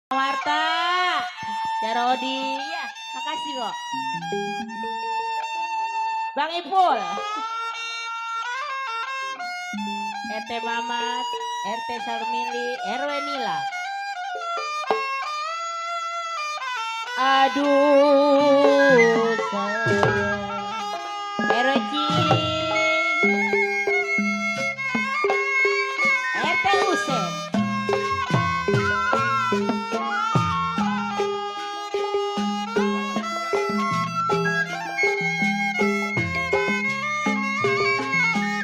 Marta, Jarodi, ya, makasih kok. Bang Ipul, RT Mamat, RT Sarmili, RW Nila. Aduh sayang, RW Cing, RT Usen.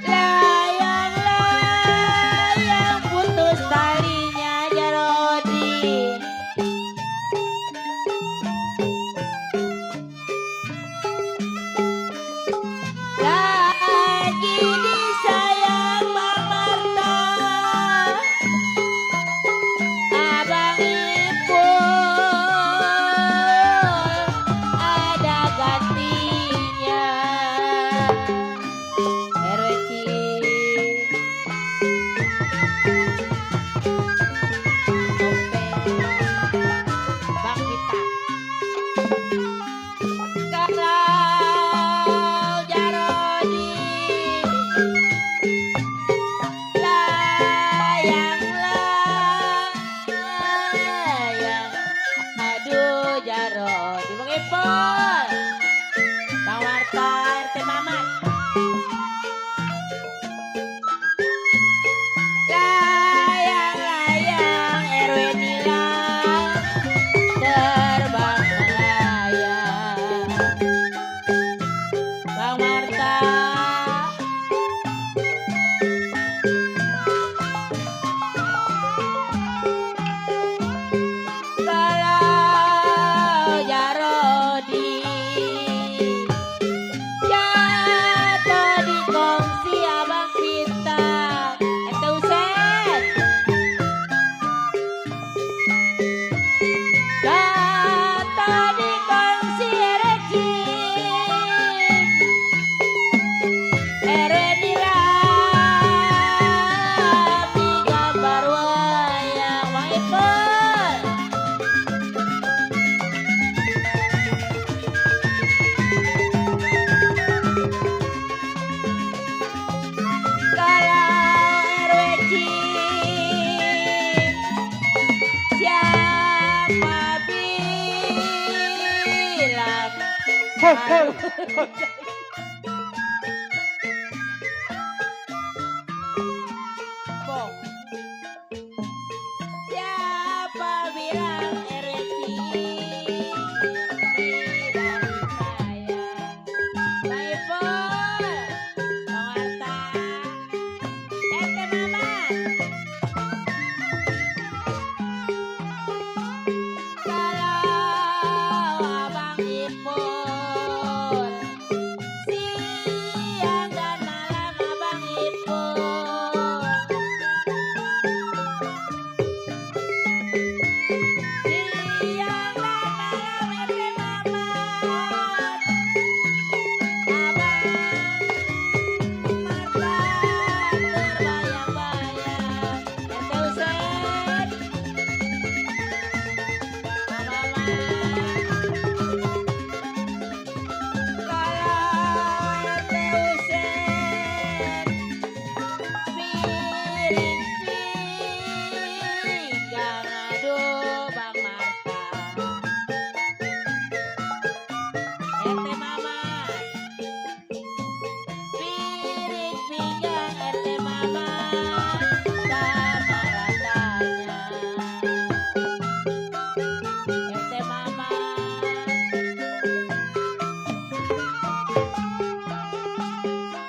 Layang-layang putus talinya Jarodi. Lagi disayang Bang Marta, Abang Ipul ada gantinya. RW Cing, Bang Wita. Kalau Jarodi layang-layang, aduh Jarodi. Bang Ipul, Bang Marta, RT Mamat. Layang-layang RW Nila terbang melayang. Bang Marta, kalau Jarodi jatuh di kongsi Abang Vita, ente Usen. Jatuh di kongsi Reci, Nila di gambar wayang. Bang Ipul, kalau RW Cing siapa bilang aduh. Bong. Siapa bilang RW Cing tidak disayang? Bang Ipul, Bang Marta, RT Mamat. Kalau Abang Ipul siang dan malam Abang Ipul, siang dan malam RT Mamat, Abang Marta terbayang-bayang. RT Usen, Bang Mamat. Kalau RT Usen piring pinggang, aduh Bang Marta. RT Mamat, piring pinggang RT Mamat sama rasanya. RT Mamat,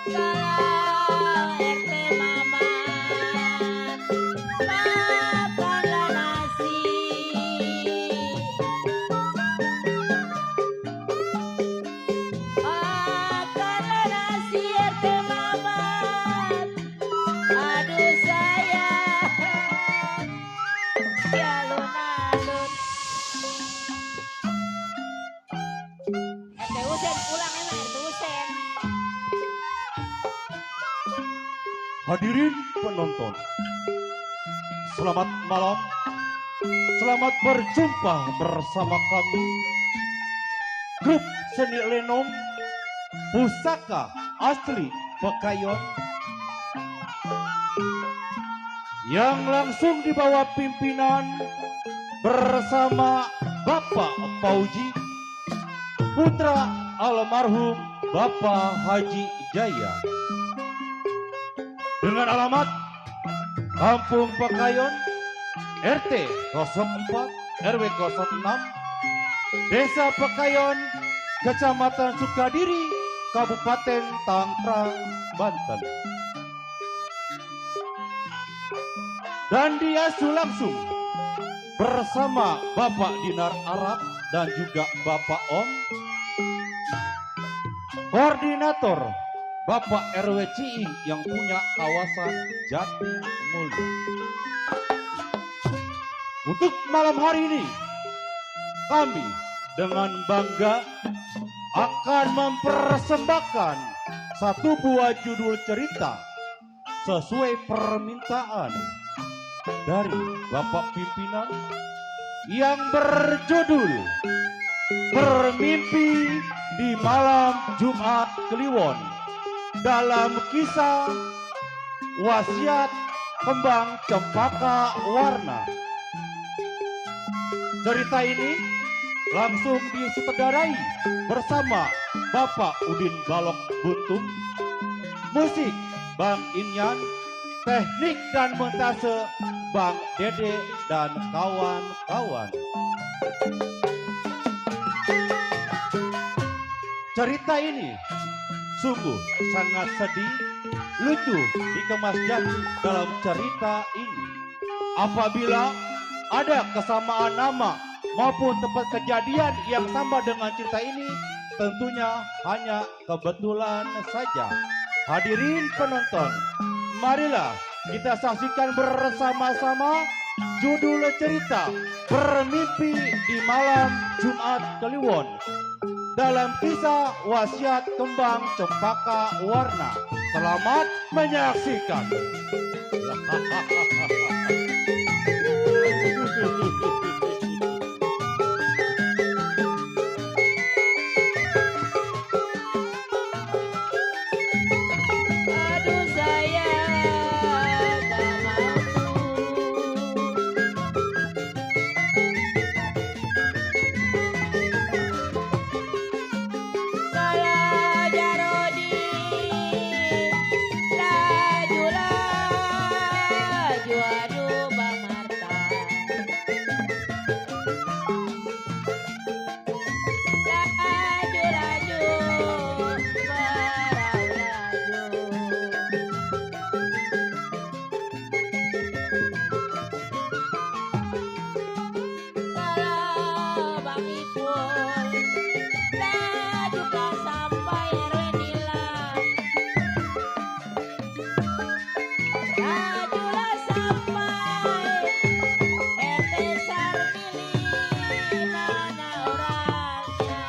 kalau RT Mamat makanlah nasi, makanlah nasi RT Mamat. Aduh sayang, si alun-alun. RT Usen pulang emang RT Usen. Hadirin penonton, selamat malam Selamat berjumpa bersama kami, grup seni lenong pusaka asli Bekayon yang langsung di bawah pimpinan bersama Bapak Fauji, putra almarhum Bapak Haji Jaya, dengan alamat Kampung Bekayon, RT 04 RW 06, Desa Bekayon, Kecamatan Sukadiri, Kabupaten Tangerang, Banten. Dan diasuh langsung bersama Bapak Dinar Arab dan juga Bapak Om, koordinator Bapak RW Ciing yang punya kawasan Jati Mulia. Untuk malam hari ini, kami dengan bangga akan mempersembahkan satu buah judul cerita sesuai permintaan dari Bapak Pimpinan yang berjudul Bermimpi di Malam Jumat Kliwon, dalam kisah Wasiat Kembang Cempaka Warna. Cerita ini langsung disutradarai bersama Bapak Udin Balok Buntung, musik Bang Inyan, teknik dan montase Bang Dede dan kawan-kawan. Cerita ini sungguh sangat sedih, lucu dikemas jadi dalam cerita ini. Apabila ada kesamaan nama maupun tempat kejadian yang sama dengan cerita ini, tentunya hanya kebetulan saja. Hadirin penonton, marilah kita saksikan bersama-sama judul cerita Bermimpi di Malam Jumat Kliwon, dalam kisah Wasiat Kembang Cempaka Warna. Selamat menyaksikan. Aduh saya gak mampu. Kalau Jarodi laju laju, aduh Bang Marta. Laju laju merau laju. Kalau Bang Ipul laju gak sampai RW Nilam. Lajulah sampai RT Sarmili, mana orangnya.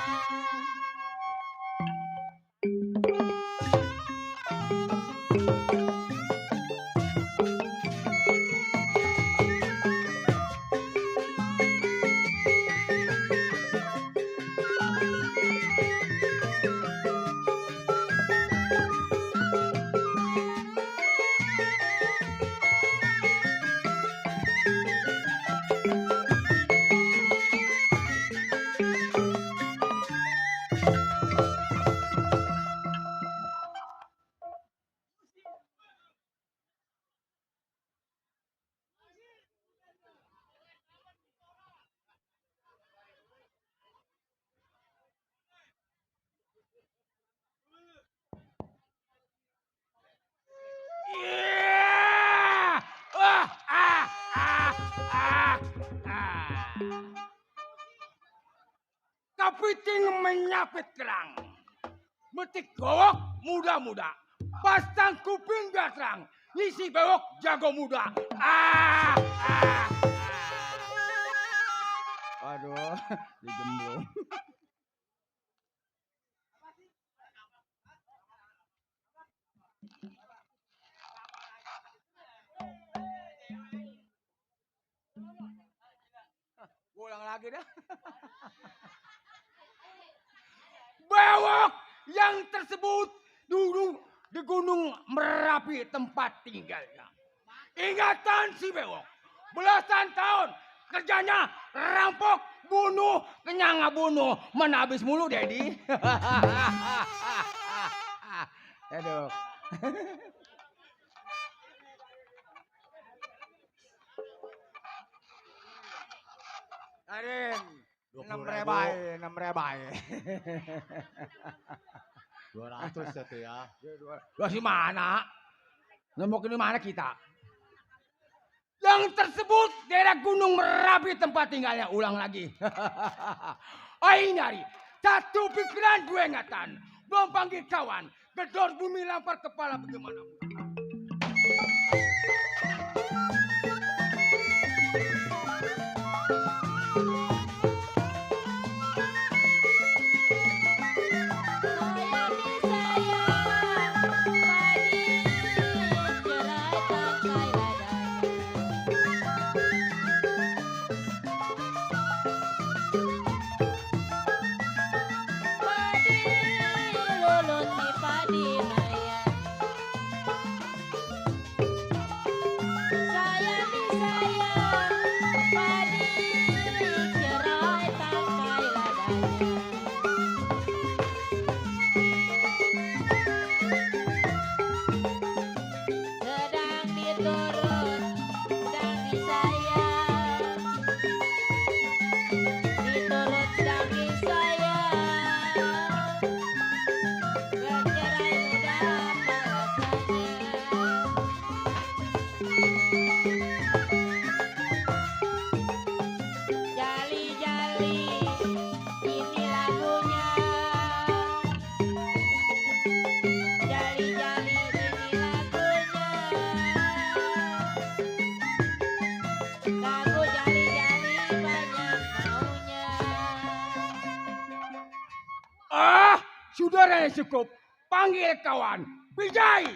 Yeah! Ah, ah, ah, ah, ah. Kepiting menyapit kerang, metik gowok muda-muda, pasang kuping gasrang, isi bewok jago muda. Ah, ah, ah. Aduh, digemblung. ulang lagi dah. Bewok yang tersebut dulu di Gunung Merapi tempat tinggalnya. Ingatan si Bewok. Belasan tahun kerjanya rampok, bunuh, kenyang bunuh. Mana habis mulu, Dedi. Aduh. Arin, 20.000. 6 rebai. 200 ya tuh ya. Lu si mana? Nembok ini mana kita? Yang tersebut daerah Gunung Merapi tempat tinggalnya. Ulang lagi. Nyari. Satu pikiran, dua ingatan. Belum panggil kawan. Gedor bumi lampar kepala bagaimana? Saudara yang cukup, panggil kawan, Bijay.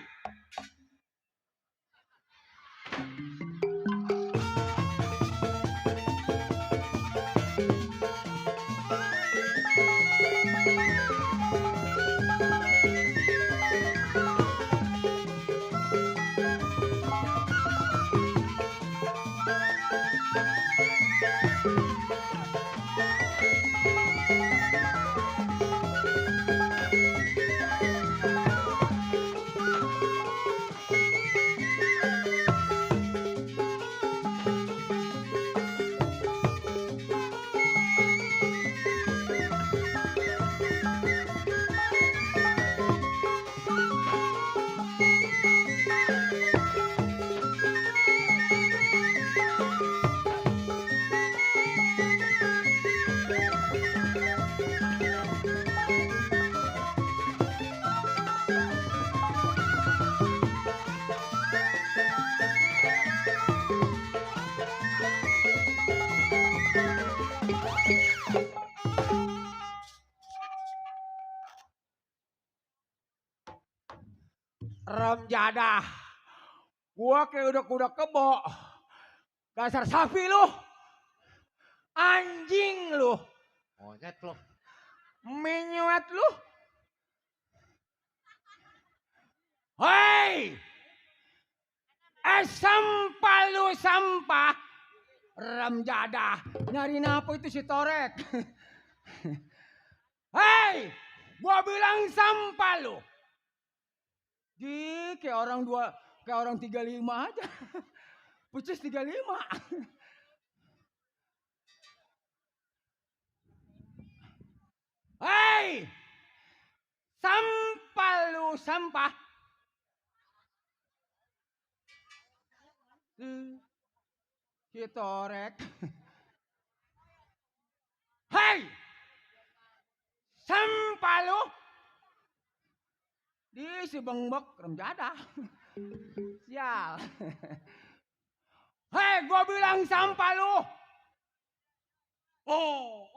Jadah. Gua kayak udah kuda kebo. Dasar sapi lu. Anjing lu. Monyet lo. Menyuat lu. Hei. Sampah lu sampah. Jadah. Nyariin apa itu si Torek? Hei. Gua bilang sampah lu. Kayak orang 35 aja. Pucis 35. Hei! Sampah lu, sampah. Kitorek. Hei! Sampah lu. Di si bengbek remjada. Sial. Hei, gua bilang sampah lu. Oh.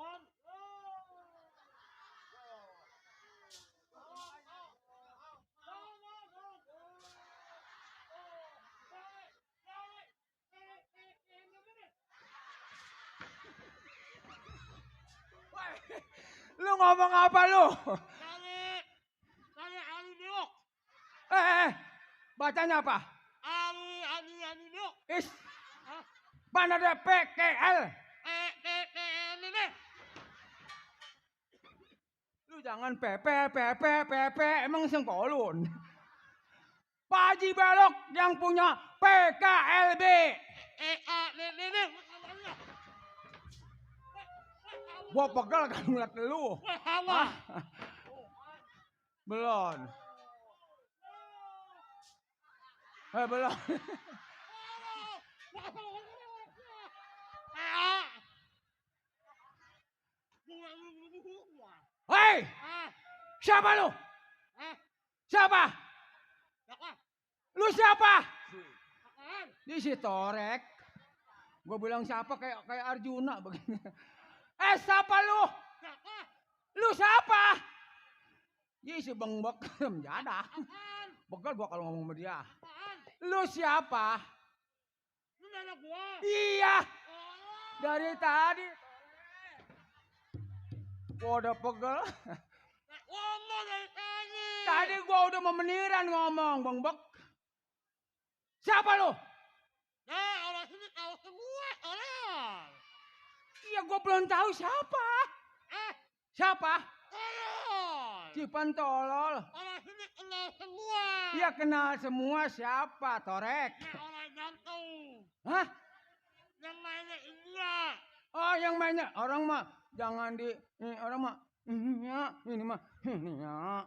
Lu ngomong apa lu? Kali Alidok. Bacanya apa? Alidok. Is. Mana ada PKL? Ini. Lu jangan PP, emang sengkolun. Pak Haji Balok yang punya PKLB. Ini. Gua pegel kan ngeliat lu. Hah? Belum. Belum. Hei! Siapa lu? Siapa? Lu siapa? Ini si Torek. Gue bilang siapa kayak Arjuna begini. Siapa lu? Lu siapa? Ini si Bang Bekem jadah. Begel gua kalau ngomong sama dia. Lu siapa? Lu anak gua. Iya. Dari tadi. Gua udah pegel. Ngomong dari tadi. Tadi gua udah memeniran ngomong, Bang Bek. Siapa lu? Nah, orang sini tahu semua orang. Iya, gua belum tahu siapa. Siapa? Tolol. Cipan tolol. Orang sini kenal semua. Iya kenal semua siapa, Torek. Nah, orang jantung. Hah? Yang mainnya India. Oh, yang mainnya orang mah jangan di orang mah ini mah ya.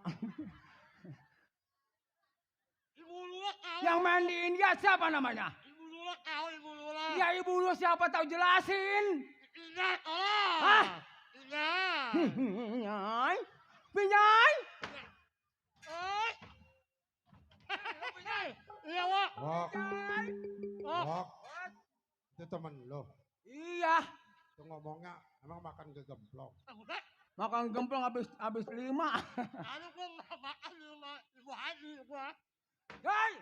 Ibu Lula tahu. Yang main di India siapa namanya? Ibu Lula tahu, Ibu Lula. Ya ibu lu siapa tahu jelasin. Indah, tolong. Hah? Indah. Pinyai. Pinyai. Oi. Iya, Wak. Wok, Oh. wok. Itu temen lo. Iya. Itu ngomongnya emang makan gegemplok. Udah. Makan gemplong habis 5. Aduh, gua nggak makan di rumah Ibu Haji, gua. Hei,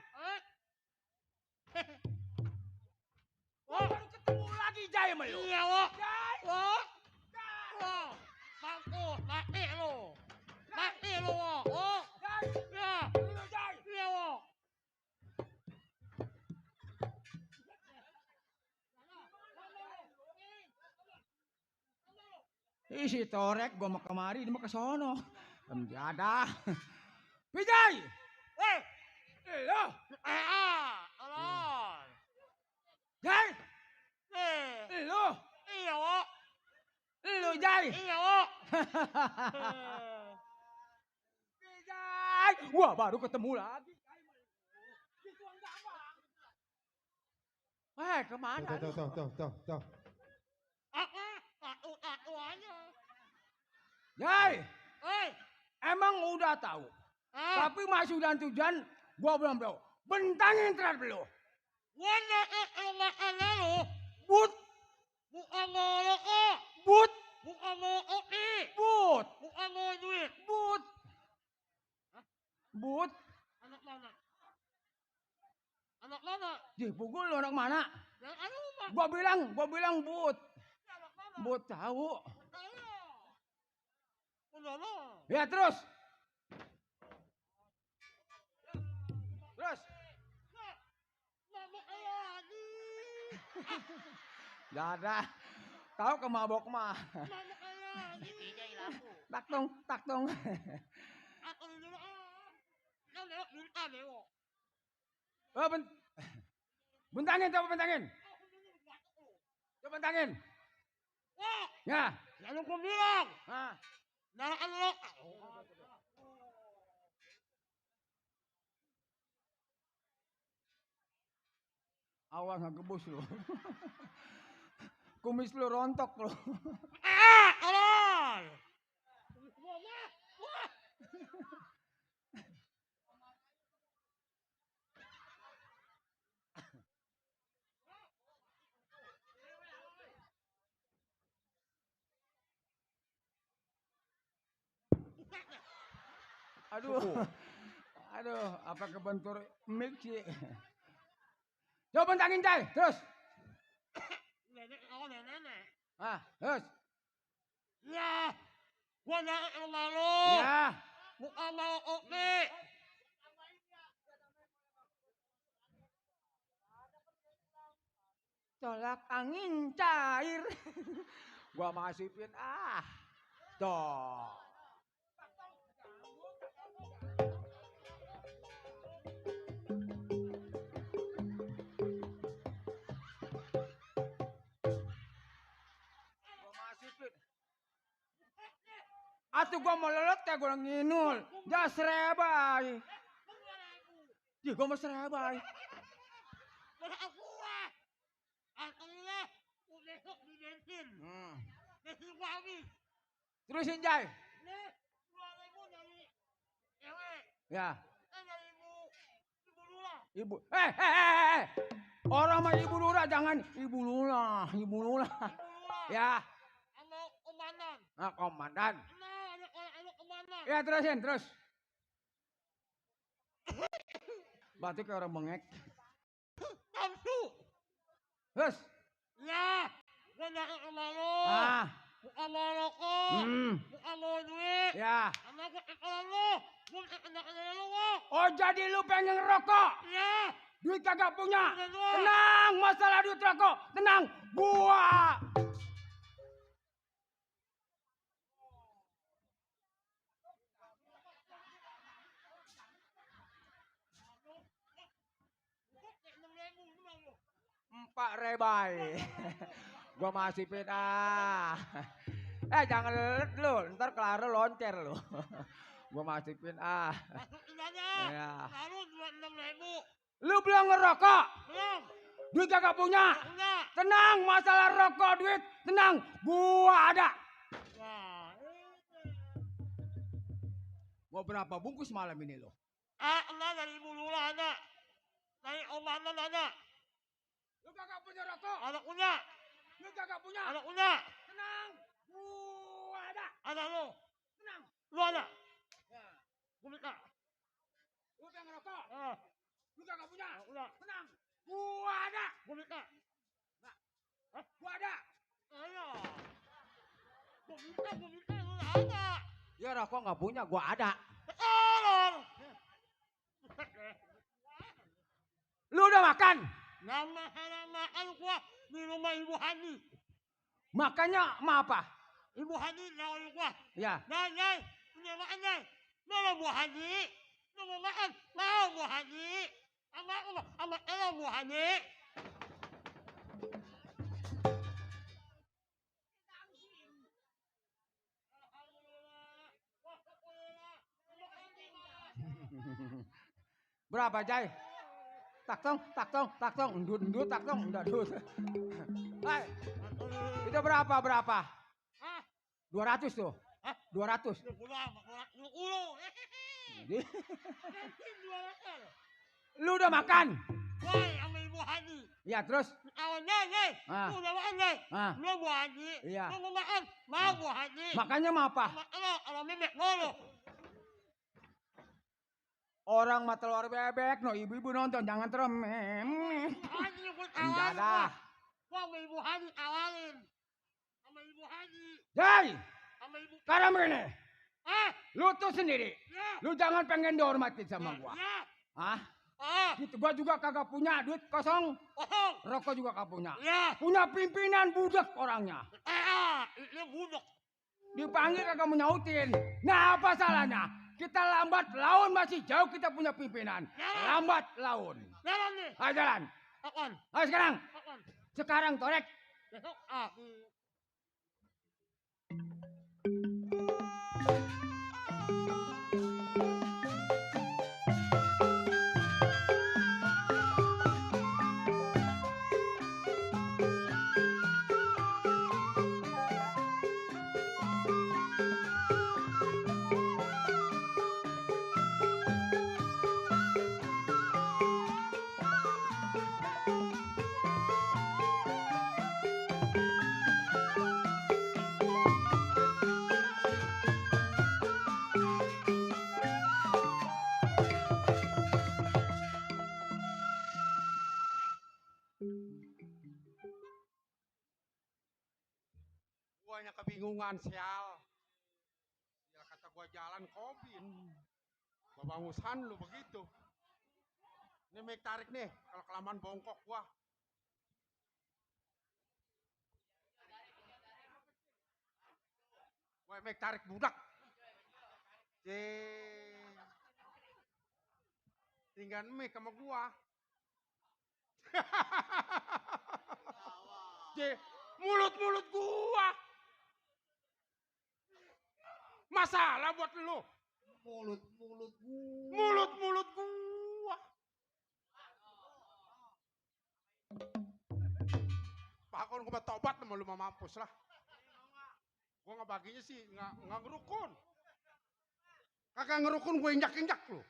Oh. baru ketemu lagi Jai sama lu. Iya, Wak. Jai. Wak. Wak. Mampus, mati lu. Mati lu, Wak. Wak. Jai. Iya. Lu Jai. Iya, Wak. Si Torek gua mau kemari, dia mau ke sono. Menjadah. Pijai. Weh. Lo. Tolong. Jai. Lo. Iya, Wak. Lu Jai. Iya, Wak. Jai. Wah, baru ketemu lagi. Kemana? Tuh. Satu aja. Jai, Hei. emang udah tahu. Tapi masih hujan-hujan, gua belum tahu. Bentangin terhadap lu. Wala makan lu. But, Bukan mau rokok. but, Bukan mau kopi. but, Bukan mau duit. but. But, Anak mana? Anak mana? dipukul lu anak mana? Yang anu mah. Gua bilang but. Anak mana? But tahu. Ayo. Udah lo. Ya terus. Terus. Mama ayo lagi. Gak ada. Tahu kemabok mah. Mama ayo lagi. Tiga ilaku. Tak dong. Aku dulu Yang lewat dulu lewat. Oh, bentangin, coba bentangin. Coba bentangin. Wah. Ya. Lalu aku bilang. Nah. Nah, lo. Awas nggak gebus lu. Kumis lu rontok lu. Alon. Aduh, apa kebentur mic sih? Coba bentangin Jai, terus. Nenek, nenek. Terus. Ya, gua Wala ang malo. Ya. Mukhang mga oke. Tolak angin cair. Gua masukin Tuh. Gua masukin. Atuh gua mau lelot kayak gua nginul. Jas rebay. Di gua mau serebay. Wala ako ah. Ang kanila, ulit di bensin. Bensin kami. Terusin Jai. Ne, mulai mo dari ewe. Ya. Dari ibu Lula. Ibu. Orang mah Ibu Lura jangan Ibu Lula. Ibu Lula. Ya. Ano komandan. Nah, komandan. Nah, ano komandan. Ya terusin terus. Batuk kayak orang bengek. Kamsu. Terus. Ya, wala ang malo. Mukhang malo ko. Mukhang malo duit. Ya. Anak ko ikalalo. Kung ikalalo ko. Oh jadi lu pengen ngerokok? Ya. Duit kagak punya. Tenang. Tenang, masalah duit rokok. Tenang, gua. Empat rebay. Gua masih jangan lelet lu, ntar Clara loncer lu. Gua masukin Masuk inanya. Ya. Lalu 26.000. Lu belum ngerokok? Belum. Duit kagak punya. Enggak. Tenang, masalah rokok duit, tenang, gua ada. Wah. Mau berapa bungkus malam ini lo? Enggak dari Ibu Lula ada. Dari Omanan ada. Lu kagak punya rokok? Ada punya. Lu kagak punya? Ada punya. Tenang, gua ada. Ada lo. Tenang. Lu ada. Ya. Gua minta. Lu pengen ngerokok? Ah. Lu kagak punya? Ada punya. Tenang, gua ada. Gua minta. Gua ada. Ayo. Gua minta. Lu ada. Ya rokok nggak punya, gua ada. Tolong. Lu udah makan? Nama gua di rumah Ibu Hani. Makanya ma apa? Ibu Hani nawarin gua. Ya. Nay, punya makan nay. Nama Bu Hani. Nama makan. Mau Bu Hani. Ama Bu Hani. Berapa Jai? Tak tong, endut, tak tong, endut. Hai, itu berapa? Hah? 200 tuh. Hah? 200. Lu udah makan? Woi, sama Ibu Hani. Ya terus? Awan nay. Lu udah makan nay. Lu Bu Hani. Iya. Lu mau makan. Mau Bu Hani. Makannya mau apa? Sama memek ngolo. Orang mah telur bebek, no ibu-ibu nonton jangan teremem. Hani buat Enggak awalin. dah. Gua sama Ibu Hani awalin. Sama Ibu Hani. Jai, Sama Ibu. sekarang begini. Lu tuh sendiri. Ya. Lu jangan pengen dihormatin sama gua. Ya. Hah? Ah. Gitu, gua juga kagak punya duit kosong. Kosong. Rokok juga kagak punya. Ya. Punya pimpinan budak orangnya. Ini budak. Dipanggil kagak menyautin. Nah apa salahnya? Kita lambat laun masih jauh kita punya pimpinan. Lambat laun. Jalan nih. Ayo jalan. Kapan? Ayo sekarang. Kapan? Sekarang Torek. Besok. Guanya kebingungan sial. gua jalan kobin. Babangusan lu begitu. Ini make tarik nih, kalau kelamaan bongkok gua. Gua make tarik budak. Tinggal make sama gua. Mulut-mulut gua. Masalah buat lu. Mulut-mulut gua. Mulut-mulut gua. Pakon gua tobat sama lu mau mampus lah. Gua nggak baginya sih, nggak ngerukun. Kagak ngerukun gue injak-injak lu.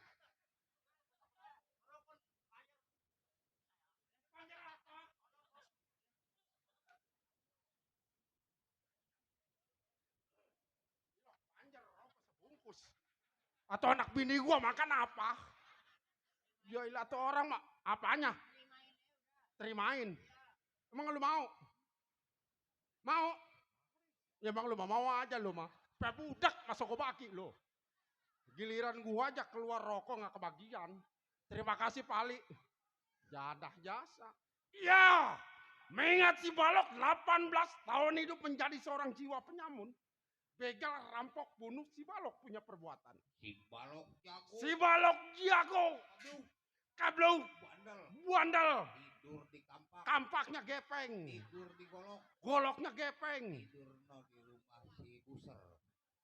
Atau anak bini gua makan apa? Ya ilah tuh orang mak apanya? Terimain. Emang lu mau? Mau? Ya emang lu mau aja lu mah. Budak masuk ke baki lu. Giliran gua aja keluar rokok nggak kebagian. Terima kasih Pali. Jadah jasa. Iya. Mengingat si Balok 18 tahun hidup menjadi seorang jiwa penyamun. Begal, rampok, bunuh, si Balok punya perbuatan. Si Balok jago. Si Balok jago. Kablou. Buandal. Tidur di kampak. Kampaknya gepeng. Tidur di golok. Goloknya gepeng. Tidur no di rumah si Buser.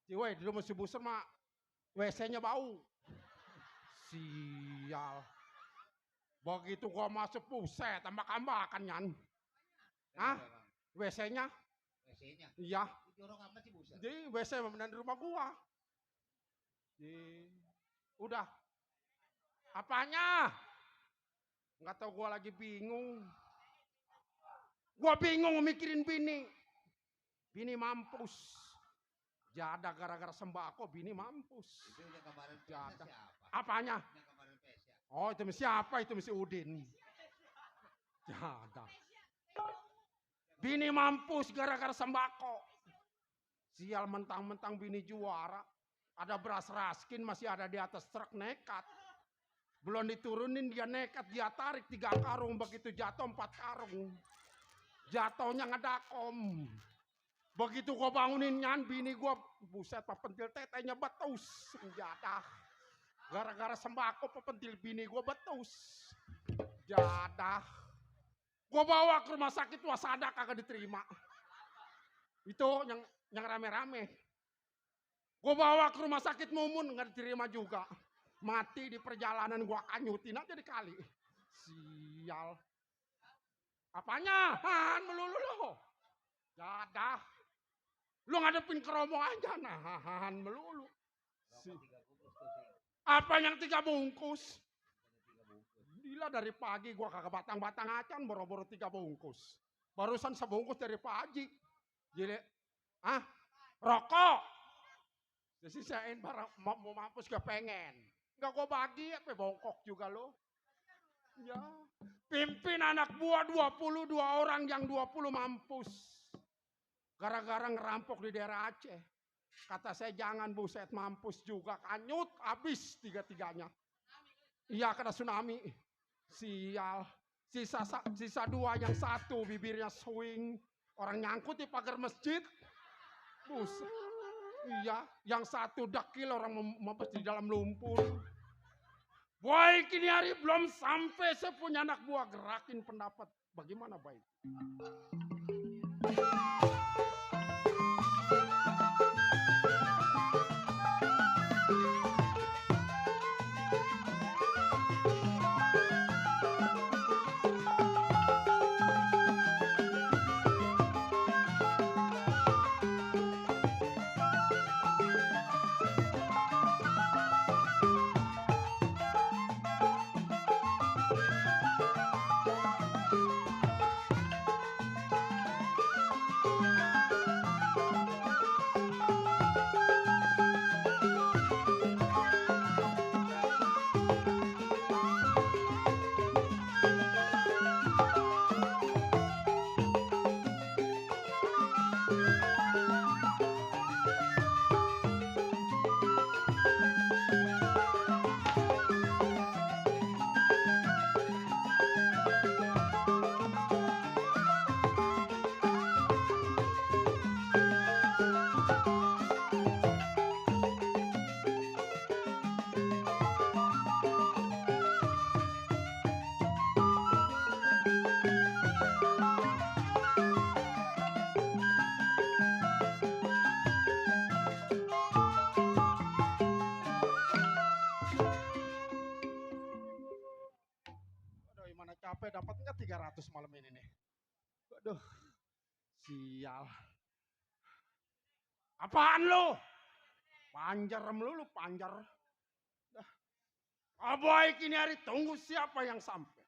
Di rumah si Buser mah WC-nya bau. Sial. Begitu gua masuk buset, tambah-tambakan nyan. Hah? WC-nya? WC-nya? Iya. Jorok amat sih Buser. Jadi WC memang di rumah gua. Udah. Apanya? Nggak tahu gua lagi bingung. Gua bingung mikirin bini. Bini mampus. Jada gara-gara sembako bini mampus. Itu yang kemarin Jada. siapa? Apanya? Yang kemarin Pesya. Oh itu siapa? Itu mesti Udin. Jada. Bini mampus gara-gara sembako. Sial mentang-mentang bini juara. Ada beras raskin masih ada di atas truk nekat. Belum diturunin dia nekat. Dia tarik 3 karung. Begitu jatuh 4 karung. Jatuhnya ngedakom. Begitu gua bangunin nyan bini gua. Buset pepentil tetenya betus. Jadah. Gara-gara sembako pepentil bini gua betus. Jadah. Gua bawa ke rumah sakit wasada kagak diterima. Itu yang rame-rame. Gue bawa ke rumah sakit Mumun nggak diterima juga. Mati di perjalanan gua kanyutin aja dikali. Sial. Apanya? Han melulu lo. Jadah. Lu ngadepin keromo aja nahan melulu. Apa yang 3 bungkus? Gila dari pagi gua kagak batang-batang acan boro-boro 3 bungkus. Barusan sebungkus dari pagi. Gile. Ah, rokok. Disisain barang mau mampus gak pengen. Gak gua bagi apa bongkok juga lo. Ya. Pimpin anak buah 22 orang yang 20 mampus. Gara-gara ngerampok di daerah Aceh. Kata saya jangan buset mampus juga. Kanyut habis 3-3-nya. Iya kena tsunami. Sial. Sisa 2 yang 1 bibirnya swing. Orang nyangkut di pagar masjid. Buset. Iya, yang 1 dakil orang mampus di dalam lumpur. Boy, kini hari belum sampai saya punya anak buah gerakin pendapat. Bagaimana baik? 300 malam ini nih. Aduh, sial. Apaan lu? Panjar lu panjar. Dah. Aboy kini hari tunggu siapa yang sampai.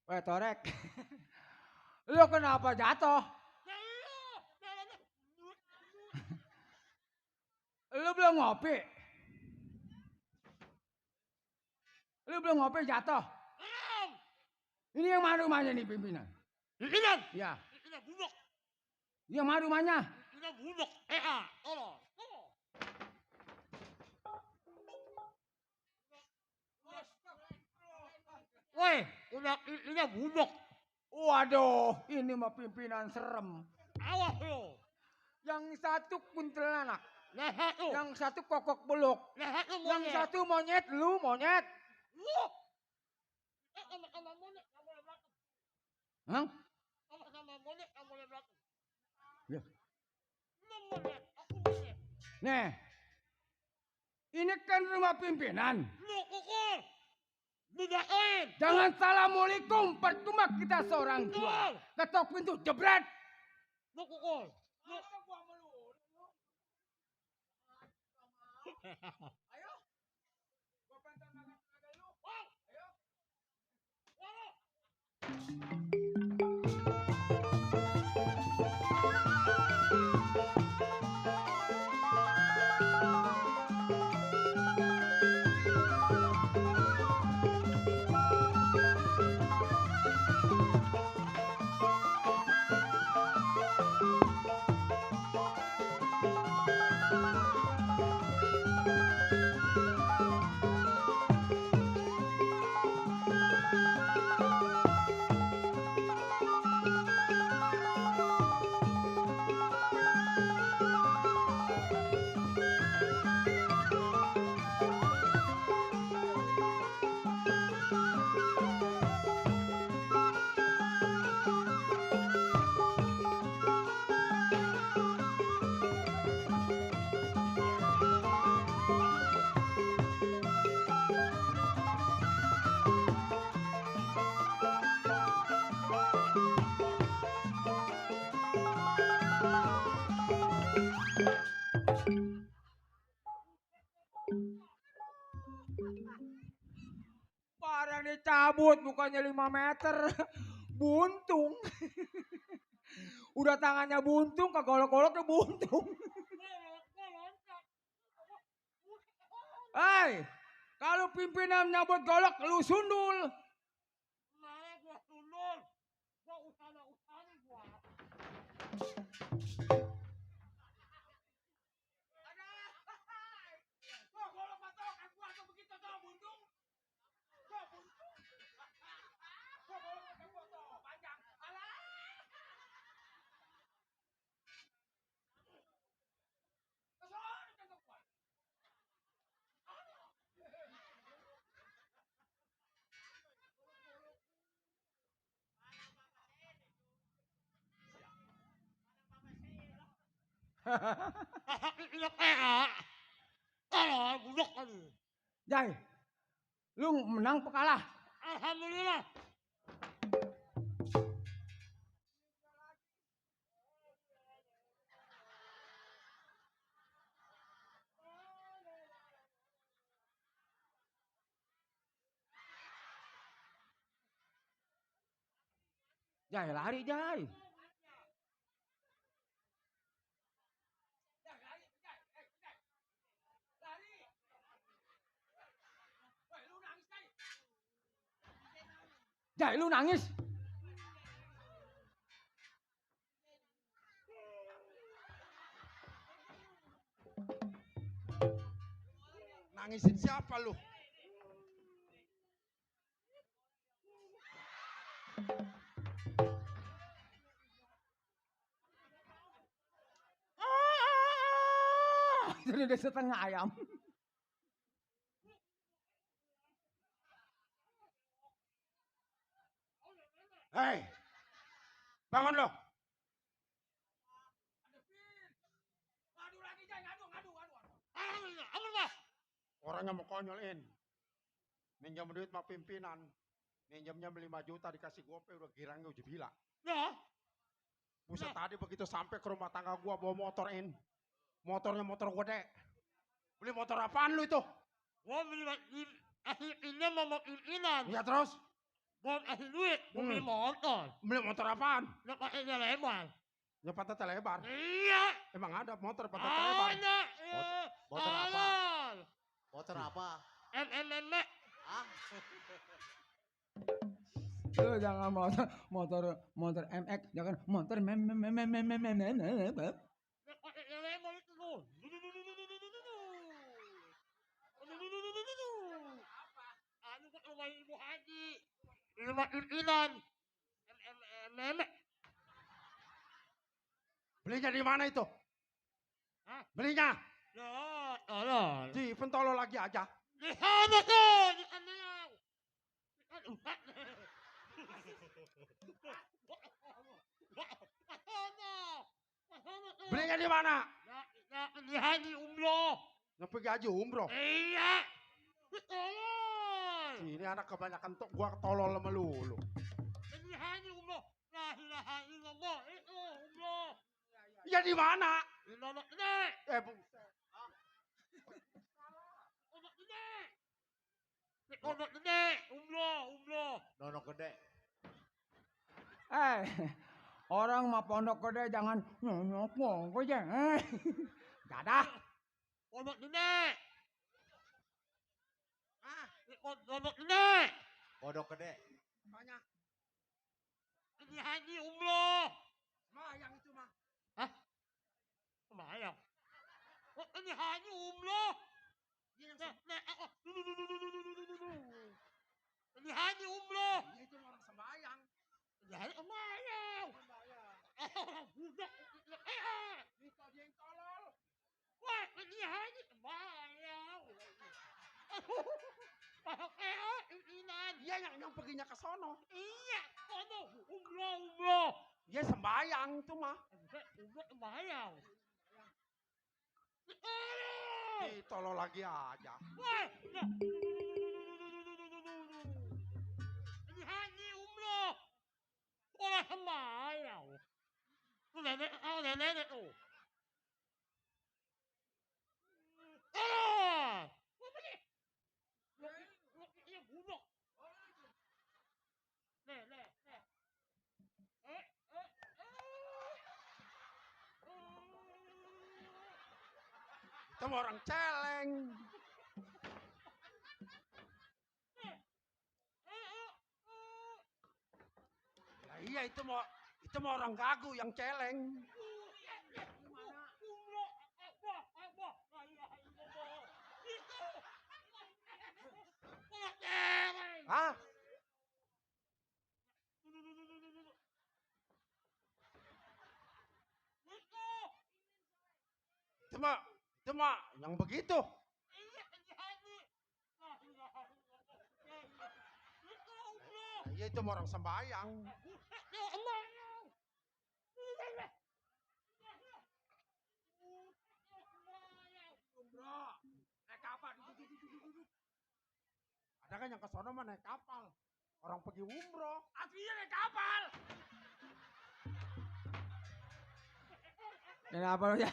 Weh Torek, lu kenapa jatuh? Lu belum ngopi? Lu belum ngopi jatuh? Ini yang mana rumahnya nih pimpinan? Pimpinan. Ya. Pimpinan bubuk. Yang mana rumahnya? Pimpinan bubuk. Tolong. Woi, udah bubuk. Waduh, ini mah pimpinan serem. Awas lo. Yang satu kuntilanak, Lehat lo. yang satu kokok beluk, Lehat lo yang satu monyet, lu monyet. Lu. Sama monyet kamu boleh belakang. Hah? Sama monyet kamu boleh belakang. Ya. Lu monyet, aku monyet. Nih, ini kan rumah pimpinan. Lu pukul. Didakoin. Jangan assalamualaikum, percuma kita seorang dua. Ketok pintu, jebret. Lu pukul. Ayo. Gua pengen makan lu. Ayo. Parang dicabut, bukannya 5 meter. Buntung. Udah tangannya buntung, kegolok-goloknya buntung. Hai, kalau pimpinan nyabut golok, lu sundul. Mana gua sundul. Gua usaha gua. Ini kalau budok tadi. Jai, lu menang apa kalah? Alhamdulillah. Jai, lari Jai. Jai, lu nangis. Nangisin siapa lu? Jadi udah setengah ayam. Orangnya mau konyolin. Minjam duit sama pimpinan. Minjamnya 5 juta dikasih gope udah girangnya udah bila. Nah, Buset Nah. tadi begitu sampai ke rumah tangga gua bawa motor in. Motornya motor gede. Beli motor apaan lu itu? gua beli akhirnya mau pimpinan. Ya terus Gua kasih duit, gua beli motor. beli motor apaan? Nggak pakai lebar. Ya patah lebar. Iya. Emang ada motor patah lebar. Ada. Motor apa? Ada. Motor apa? MMM. Ah, Lu jangan motor MX, jangan motor Nggak pakai lebar itu tuh. Anu ke rumah Ibu Haji. Rumah pimpinan. MMM. Belinya di mana itu? Hah? Belinya Ya, tolong. di Pentolo lagi aja. Di sana tuh, di sana yang. Belinya di mana? Di haji umroh. Yang pergi haji umroh. Iya. Tolong. Ini anak kebanyakan tuh gua tolol sama lu. Di haji umroh. La ilaha illallah. Itu umroh. Ya di mana? Di Pondok Gede. Buset. Pondok Gede. Di Pondok Gede. Umroh. nonok gede. orang mah pondok gede jangan nyonyok aja. Dadah. Pondok Gede. Di Pondok Gede. Kodok gede. Banyak. Di haji umroh. Mayang itu mah. Kebayang. Ini haji umroh. Ini haji umroh. Ya itu orang sembayang. Ini haji kebayang. Orang budak. Itu dia yang tolol. Wah, ini haji kebayang. Pimpinan. Dia yang perginya ke sono. Iya, kono umroh. Dia sembayang itu mah. Umroh kebayang. Di tolol lagi aja. Wah, ini haji umroh. Orang sembayang. Tuh nenek tuh. Apa ni? Ini budak. Nih. Itu mah orang celeng. Lah iya itu mah orang gagu yang celeng. Hah? Itu mah yang begitu. Iya itu mah orang sembayang. Naik kapal. Ada kan yang ke sono mah naik kapal. Orang pergi umroh. Aslinya naik kapal. Kenapa lu ya?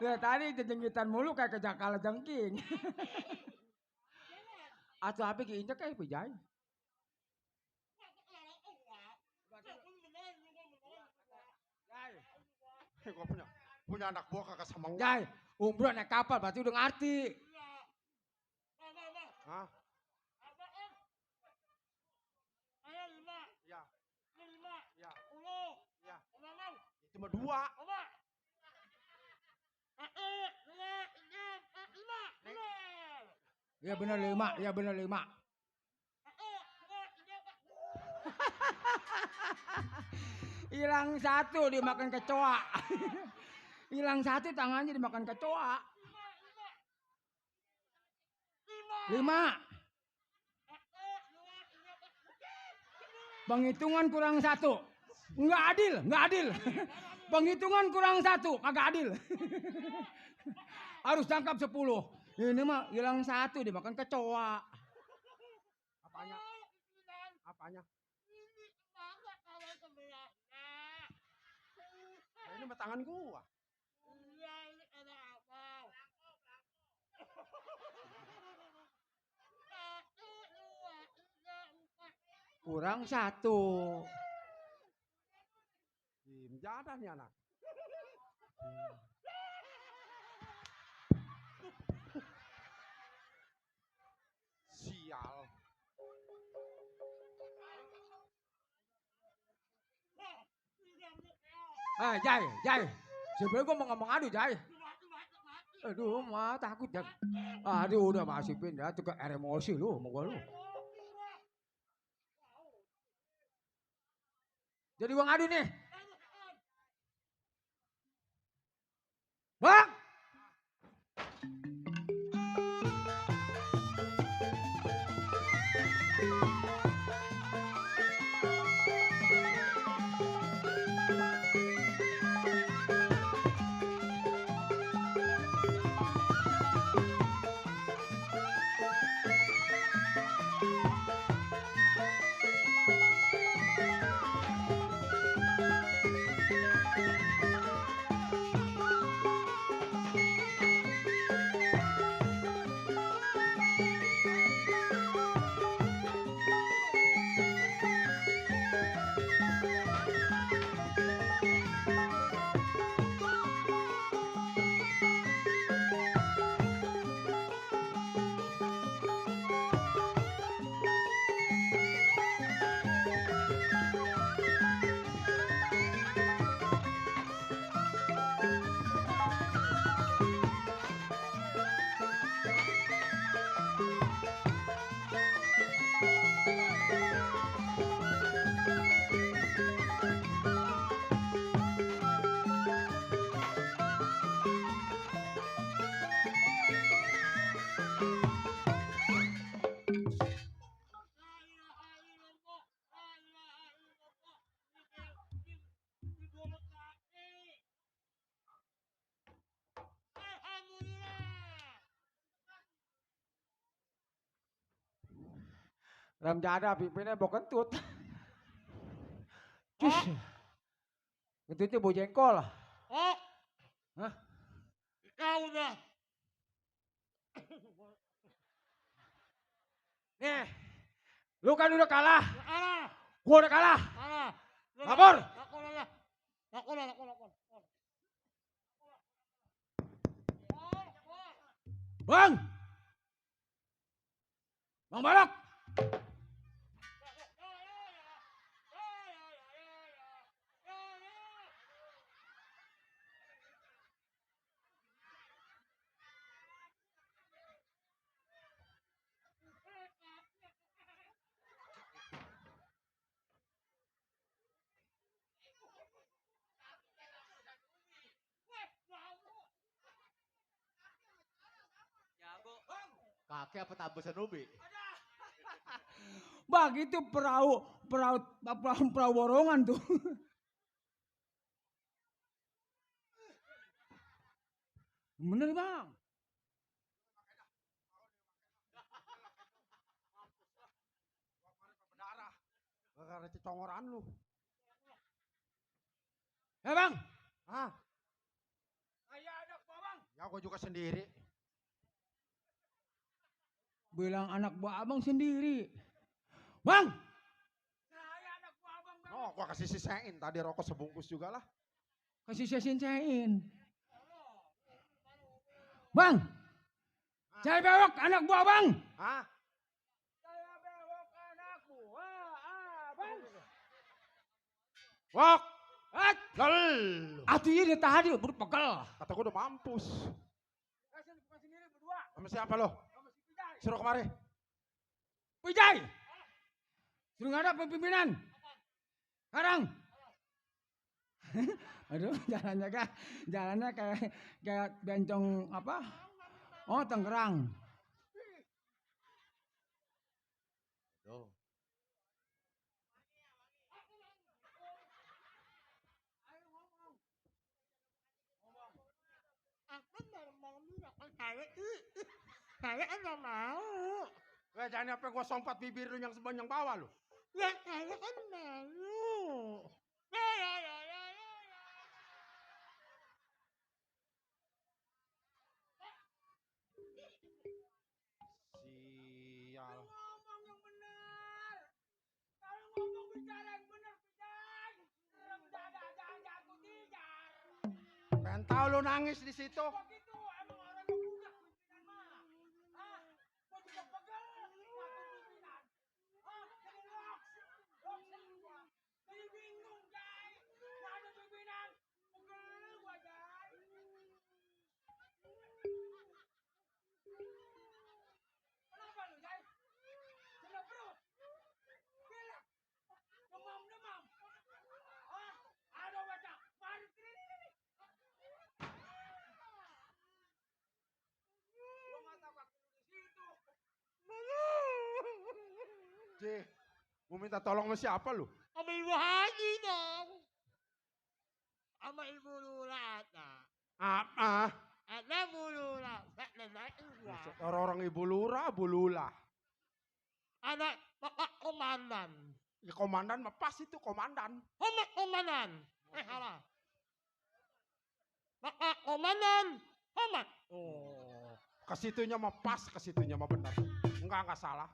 Ya tadi jengkitan mulu kayak kejakala jengking. Atau apa keinjak kayak pejai. Gue punya anak buah kagak sama gua. Jai, umroh naik kapal berarti udah ngerti. Hah? Ayo 5. Ya. 5. Ya. 10. Ya. Mau. Itu mah 2. Apa? 1, 2, 3, 4, 5. Ya benar 5, ya benar 5. 1, 2, 3, 4. Hilang 1 dimakan kecoa. Hilang 1 tangannya dimakan kecoa. 5. Penghitungan kurang 1. Enggak adil. Penghitungan kurang 1, kagak adil. Harus tangkap 10. Ini mah hilang satu dimakan kecoa. Apanya? Apanya? Ini banget kalau sebelahnya. Ini mah tangan gua. Iya, ini ada apa? Satu, dua, tiga, empat. Kurang satu. Jadah nih anak. Sial. Jai, Jai. Sebenarnya gua mau ngomong adu, Jai. Mati, mati, mati. Aduh, mah takut, Jai. Aduh, udah masih pindah tuh ke air emosi lu sama gua lu. Jadi gua ngadu nih. Bang! Ram jada pimpinnya bau kentut. Cus. Kentutnya bau jengkol. Oh, Hah? kau udah. Nih. Lu kan udah kalah. Kalah, Gua udah kalah. kalah. Lapor. Lapor. Bang. Bang Balok. Kakek apa tabusan ubi? Bang itu perahu borongan tuh. Bener bang. Berdarah. Gara-gara cecongoran lu. Bang. Hah? Ayah anak gua bang. Ya gua juga sendiri. Bilang anak buah abang sendiri. Bang. Saya anak buah abang bang. Oh, gua kasih sisain. Tadi rokok sebungkus juga lah. Kasih sisain. Bang. Saya bewok anak buah bang. Hah? Saya bewok anak buah abang. Wok. At. Lel. Artinya dia tadi baru pegel. Kata gua udah mampus. Saya bukan sendiri berdua. Sama siapa lo? Sama si Pijay. Suruh kemari. Pijay. Suruh ngadap pimpinan. Sekarang. Aduh, jalannya kayak bencong apa? Oh, Tangerang. Tuh. Aku malam-malam ini makan kare. Saya enggak mau. Jangan apa gua sompat bibir lu yang sebanyak bawah lu. Ya saya kan malu. Ya. Sial. Ngomong yang benar. Kalau ngomong bicara yang benar, Pidan. Jangan aku tijar. Pengen tahu lu nangis di situ. Begitu, emang orang yang budak pimpinan mah. Hah? Mau juga pegel, ngaku pimpinan. Hah? Jadi loks gua. Jadi bingung, Jai. Nggak ada pimpinan. Pegel gua, Jai. Kenapa lu, Jai? Kena perut? Pilek? Demam? Hah? Ada baca. Mari sini. Gua nggak tahu kaki lu di situ. Ci, mau minta tolong sama siapa lu? Sama Ibu Haji dong. Sama Ibu Lula ada. Ada Bu Lula. Orang-orang ibu lurah, Bu Lula. Ada Bapak Komandan. Ya komandan mah pas itu komandan. Bapak Komandan. Salah. Bapak Komandan. Komandan. Oh. Kesitunya mah pas, kesitunya mah benar. Enggak salah.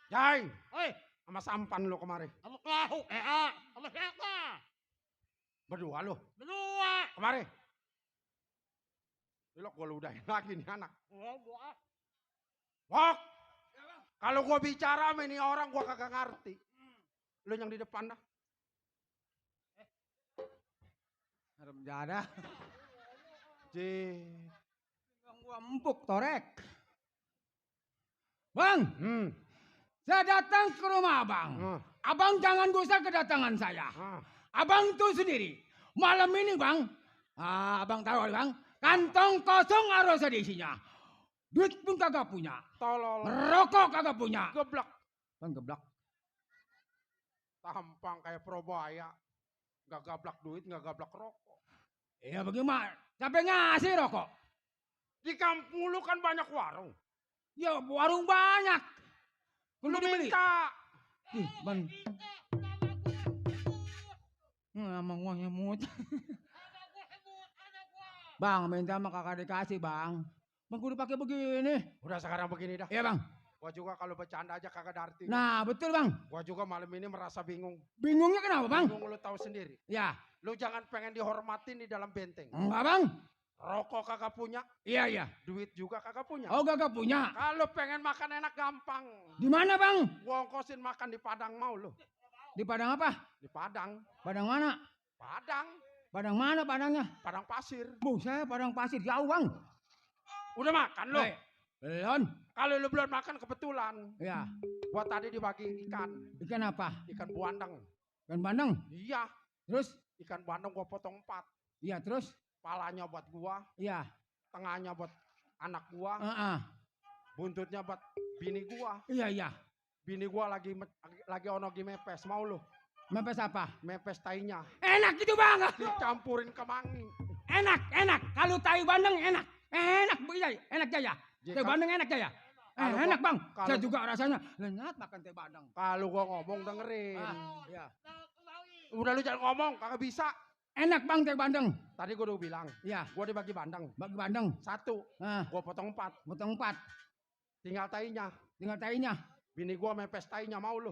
Jai, Oi, sama sampan lu kemarin. sama Kelahu. Sama siapa? Berdua lu. Berdua. Kemarin. Lu gua ludahin lagi nih anak. Berdua. Wok. Kalau gua bicara sama ini orang gua kagak ngerti. Lu yang di depan dah. Harap jadah. Ci. Bang gua empuk torek. Bang, saya datang ke rumah abang. Abang jangan gusar kedatangan saya. Abang tuh sendiri. Malam ini bang, abang tahu bang, kantong kosong harus ada isinya. Duit pun kagak punya. Tolol. Rokok kagak punya. Geblak. Bang geblak. Tampang kayak Probaya. Gak gablak duit, gak gablak rokok. Iya bagaimana? Siapa ngasih rokok? Di kampung lu kan banyak warung. Ya warung banyak. Lu dibeli. minta. Ih, bang. Emang gua nyemut. Bang, minta mah kakak dikasih bang. Bang udah pakai begini. Udah sekarang begini dah. Iya bang. Gua juga kalau bercanda aja kagak ada artinya. Nah betul bang. Gua juga malam ini merasa bingung. Bingungnya kenapa bang? Bingung lu tahu sendiri. Ya. Lu jangan pengen dihormatin di dalam benteng. Enggak bang. Rokok kagak punya. Iya. Duit juga kagak punya. Oh kagak punya. Kalau pengen makan enak gampang. Di mana bang? Gua ongkosin makan di Padang mau lu. Di Padang apa? Di Padang. Padang mana? Padang. Padang mana Padangnya? Padang pasir. Saya Padang pasir jauh bang. Udah makan lu? Belum. Kalau lu belum makan kebetulan. Ya. Gua tadi dibagi ikan. Ikan apa? Ikan buandang. Ikan bandeng. Iya. Terus? Ikan bandeng gua potong 4. Iya terus? Palanya buat gua. Iya. Tengahnya buat anak gua. Buntutnya buat bini gua. Iya. Bini gua lagi ono mepes. Mau lu? Mepes apa? Mepes tainya. Enak gitu bang. Dicampurin kemangi. Enak. Kalau tai bandeng enak. Enak begini. Enak jaya. Tai bandeng enak jaya. Enak bang. Saya juga rasanya lenyat makan tai bandeng. Kalau gua ngomong dengerin. Iya. Udah lu jangan ngomong, kagak bisa. Enak bang tai bandeng. Tadi gua udah bilang. Iya. Gua dibagi bandeng. Bagi bandeng. 1. Gua potong 4. Potong 4. Tinggal tainya. Tinggal tainya. Bini gua mepes tainya, mau lu?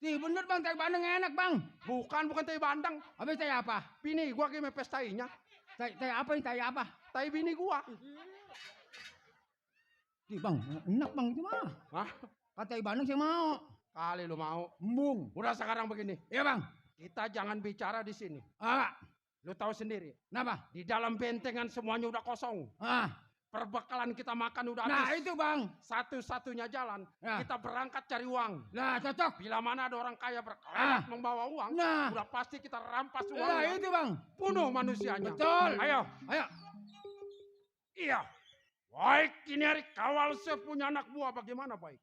Bener bang tai bandeng enak bang. Bukan tai bandeng. Habis tai apa? Bini gua lagi mepes tainya. Tai apa ini? Tai apa? Tai bini gua. Bang, enak bang itu mah. Hah? Kata bandeng saya mau. Kali lu mau. Embung. Udah sekarang begini. Iya bang. Kita jangan bicara di sini. Lu tahu sendiri. Kenapa? Di dalam bentengan semuanya udah kosong. Perbekalan kita makan udah habis. Nah itu bang. Satu-satunya jalan. Kita berangkat cari uang. Nah cocok. Bila mana ada orang kaya berkelewat membawa uang. Nah. Udah pasti kita rampas uangnya. Nah itu bang. Bunuh manusianya. Betul. Ayo. Iya. Baik, ini hari kawal saya punya anak buah. Bagaimana baik?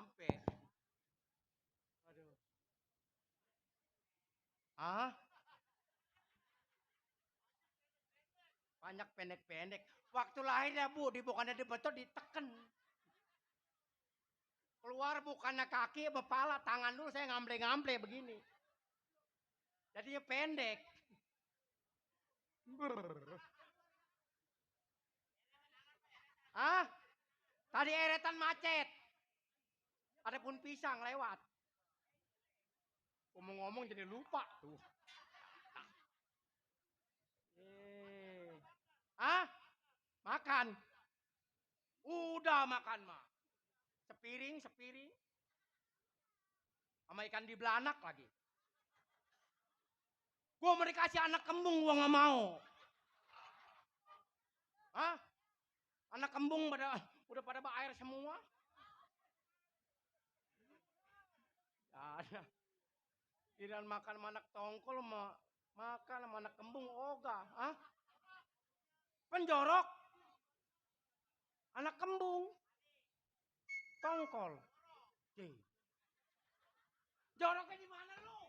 nyampe. Aduh. Ah? Banyak pendek-pendek. Waktu lahirnya Bu, bukannya dibetot, diteken. Keluar bukannya kaki, kepala, tangan dulu saya ngamble-ngamble begini. Jadinya pendek. Ah? Tadi eretan macet. Ada pun pisang lewat. Ngomong-ngomong jadi lupa tuh. Ah? Makan. Udah makan mah. Sepiring. Sama ikan di belanak lagi. Gua mau dikasih anak kembung, gua nggak mau. Hah? Anak kembung udah pada berair semua. Ada. Kirain makan anak tongkol makan sama anak kembung ogah. Hah? Penjorok. Anak kembung. Tongkol. Joroknya di mana lu?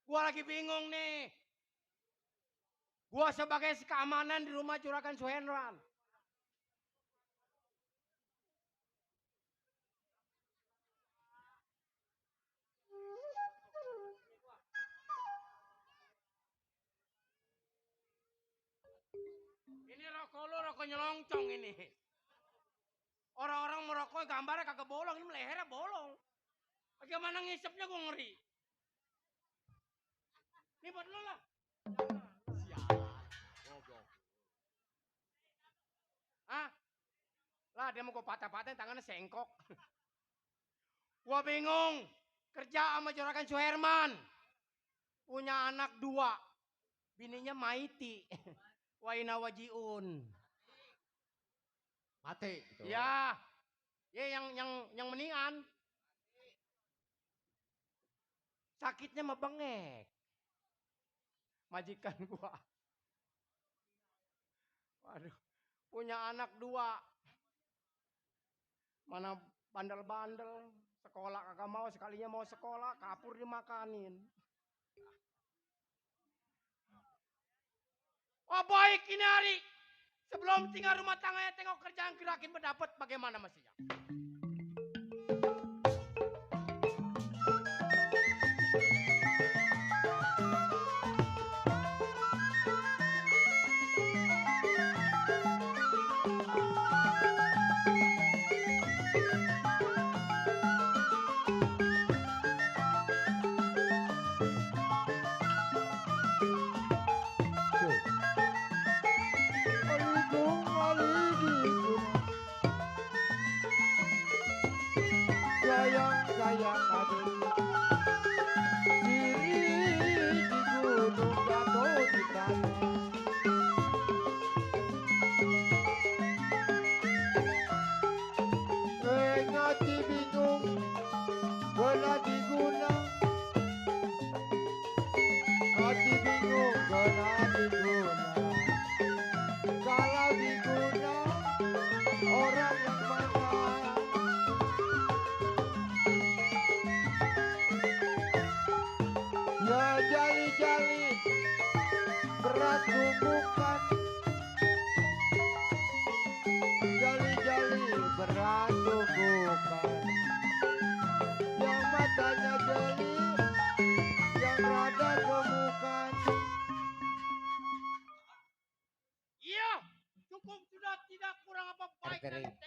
Gua lagi bingung nih. Gua sebagai keamanan di rumah Juragan Suhendran. Ini rokok lu rokok nyelongcong ini. Orang-orang merokok gambarnya kagak bolong, ini lehernya bolong. Bagaimana ngisepnya gue ngeri. Ini buat lu lah. Hah? Lah dia mau gue patah-patahin tangannya sengkok. Gua bingung. Kerja sama Juragan Suherman. Punya anak 2. Bininya Maiti. Waina Wajiun. Mati. Gitu. Ya. Ya yang mendingan. Sakitnya mah bengek. Majikan gua. Waduh. Punya anak 2. Mana bandel-bandel. Sekolah kagak mau. Sekalinya mau sekolah. Kapur dimakanin. Oh baik ini hari. Sebelum tinggal rumah tangganya tengok kerjaan gerakin berdapat bagaimana mestinya.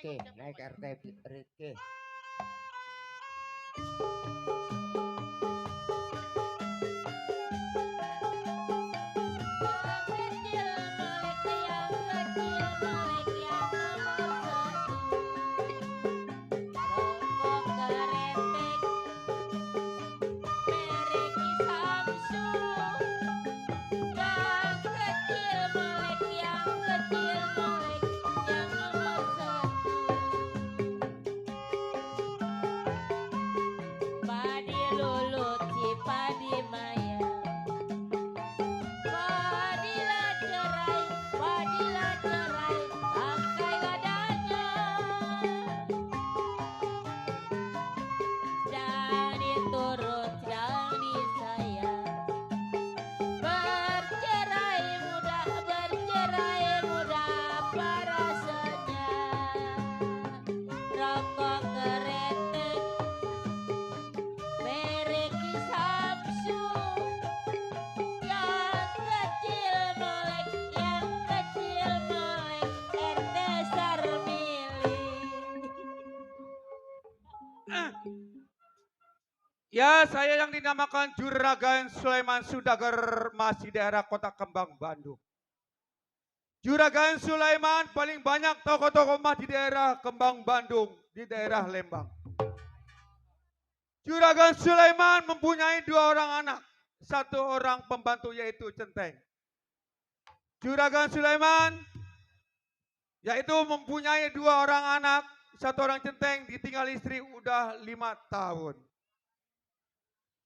Naik RT Rike. Ya, saya yang dinamakan Juragan Sulaiman Sudagar, masih daerah Kota Kembang, Bandung. Juragan Sulaiman paling banyak toko-toko emas di daerah Kembang, Bandung, di daerah Lembang. Juragan Sulaiman mempunyai 2 orang anak, 1 orang pembantu yaitu Centeng. Juragan Sulaiman yaitu mempunyai 2 orang anak, 1 orang Centeng, ditinggal istri udah 5 tahun.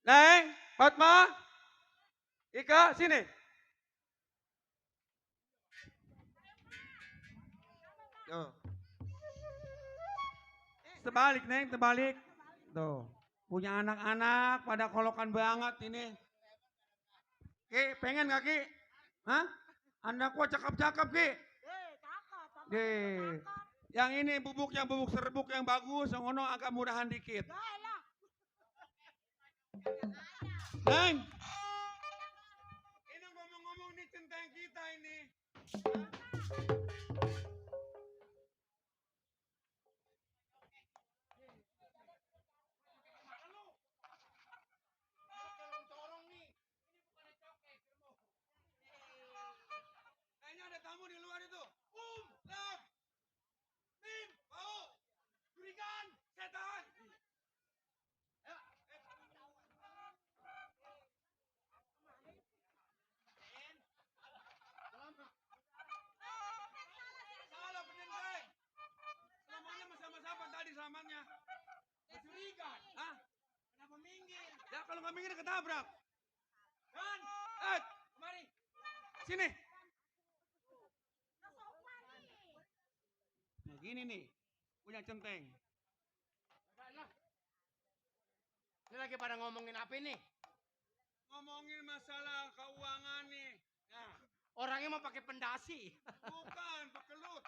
Neng, Fatma, Ika, sini. Tuh. Terbalik, Neng, terbalik. Tuh, punya anak-anak pada kolokan banget ini. Ki, pengen gak Ki? Hah? Anak gua cakep-cakep Ki. Deh. Yang ini bubuk serbuk yang bagus, yang ono agak murahan dikit. Neng. Ini ngomong-ngomong nih Centeng kita ini. Kayaknya ada tamu di luar itu. Lam, Mim, bau, curigaan, setan. Salah penenteng. Selamanya sama siapa tadi selamatnya? Mencurigan. Hah? Kenapa minggir? Ya kalau nggak minggir ketabrak. Dan, kemari. Sini. Nah gini nih, punya Centeng. Ini lagi pada ngomongin apa ini? Ngomongin masalah keuangan nih. Nah, Orangnya mau pakai pendasi. bukan pekelut,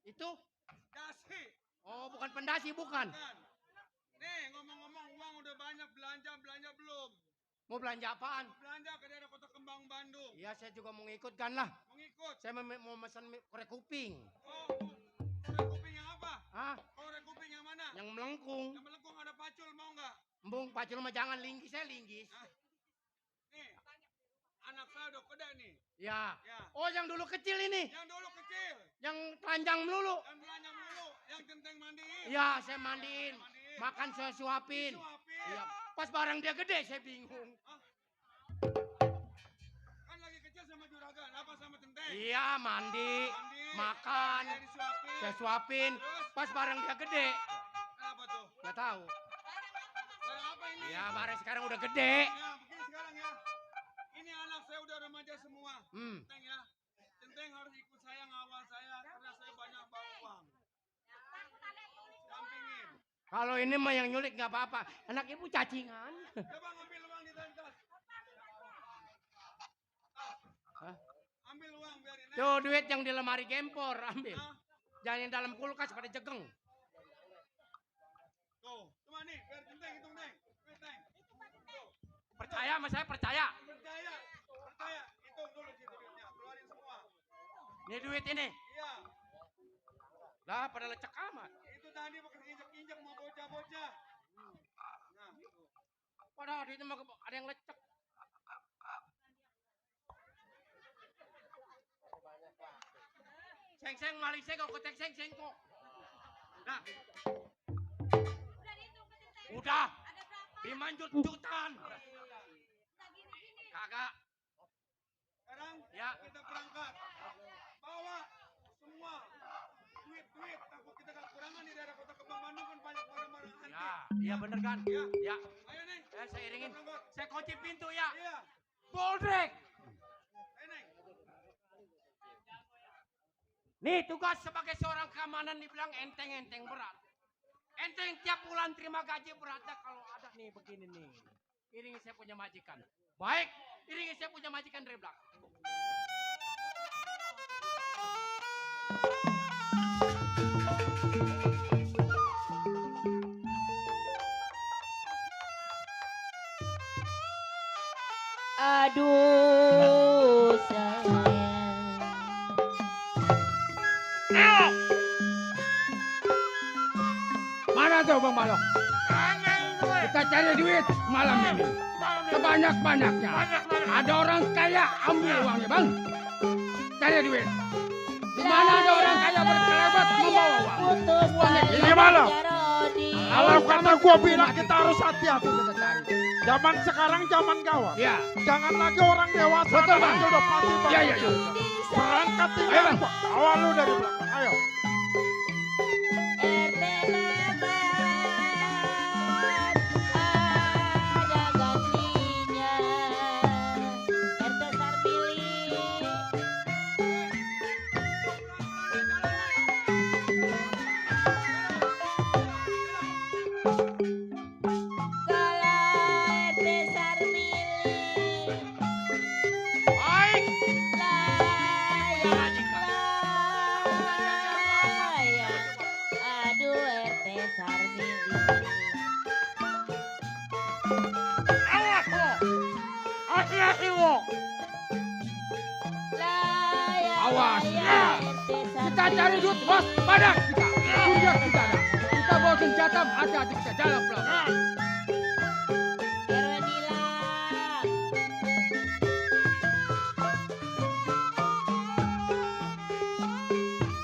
Itu? dasi. Oh, bukan pendasi, bukan. Bukan. Nih ngomong-ngomong uang udah banyak, belanja belum? Mau belanja apaan? Belanja ke daerah Kota Kembang, Bandung. Iya, saya juga mau ngikutkan lah. Mengikut. Saya mau pesan korek kuping. Oh, korek kuping yang apa? Hah? Korek kuping yang mana? Yang melengkung. Yang melengkung ada pacul, mau nggak? Embung, pacul mah jangan, linggis, saya linggis. Nih, anak saya udah gede nih. Ya. Ya. Oh, yang dulu kecil ini. Yang dulu kecil, Yang telanjang melulu. yang belanja mulu, yang Centeng mandiin. Iya, saya mandiin. Makan saya suapin. Disuapin. Iya. Pas barang dia gede, saya bingung. Kan lagi kecil sama juragan, apa sama Centeng? Iya, mandi, makan, Saya disuapin. saya suapin. Pas barang dia gede, Apa tuh? nggak tahu. Barang apa ini? Ya, barang sekarang udah gede. Ya, begini sekarang ya. Ini anak saya udah remaja semua. Centeng ya. Centeng harus ikut saya, ngawal saya, karena saya banyak bawa uang. Dampingin. Kalau ini mah yang nyulik nggak apa-apa. Anak ibu cacingan. Coba ngambil uang di tas. Hah? Ambil uang biarin. Tuh duit yang di lemari gempor, ambil. Hah? Jangan yang dalam kulkas pada jegeng. Tuh, cuma nih, biar Centeng hitung Teng. Teng. Tuh, Percaya sama saya, percaya. percaya. Hitung dulu situ duitnya, keluarin semua. Ini duit ini. Iya. Lah, pada lecek amat. Itu tadi bekas injek-injek mau bocah-bocah. Nah, tuh. Padahal duitnya mah ada yang lecek. Seng-seng, maling saya kok ketek seng-seng kok. Nah. Udah. Dimanjut jutaan. Kagak. Sekarang Ya. kita berangkat. Bawa semua duit-duit. Takut kita kekurangan di daerah Kota Kembang, Bandung kan banyak barang-barang antik. Ya, iya bener kan? Ya. Ya. Ayo nih. Saya iringin. Kita berangkat. Saya kunci pintu ya. Iya. Boldrek. Ayo Neng. Nih tugas sebagai seorang keamanan dibilang enteng-enteng berat. Enteng tiap bulan terima gaji beratnya kalau ada nih begini nih. Iringi saya punya majikan. Baik, iringi saya punya majikan dari belakang. Aduh sayang. Mana tuh Bang Balok? Aneh gue. Kita cari duit malam ini. Sebanyak-banyaknya. Ada orang kaya, ambil uangnya, Bang. Cari duit. Di mana ada orang kaya berkelebat membawa uang? Putus tali Ini malam. Jarodi. Kalau kata gua bilang kita harus Itu hati-hati. kita cari. Zaman sekarang zaman gawat. Ya. Jangan lagi orang dewasa. Betul, Bang. udah pasti Iya, iya, iya. Berangkat Ayo, tinggal. Bang. Awal lu dari belakang. Ayo. RT Mamat ada gantinya. RT Sarmili. Kalau RT Sarmili. Baik. Aduh RT Sarmili. Awas lo. Hati-hati lo. Awas, ya. Kita cari duit, bos. Padak kita. Punya kita ada. Kita bawa senjata, hati-hati kita jalan pelan. RW Nilang.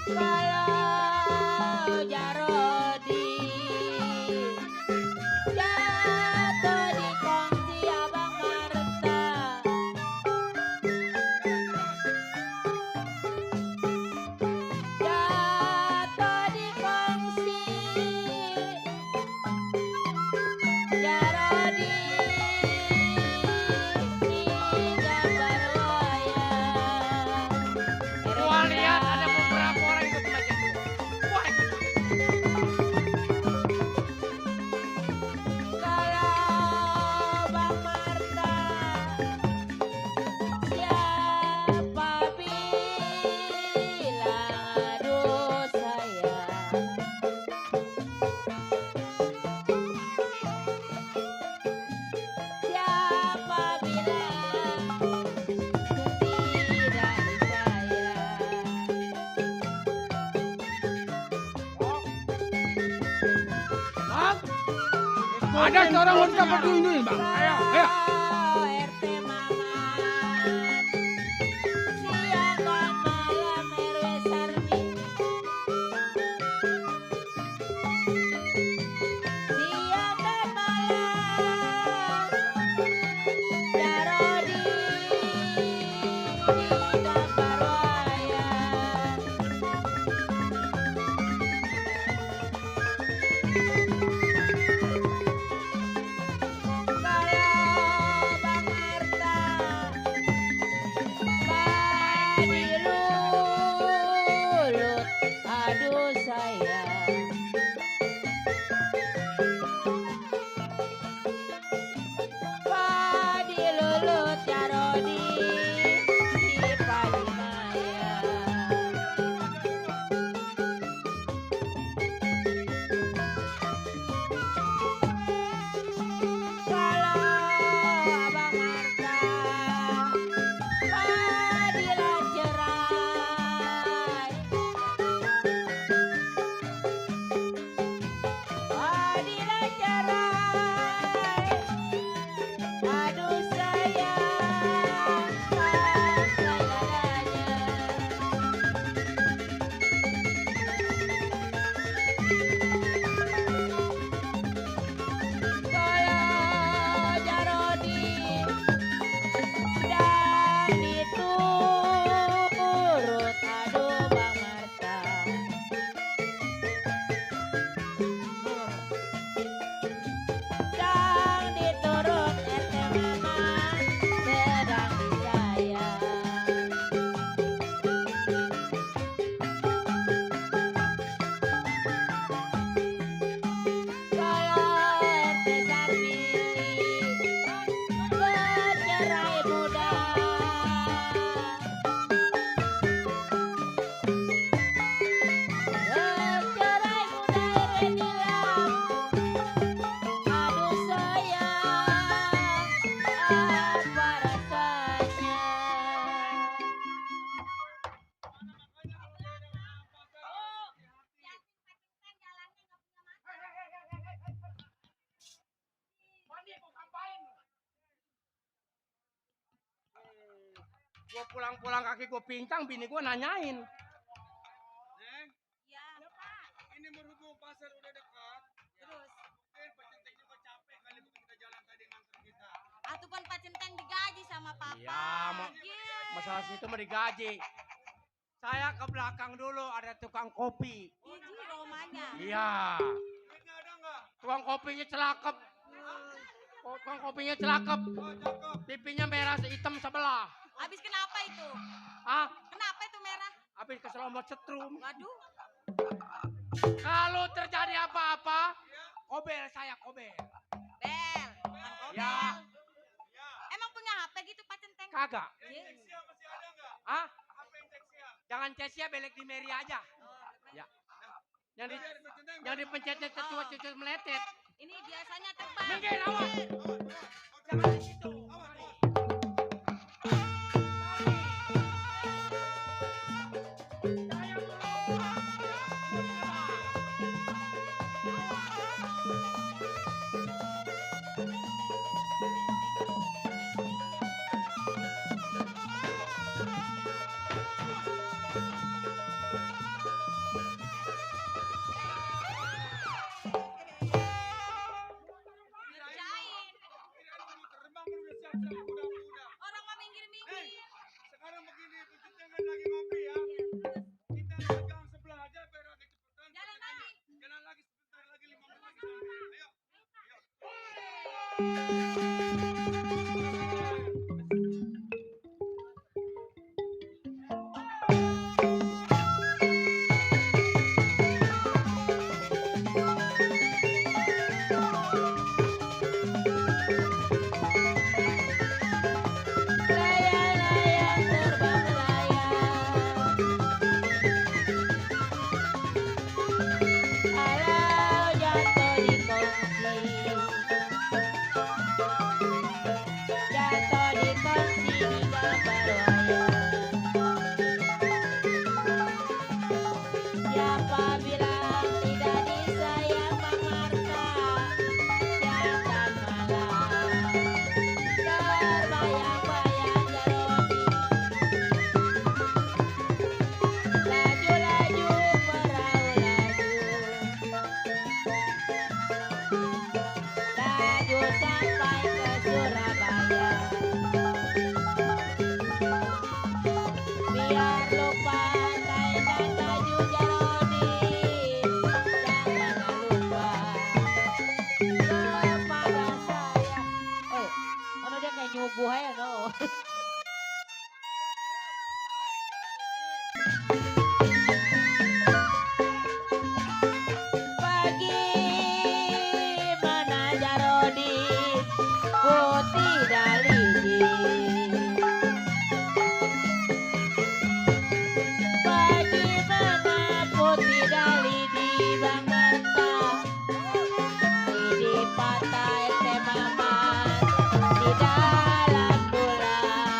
Kalau Jarodi jatuh di kongsi Abang Marta. Jatuh di kongsi Jarodi di gambar wayang. Gua lihat ada beberapa orang ikut belajar. Wah, Kalau Bang Marta siapa bilang aduh sayang. Siapa bilang tidak disayang. Bang, ada seorang wanita berdua ini, Bang. Ayo, ayo. Kalau RT Mamat siang dan malam RW Sarmili. Siang dan malam Jarodi di gambar wayang. Kalau Bang Marta padilulut, aduh sayang. Padilulut Jarodi di Gua pulang-pulang kaki gua pincang, bini gua nanyain. Neng, Ya, ini berhubung pasar udah dekat. terus. Mungkin Pak Centeng juga capek kali begitu kita jalan tadi nganter kita. Atupan Pak Centeng digaji sama papa. Iya, Iya. masalah situ mah digaji. Saya ke belakang dulu ada tukang kopi. Iji romanya. Iya. Duitnya ada nggak? Tukang kopinya celakep. Tukang kopinya celakep. Oh, cakep. Pipinya merah hitam sebelah. Habis kenapa itu? Ah, Kenapa itu merah? habis keselomot setrum. Waduh. Kalau terjadi apa-apa, kobel saya kobel. Bel. Bukan kobel. Ya. Emang punya HP gitu Pak Centeng? Kagak. Iya. Teksia masih ada nggak? Ah, HP yang Teksia. jangan Cesia belek di Meri aja. Ya. Yang di Biar Pak Centeng yang dipencetnya cucu meletet. Ini biasanya terbang. Minggir awas. Oke. Jangan di situ. Awas, awas. Kerjain. Kirain mau terbang kan udah siap-siap kuda-kuda. Orang mau minggir-minggir. Sekarang begini, Pak Centeng kan lagi ngopi ya. Kita ke gang sebelah aja biar agak cepetan. Jalan lagi. Jalan lagi sebentar lagi 5 menit lagi sampai. Ayo. Layang-layang terbang layang. Alau jatuh di kongsi. Jatuh di kongsi di gambar wayang. Siapa bilang tidak disayang Bang Marta? Jangan malam. Terbayang-bayang Jarodi. Laju-laju perahu laju. Laju sampai ke Surabaya. Biar lupa tainan baju Jarodi. Janganlah lupa kepada saya. Oh, ano dia kayak nyuguh aja no. Pagi mana Jarodi putih daliji. Pagi mana putih daliji Bang Marta. Di pantai Temaman di dalam bulan.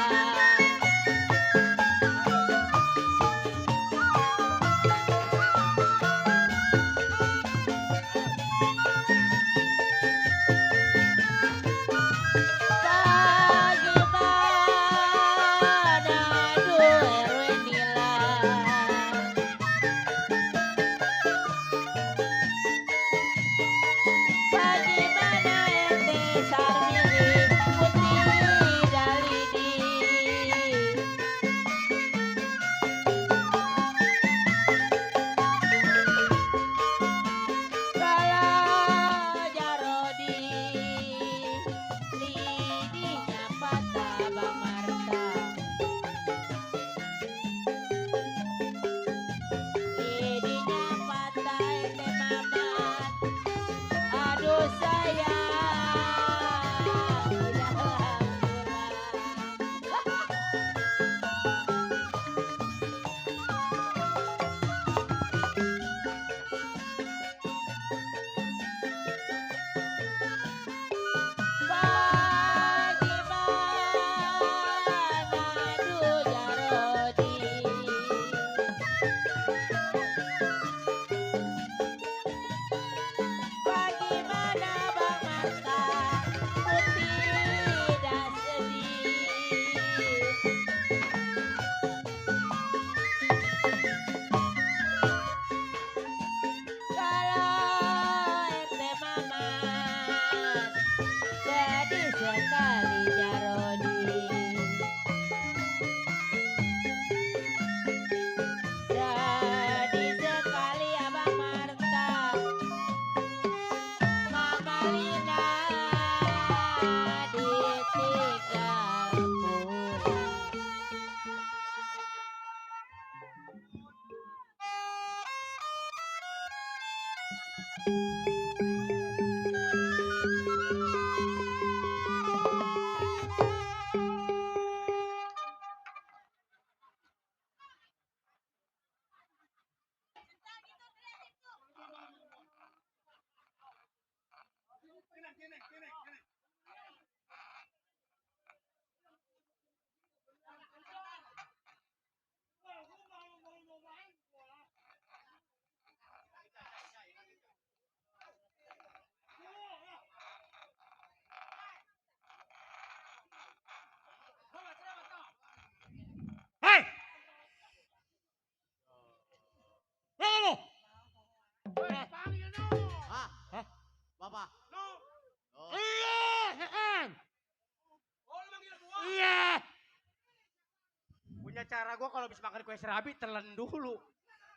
acara gua kalau habis makan kue serabi telan dulu.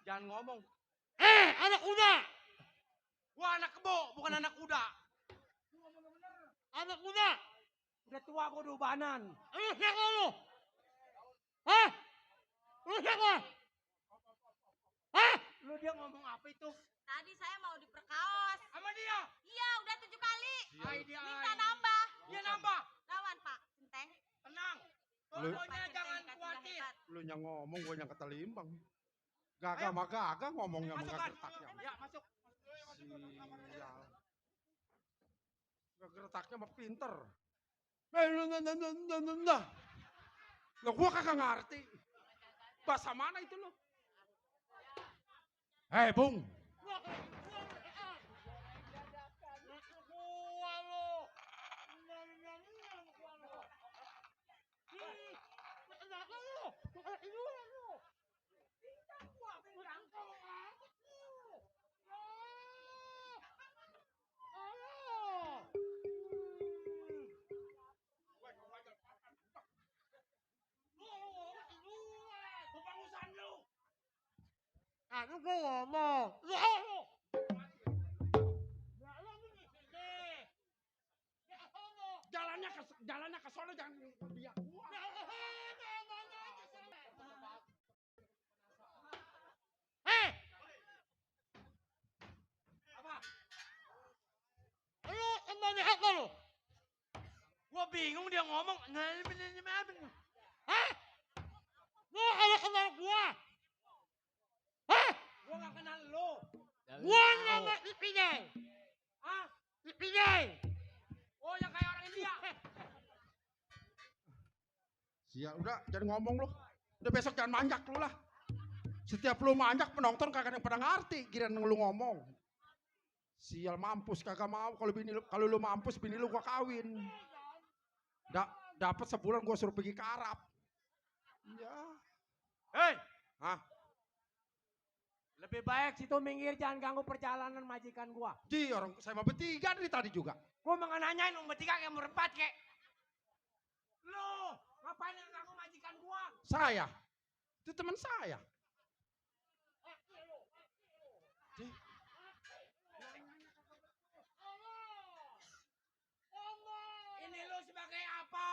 Jangan ngomong. Anak kuda. Gua anak kebo, bukan anak kuda. Anak kuda. Udah tua gua ubanan. Lu siapa lu? Hah? Lu siapa? Hah? Lu dia ngomong apa itu? Tadi saya mau diperkaos. Sama dia. Iya, udah 7 kali. Ai dia. Minta nambah. Dia nambah. Lawan, Pak. Centeng. Tenang. Lu- Pokoknya Pak jangan Centeng, khawatir. hebat. Lu yang ngomong, gue yang ketelimbang. Gagah mah gagah ngomongnya Masuk, mah Kan. gertaknya. Ya, masuk. Sial. Gak gertaknya mah pinter. Nah. Lah gua kagak ngerti. Bahasa mana itu lo? Hei, Bung. Aduh, gue ngomong. Lu. Jalannya ke sono jangan dia. Hei! Lu kembali apa lu? Gua bingung dia ngomong. Hah? Lu ada kenal gua? Hah? Gua gak kenal lu. Gua nama Ipinay. Hah? Ipinay. Oh, yang kayak orang India. Sial, udah jangan ngomong lu. Udah besok jangan manjak lu lah. Setiap lu manjak penonton kagak ada yang pernah ngerti, kirain lu ngomong. Sial mampus kagak mau kalau lu mampus bini lu gua kawin. Dapat sebulan gua suruh pergi ke Arab. Ya. Hei, Hah? lebih baik situ minggir jangan ganggu perjalanan majikan gua. Ji, orang saya mau bertiga dari tadi juga. Gua mau nanyain lu bertiga kayak berempat kek. Lu ngapain yang ganggu majikan gua? Saya. Itu teman saya. Ji. Ini lu sebagai apa?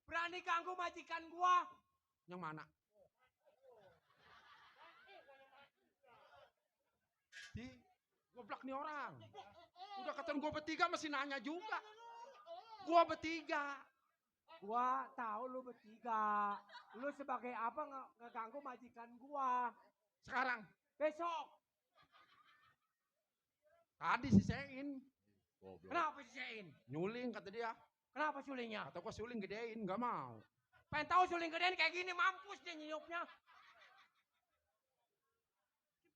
Berani ganggu majikan gua? Yang mana? Ji, goblok nih orang. Udah katakan gua bertiga masih nanya juga. Gua bertiga. Gua tahu lu bertiga. Lu sebagai apa ngeganggu majikan gua? Sekarang. Besok. Tadi si Sein. Goblok. Kenapa sih Sein? Nyuling kata dia. Kenapa sulingnya? Kata gua suling gedein, gak mau. Pengen tahu suling gedean kayak gini mampus dia nyiupnya.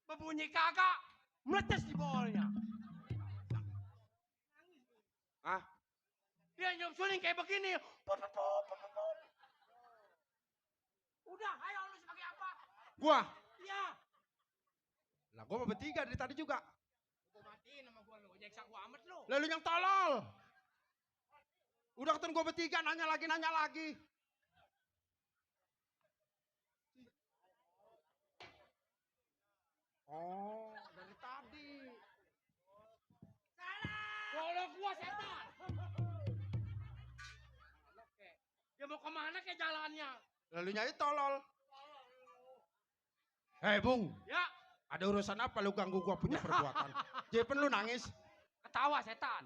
Berbunyi kagak, meletes di bolnya. Ah, Dia nyiup suling kayak begini. Udah, ayo lu sebagai apa? gua. Iya. Lah gua mau bertiga dari tadi juga. Gua matiin sama gua lu, nyeksa gua amat lu. Lalu yang tolol. Udah ketemu gua bertiga nanya lagi. Oh, dari tadi. Kalau gua setan. Dia mau kemana ke jalannya? Lalu nyai tolol. Hei Bung, Ya, ada urusan apa lu ganggu gua punya perbuatan? Jepen lu nangis. ketawa setan.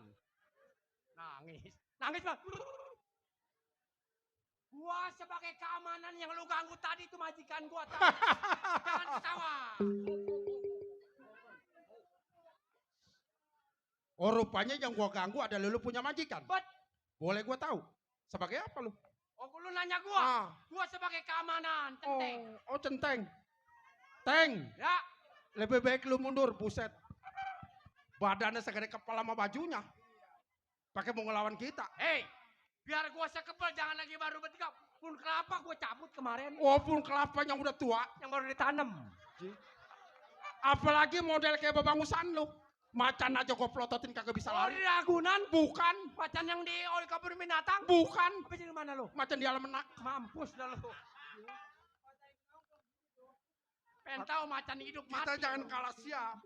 Nangis. Nangis bang. Gua sebagai keamanan yang lu ganggu tadi itu majikan gua tahu. Jangan ketawa. Oh rupanya yang gua ganggu ada lu punya majikan. Bet. Boleh gua tahu? Sebagai apa lu? Oh, lu nanya gua. Ah, Gua sebagai keamanan, centeng. oh centeng. Teng, Ya, lebih baik lu mundur, buset. Badannya segede kepala sama bajunya. Pakai mau ngelawan kita. hei, biar gua sekebal jangan lagi baru bertiga. Pun kelapa gua cabut kemarin Walaupun kelapa yang udah tua. yang baru ditanam. Apalagi model kayak babangusan lu. Macan aja gua pelototin kagak bisa Oh, lari. di Ragunan, Bukan, macan yang di oli kebun binatang. bukan. Apa sih di mana lu? Macan di alam menak. Mampus dah lu. Pengen tahu macan hidup mati. Kita jangan kalah siap.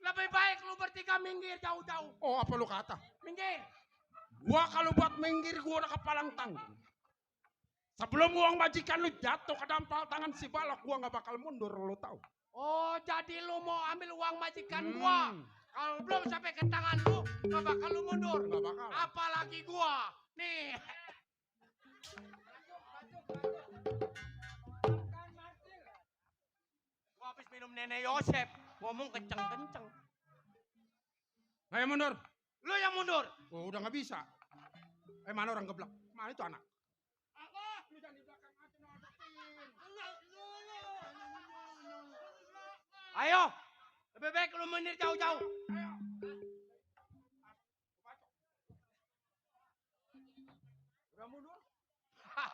Lebih baik lu bertiga minggir jauh-jauh. Oh, apa lu kata? Minggir. Gua kalau buat minggir gua udah kepalang tanggung. Sebelum uang majikan lu jatuh ke dampal tangan si balok, gua nggak bakal mundur, lu tahu. Oh, jadi lu mau ambil uang majikan gua. Kalau belum sampai ke tangan lu, gak bakal lu mundur. Nggak bakal. Apalagi gua. Nih. Gua habis minum Nenek Yosep. Ngomong kenceng-kenceng. Ayo mundur. Lu yang mundur. Oh, udah nggak bisa. Mana orang geblek? Mana itu anak? Lu jangan di belakang aja, Ayo. Lebih baik lu mundur jauh-jauh. Udah mundur? Hah,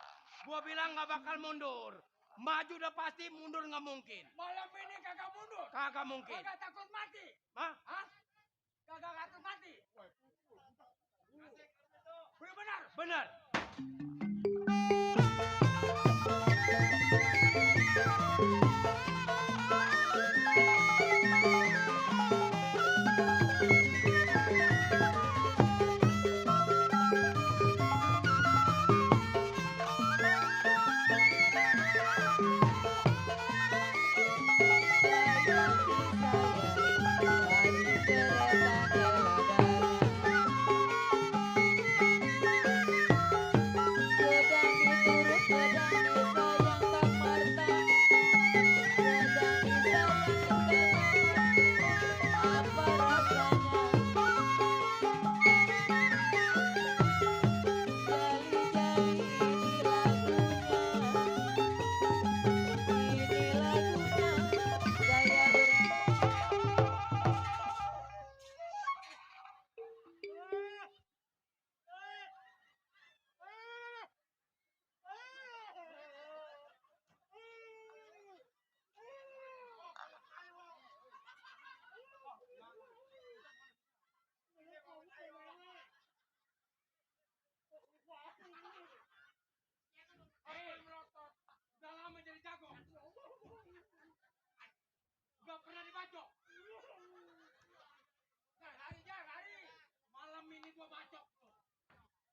gua bilang gak bakal mundur. Maju udah pasti, mundur gak mungkin. Malam ini kagak mundur. Kagak mungkin. Kagak takut mati. Hah? Hah? Kagak takut mati. Benar. Benar. Udah lama jadi jago. Gak pernah dibacok. Lari. Malam ini gua bacok.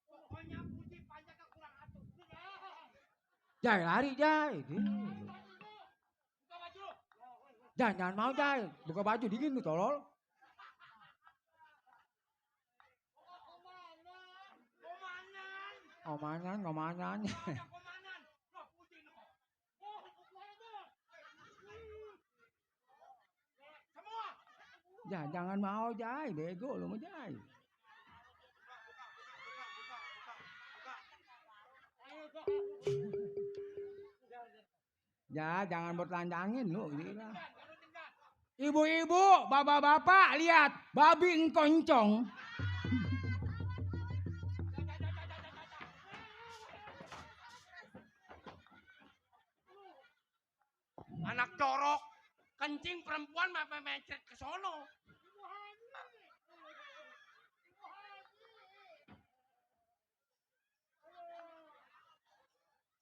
Pokoknya puji panjang kurang atuh. Jai, lari, Jai. Buka baju lu. Jangan mau, Jai. Buka baju dingin lu, tolol. Komanan. Omanan. Ada komanan. Loh, puji lu. Semua. Jangan mau, Jai. Bego lu mau, Jai. Ya, jangan bertelanjangin lu. Gila. Ibu-ibu, bapak-bapak, lihat. Babi engkoncong. Anak corok. Kencing perempuan apa mencret ke sono.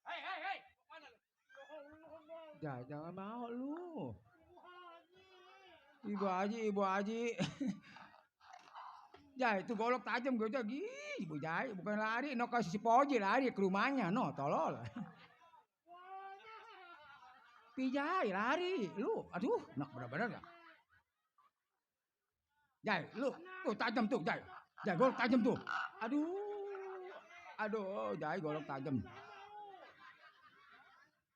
Hei. Mana lu? Jangan mau lu. Ibu Haji. Jai, itu golok tajam gue lagi. Ibu Jai, bukan lari. No kasih si Poji lari ke rumahnya. No, tolol. Pijai, lari. Lu, aduh, nak bener-bener gak? Jai, lu. Tuh, tajam tuh, Jai. Jai, golok tajam tuh. Aduh, Jai, golok tajam.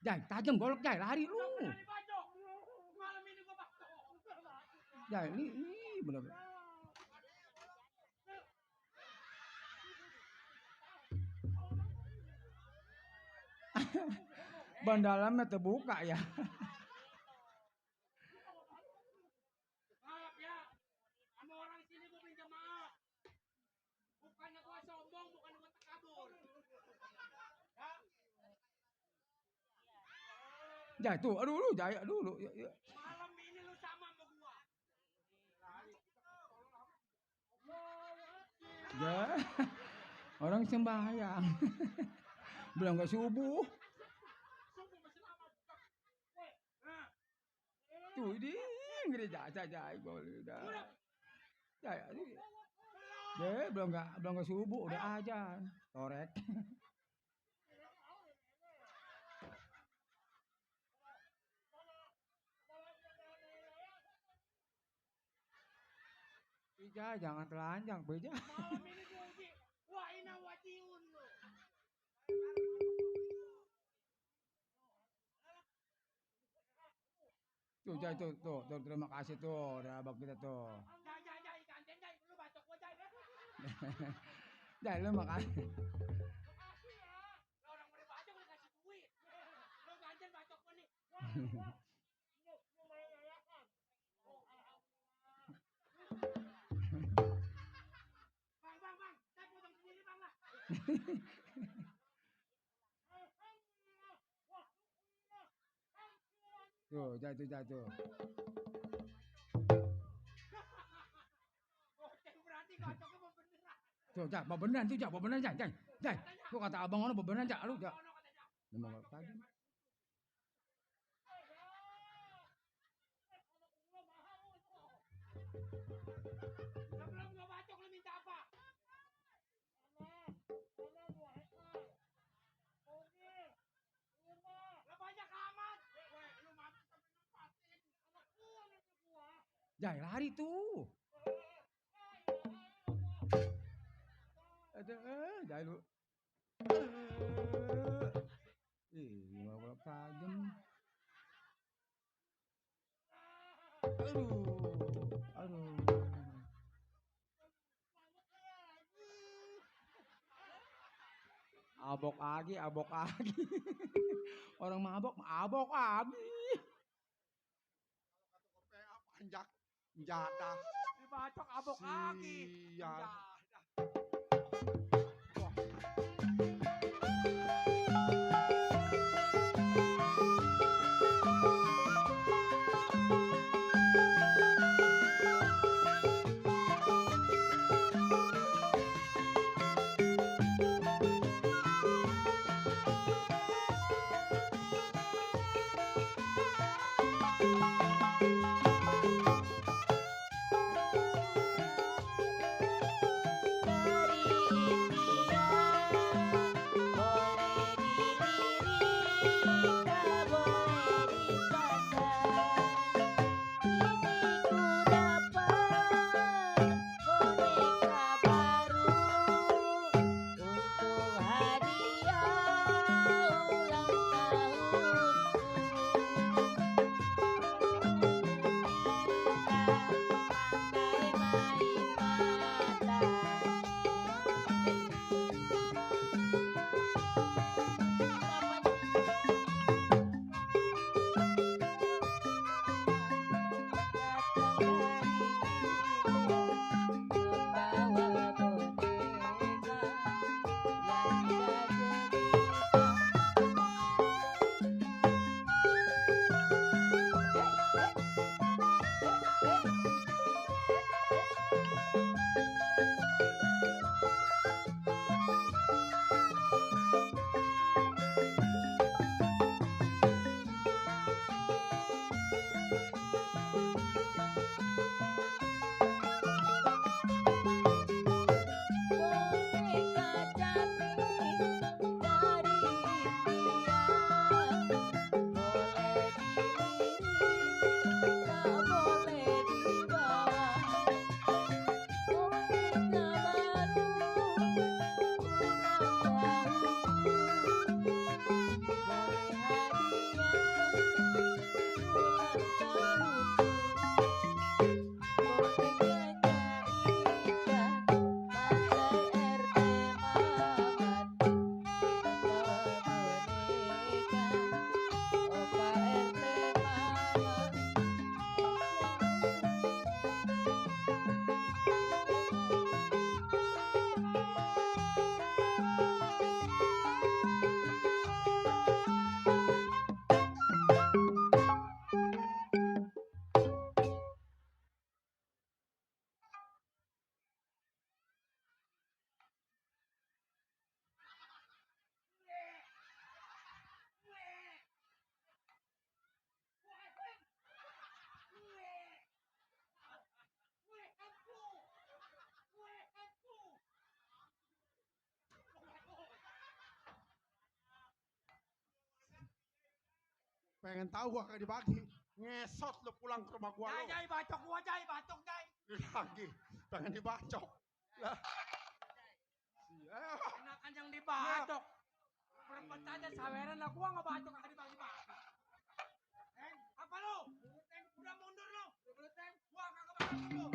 Jai, tajam golok, Jai. Lari lu. Malam ini gua bacok. Jai, ini bener-bener. Ban dalamnya terbuka ya. Maaf ya. Sama orang sini gua minta maaf. Bukannya gua sombong, bukannya gua takabur. Ya. Jai tuh, aduh lu, Jai, aduh lu. Ya. Malam ini lu sama sama gua. Ya. Orang sembahyang. Belum gak subuh. Subuh masih lama. Nah, Tuh di gereja saja boleh dah. Ya, belum nggak subuh udah aja torek. Beja jangan telanjang beja. Malam ini gue uji. Wah ina wajiun lu. Tuh, terima kasih tuh, udah abang kita tuh. Jai, kanten jai, lu bacok gua jai. Jai lu makasih. Makasih ya. Lah orang mau dibacok lu kasih duit. Lu kanten bacok gua nih. Wah. Lu main yayasan. Oh, alhamdulillah. Bang, saya potong sendiri bang lah. Tuh, jatuh. Boceng berarti bacoknya mau beneran. Tuh, mau beneran, Jai. Tuh kata abang ono beneran, lu, Jak. Memang tadi. Sebelum gua bacok lu minta apa? Tanah 2 hektar. Mobil, rumah. Lah banyak amat. Weh, lu mati sampai nempatin. Anak gua nanti gua. Jai lari tuh. Aduh, Jai lu. Mau tajam. Aduh. Abok lagi. Orang mabok lagi. Panjak, jadah. Dibacok abok lagi. Sial. pengen tahu gua kagak dibagi. Ngesot lu pulang ke rumah gua lu. Jai, bacok gua, Jai, bacok, Jai. Lagi pengen dibacok. Lah. Siap. Enakan yang dibacok. Perempat aja saweran lah, gua ngebacok kagak dibagi-bagi. Apa lu? Udah mundur lu. Gua kagak bakal mundur.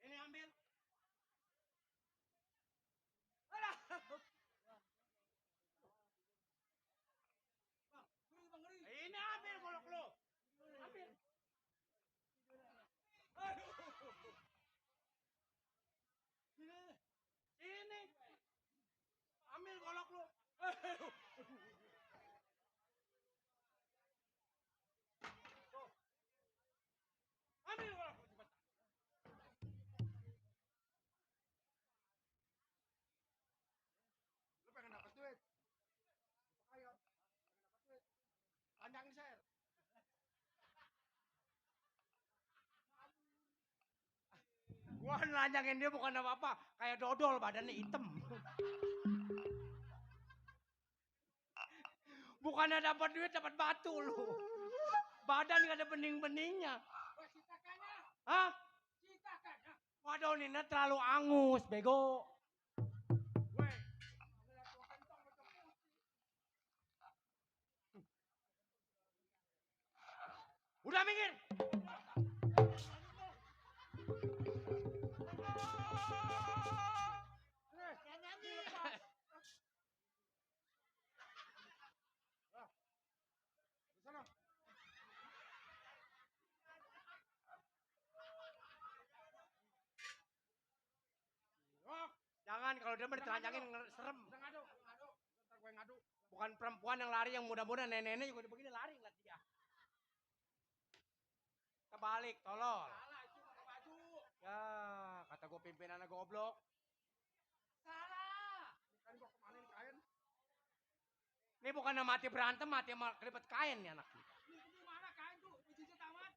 Ini ambil. Alah. Ini ambil golok lu. Ambil. Aduh. Ini. Ambil golok lu. Aduh. Ambil golok lu cepat. Lu pengen dapat duit. Ayo. Pengen dapat duit. Panjangin share. Gua nanyain dia bukan apa-apa, kayak dodol badannya hitam. Bukannya dapat duit, dapat batu lu. Badan gak ada bening-beningnya. Hah? Waduh, Nina terlalu angus, bego. Udah minggir. Jangan, kalau dia ditelanjangin serem. Ngadu. Ntar gue ngadu. Bukan perempuan yang lari, yang muda-muda, nenek-nenek juga begini lari ngeliat dia. Kebalik, tolol. Salah itu pakai baju. Ya, kata gue pimpinannya goblok. Salah. Kan gua kemarin kain. Ini bukan mati berantem, mati sama kelipet kain nih anak. Ini mana kain tuh? Dicuci tamat.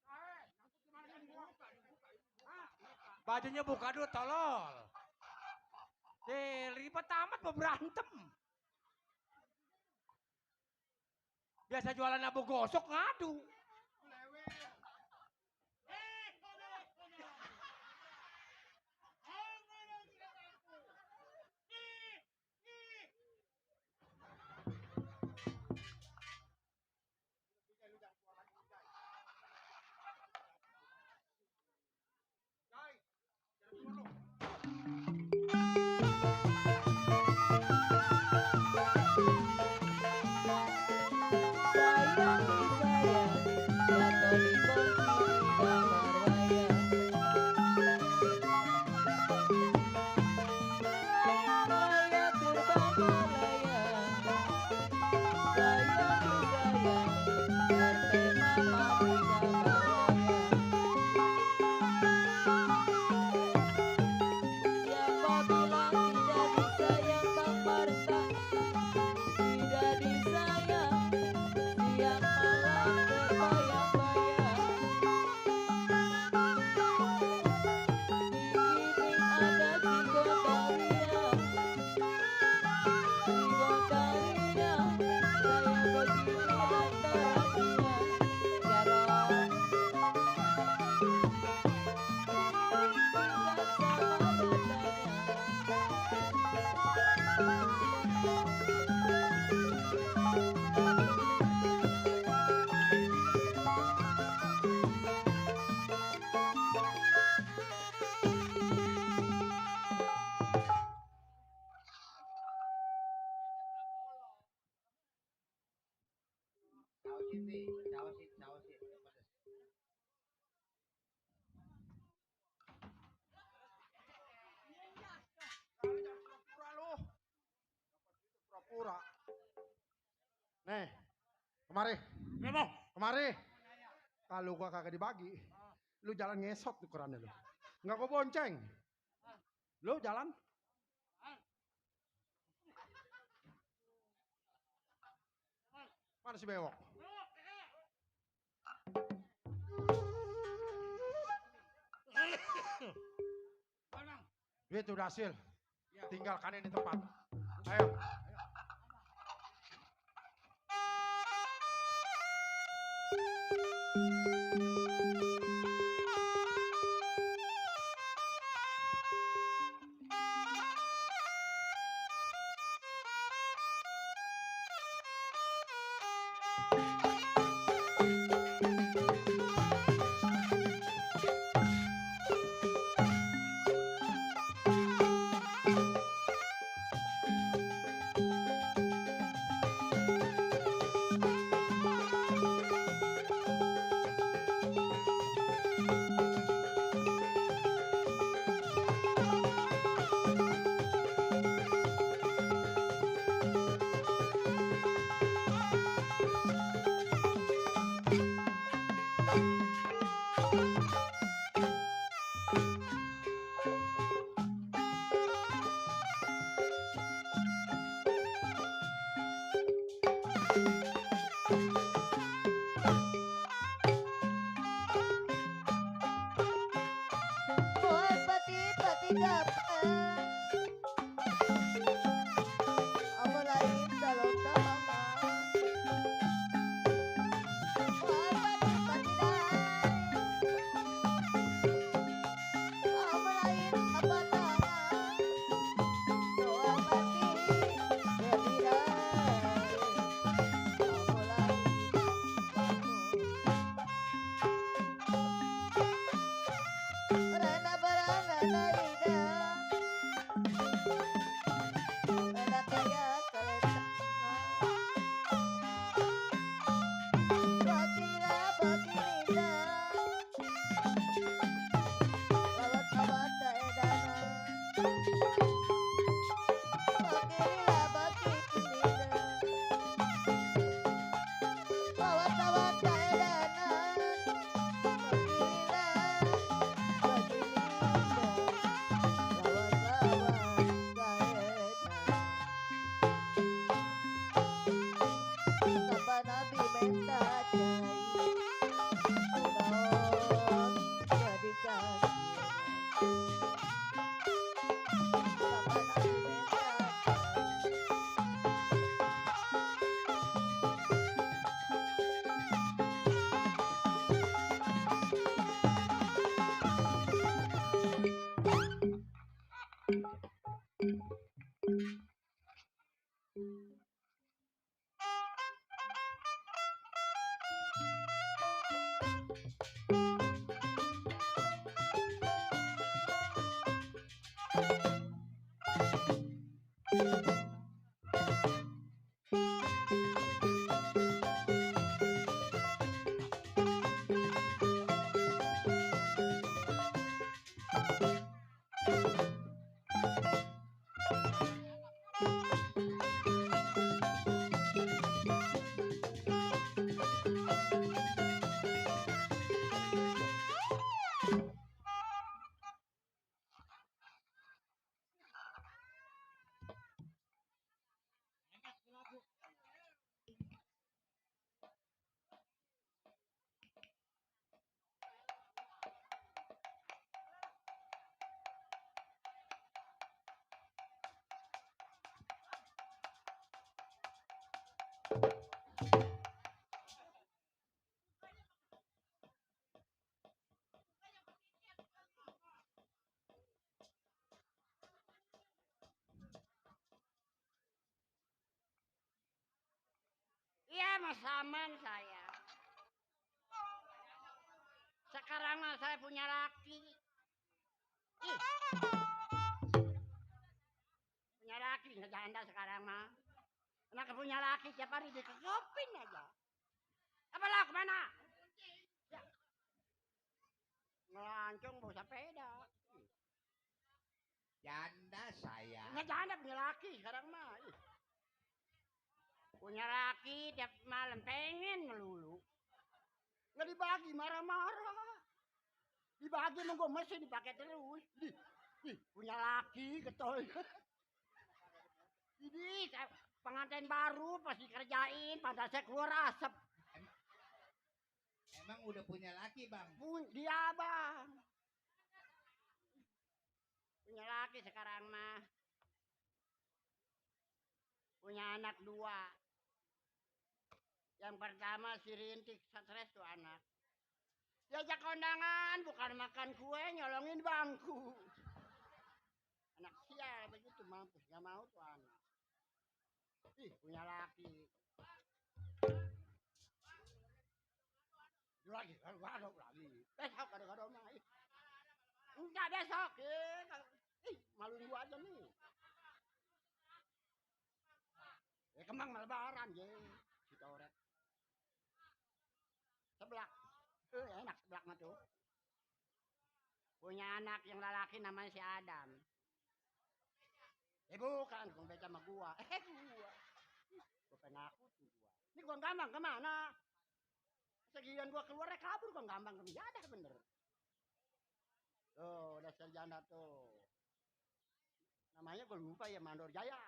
Kain. Nyangkut di mana kan dibuka. Bajunya buka dulu, tolol. Ribet amat mau berantem. Biasa jualan abu gosok ngadu. Sayang, sayang. pura-pura. Nih, kemari, Kenapa? kemari. Kalau gua kagak dibagi, lu jalan ngesot tuh korannya lu. Nggak gua bonceng. Lu jalan. Mana si bewok? Duit udah hasil. Tinggalkan ini tempat. Ayo. Mohon pati-pati dapat. Apa lain dalam tamangan. Mohon pati-pati dapat. Apa lain apa tangan. Doa mati berdirai. Apa lain Rana barangana ida Rana kaya kaleta Bakila bakilinda Lawat awat daedana Bakila bakilinda Lawat awat daedana Bakila Iya, Mas Saman saya. Sekarang mah saya punya laki. Ih. Punya laki, ngejanda sekarang mah. Anak punya laki tiap hari dikekopin aja. Apa lo kemana? Ya. Ngelancong bawa sepeda. Janda saya. Ngejanda punya laki sekarang mah. Ih. Punya laki tiap malam pengen melulu. Nggak dibagi marah-marah. Dibagi nunggu mesin dipakai terus. Punya laki getol. Ini pengantin baru pasti kerjain pada saya keluar asap. Emang udah punya laki bang? Dia bang. Punya laki sekarang mah. Punya anak 2. Yang pertama si Rintik stres tuh anak. Diajak kondangan bukan makan kue nyolongin bangku. Anak sial begitu mampus gak mau tuh anak. Punya laki. Lagi, gado lagi. Besok gado-gado mah. Enggak besok. Maluin gua aja nih. Kemang lebaran ye. Si Torek. Seblak. Enak seblak mah tuh. Punya anak yang lelaki namanya si Adam. Bukan, gua baca sama gua. Gua. Gua penakut tuh gua. Ini gua gampang kemana? Segian gua keluar kabur gua gampang ke Janda bener. Tuh, udah Janda tuh. Namanya gua lupa ya, Mandor Jaya.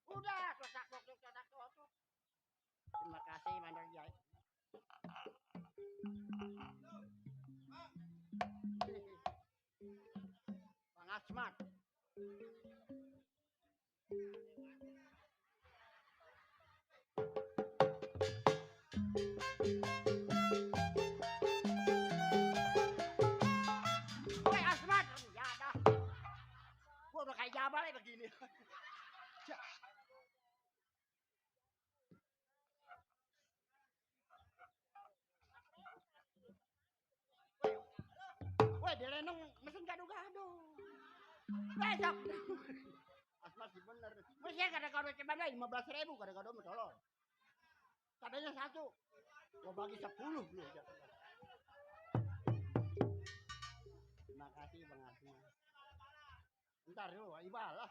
Udah, kotak. Terima kasih Mandor Jaya. Bang Asmat. Woi Asmat, ya dah. Gua udah kayak jabal ya begini. Woi, di Lenong mesin gado-gado. Besok. Asmat sih bener. Mesin gado-gado cuman 15.000 gado-gado sama tolong. Cabenya 1. Gua bagi 10 dulu. Terima kasih Bang Asmat. Ntar dulu, ibalah.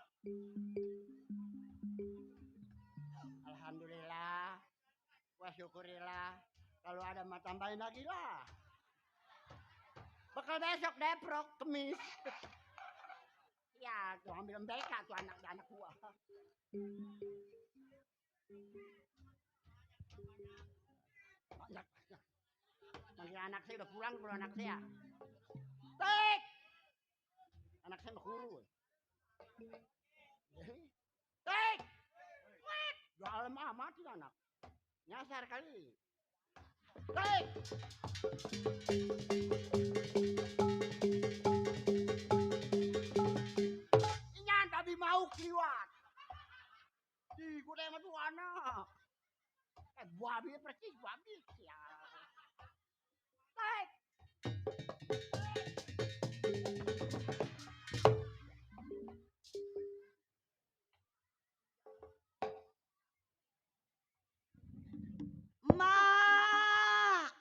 Alhamdulillah. Wah syukurilah. Kalau ada mah tambahin lagi lah. Bekal besok deprok kemis. Ya, tuh ambil MBK tuh anak gua. Banyak. Nanti anak saya udah pulang anak saya. Tik! Anak saya mau guru. Tik! Jual mati anak. Nyasar kali. Tik! Babi persis babi. Sial. Tarik. Mak.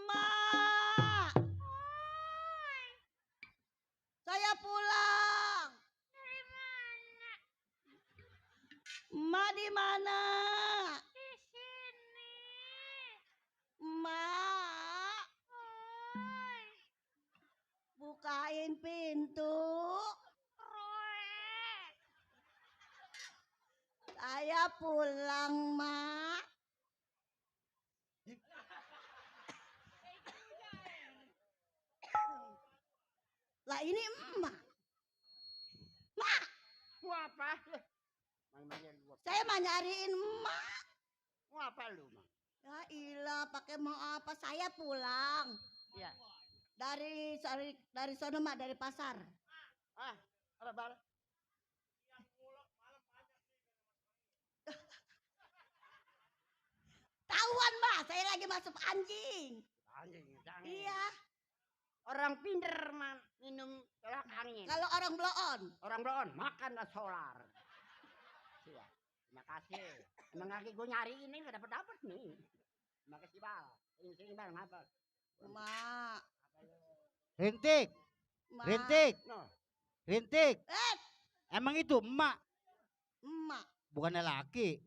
Mak. Saya pulang. Dari mana? Mak di mana? Di sini. Mak, Oi. bukain pintu. Roe. Saya pulang, Mak. Lah ini emak. Mak, Mau apa? Main-main gua. saya mah nyariin emak. Mau apa lu, Mang? Ya ilah, pakai mau apa? Saya pulang. Iya. Dari sono Mak, dari pasar. Ah, ada bal. Tahuan, Mbak, saya lagi masuk anjing. Anjing, jangan. Iya, Orang pinter man minum tolak angin. kalau orang bloon. Orang belon makanlah solar. Iya. Terima kasih. Emang lagi gue nyari ini gak dapet nih. Terima kasih bal. Sini bal ngapa? Mak, Rintik, Mak. rintik, No. rintik. Emang itu emak, Emak. bukan laki.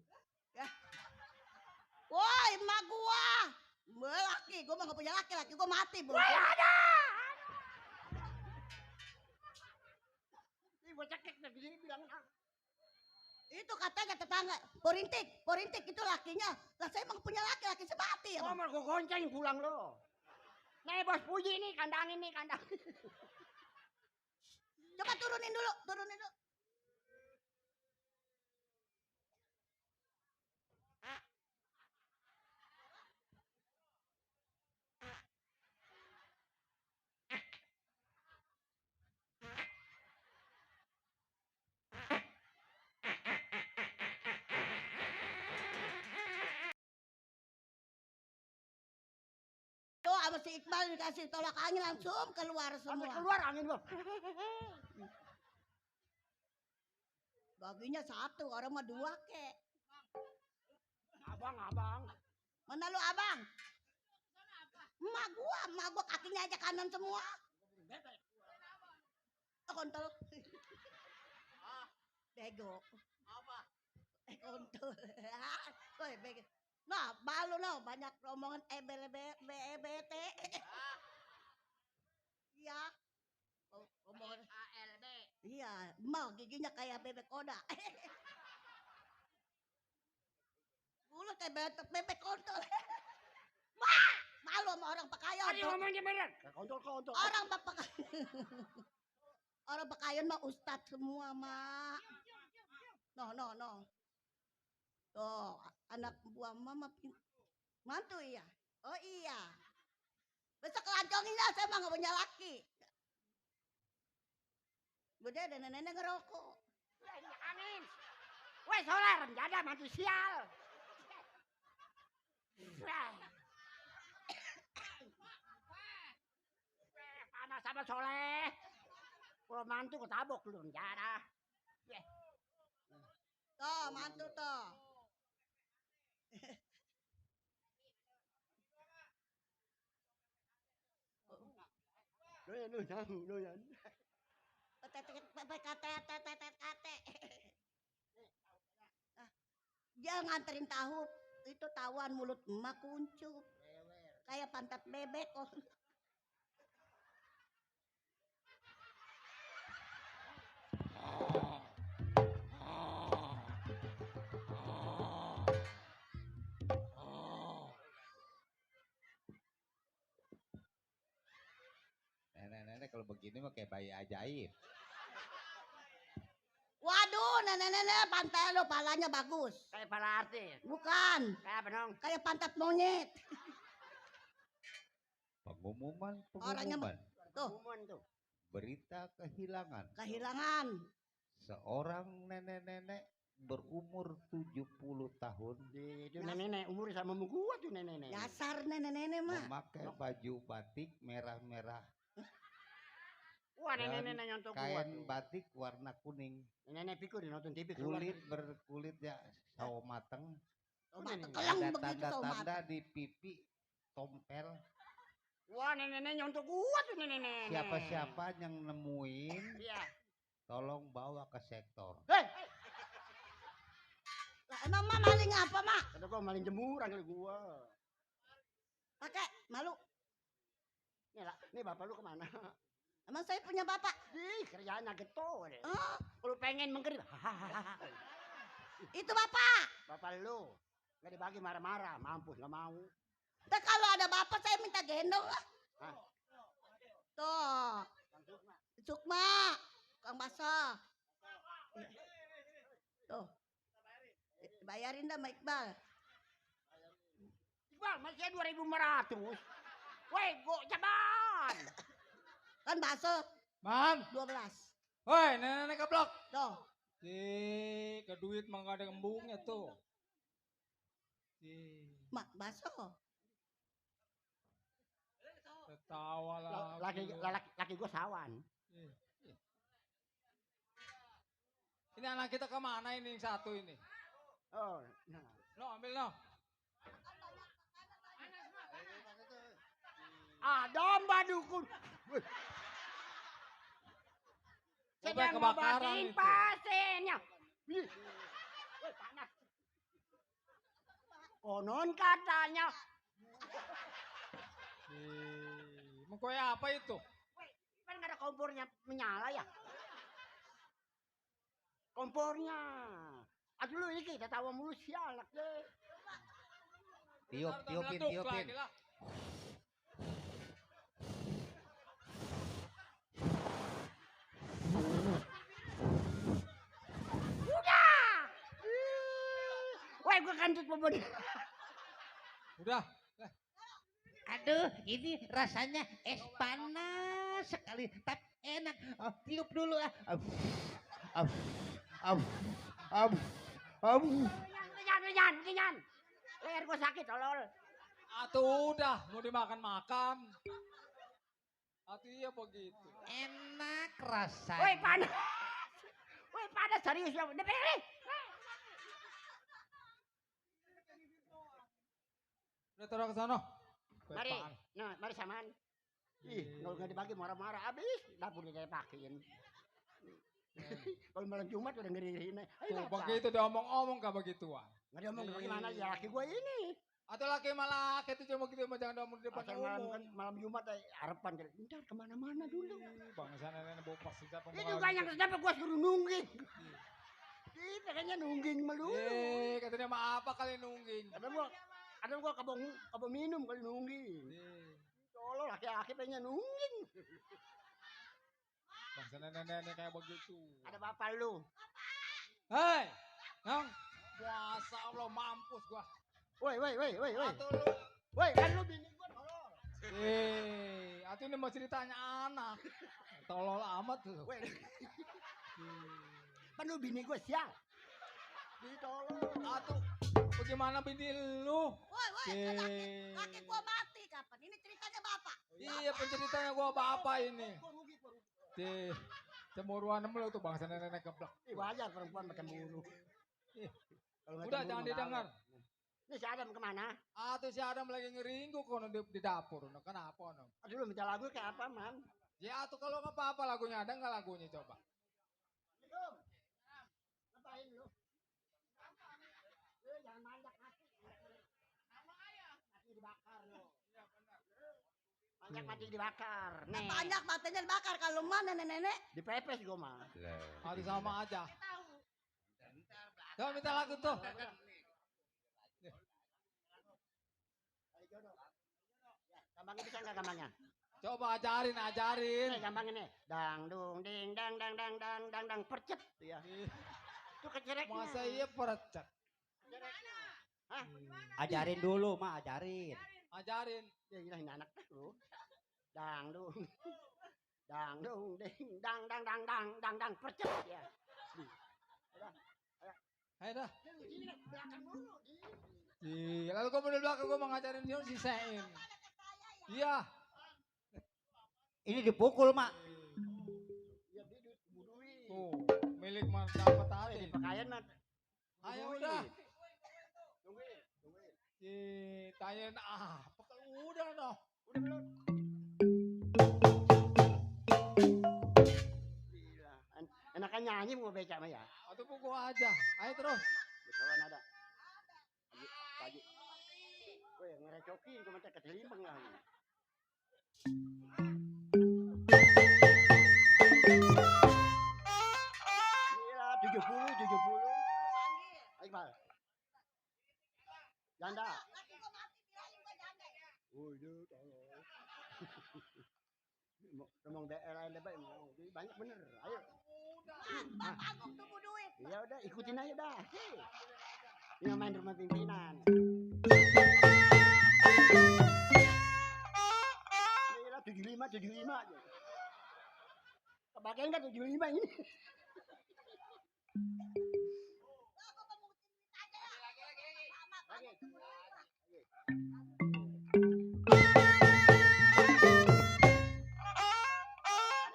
Woi, emak gua. Laki, gua mah gak punya laki gua mati, Bu. Ini bocah kek dari sini bilang Itu katanya tetangga, Porintik itu lakinya. Lah saya emang punya laki saya mati ya. oh, mau gue gonceng pulang lo. Nih bos puji nih kandangin nih kandang. Coba turunin dulu. Tuh sama si Iqbal dikasih tolak angin langsung keluar Sampai semua. keluar angin lo. Baginya satu, orang mah dua kek. Abang. Mana lu abang? Emak gua kakinya aja kanan semua. Kontol. Bego. Apa? Kontol. Woi, bego. Nah, balu no banyak rombongan EBT. Iya. Rombongan ALB. Iya, mau giginya kayak bebek koda. Mulut kayak bebek kontol. Wah, malu sama orang pekayon. Tadi ngomongnya bener. Kontol. Orang pekayon. Orang pekayon mah ustad semua, Mak. No. Tuh, anak buah mama mantu iya. Oh iya. Besok kelancongin lah, saya mah gak punya laki. Gue ada nenek ngerokok. Angin. Woi solar, jaga mantu sial. Panas sama soleh. Kalau mantu ketabok lu, jaga. Tuh, mantu tuh. Doyan. Dia nganterin tahu, itu tahuan mulut emak kuncup. Kayak pantat bebek kok. Nenek-nenek kalau begini mah kayak bayi ajaib. Waduh, nenek-nenek pantai lo palanya bagus. Kayak para artis. Bukan, Kayak apa dong? kayak pantat monyet. Pengumuman. Orangnya tuh, Umuman tuh. Berita kehilangan. kehilangan. Seorang nenek-nenek berumur 70 tahun Itu nenek-nenek umur sama gua tuh nenek-nenek. Nyasar nenek-nenek mah. memakai baju batik merah-merah Wah, dan nenek-nenek nyontok gua kain tuh. batik warna kuning. Nenek pikir nonton TV keluar. Kulit berkulit ya sawo mateng. Oh, mata nenek. telang Ada begitu sama tanda-tanda mata. di pipi tompel. Wah, nenek-nenek nyontok gua tuh nenek-nenek. Siapa-siapa yang nemuin Iya. tolong bawa ke sektor. Hei, Lah, emang mah maling apa mak? kata gua maling jemuran kali gua. Pakai malu. Nih lah, nih bapak lu kemana? Emang saya punya bapak. Ih, kerjaannya getol. Oh, Kalau pengen mengkerip, itu bapak. bapak lu nggak dibagi marah-marah, mampus nggak mau. Tapi kalau ada bapak saya minta gendong lah. Hah? Tuh, Sukma, Kang Basah. Tuh, bayarin dah sama Iqbal. Iqbal, masih 2.500. Woi, gua caban. Kan bakso Mam, 12. woi nenek keblok. Tuh, Ke duit mah gak ada kembungnya tuh. mak bakso. Ketawa lah. Laki gua sawan. Ini anak kita kemana ini yang satu ini? Oh, nah. No, ambil no. Domba dukun. Sampai kebakaran ngobatin itu. pasiennya. Wih, panas. Konon katanya. Mau kue apa itu? Kan nggak ada kompornya menyala ya. Kompornya. Aduh lu ini kita tawa mulu sialak deh. Tiupin. Udah. Woi, gua kantut bobon. Udah. Aduh, ini rasanya es panas sekali, tapi enak. Oh, tiup dulu ah. Kenyan. Leher gua sakit, tolol. Atuh udah, mau dimakan-makan. Atuh iya begitu. Enak rasanya. Woi, panas. Woi, panas serius ya. Udah pilih. Udah taruh ke sana. Mari. Nah, mari samaan. Ih, kalau nggak dibagi marah-marah habis dapur dia pakein. Kalau malam Jumat udah ngeri-ngeriin. Tuh, begitu diomong-omong gak begituan. Nggak diomong bagaimana ya laki gue ini. Atau laki malah itu cuma gitu mah jangan ngomong di depan Asal malam umum. kan malam Jumat harapan ntar kemana-mana dulu. Bangsa nenek bawa pas sejak Ini banyak kenapa gue suruh nungging. Ih, pengennya nungging melulu. Katanya mah apa kali nungging. Kadang gua kabau minum kali nungging. Tolong laki-laki pengennya nungging. Bangsa nenek kayak begitu. Ada bapak lu. Hei, Nong, puasa Allah mampus gua. Woi. Atuh lu. Woi, kan lu bini gua tolol. Atuh ini mau ceritanya anak. Tolol amat tuh. Woi. Kan lu bini gua sial. Ditolol. Atuh, bagaimana bini lu? Woi, laki gua mati kapan? Ini ceritanya bapak. Iya, penceritanya gua apa ini? Cemburuan lu tuh bangsa nenek keblak. Ih, wajar perempuan bercemburu. Kalau nggak Udah cemburu jangan mah didengar. Ini si Adam kemana? Atuh si Adam lagi ngeringgu kono di dapur. No, kenapa no? Aduh lu minta lagu kayak apa, Man? Ya atuh kalau nggak apa-apa lagunya ada nggak lagunya coba? Belum. Ngapain lu? Lu jangan manjak mati. Mati dibakar lu. Manjak mati dibakar. Nih. Banyak matanya dibakar kalau mana nenek-nenek. Dipepes gua mah. Atuh sama aja. Coba minta lagu tuh. Gampangnya bisa nggak gampangnya? Coba ajarin. Nih gampangnya nih. Dang dung ding dang percet tuh ya. Itu kecereknya. Masa iya perecet? Kecereknya. Hah? Ajarin dulu, mah ajarin. Ajarin. Ya ini anak teh lu. Dang dung ding dang percet ya. Ayo. Ayo dah. Sini belakang dulu. Iya, lalu gue dari belakang gue mau ngajarin dia sisain. Iya. Ini dipukul, Mak. Ya dia buduin. Tuh, milik mah dapat tadi. Pakaian mah. Ayo udah. Tungguin, tungguin. Tanyain apa? Udah noh. Udah belum? Gila. Enakan nyanyi mau becak mah ya. Atau pukul aja. Ayo terus. Besawan ada. Pagi. Gue ngerecokin, gue macam kecelimpeng lah. Gila, 70. Ayo, Bal. Janda. Oh, iya, tolong. Ngomong daerah lain lebat mau. Jadi banyak bener. Ayo. Aku tunggu duit. Ya udah, ikutin aja dah. Ini main rumah pimpinan. Gila, 75 aja. Kebagian kan 75 ini.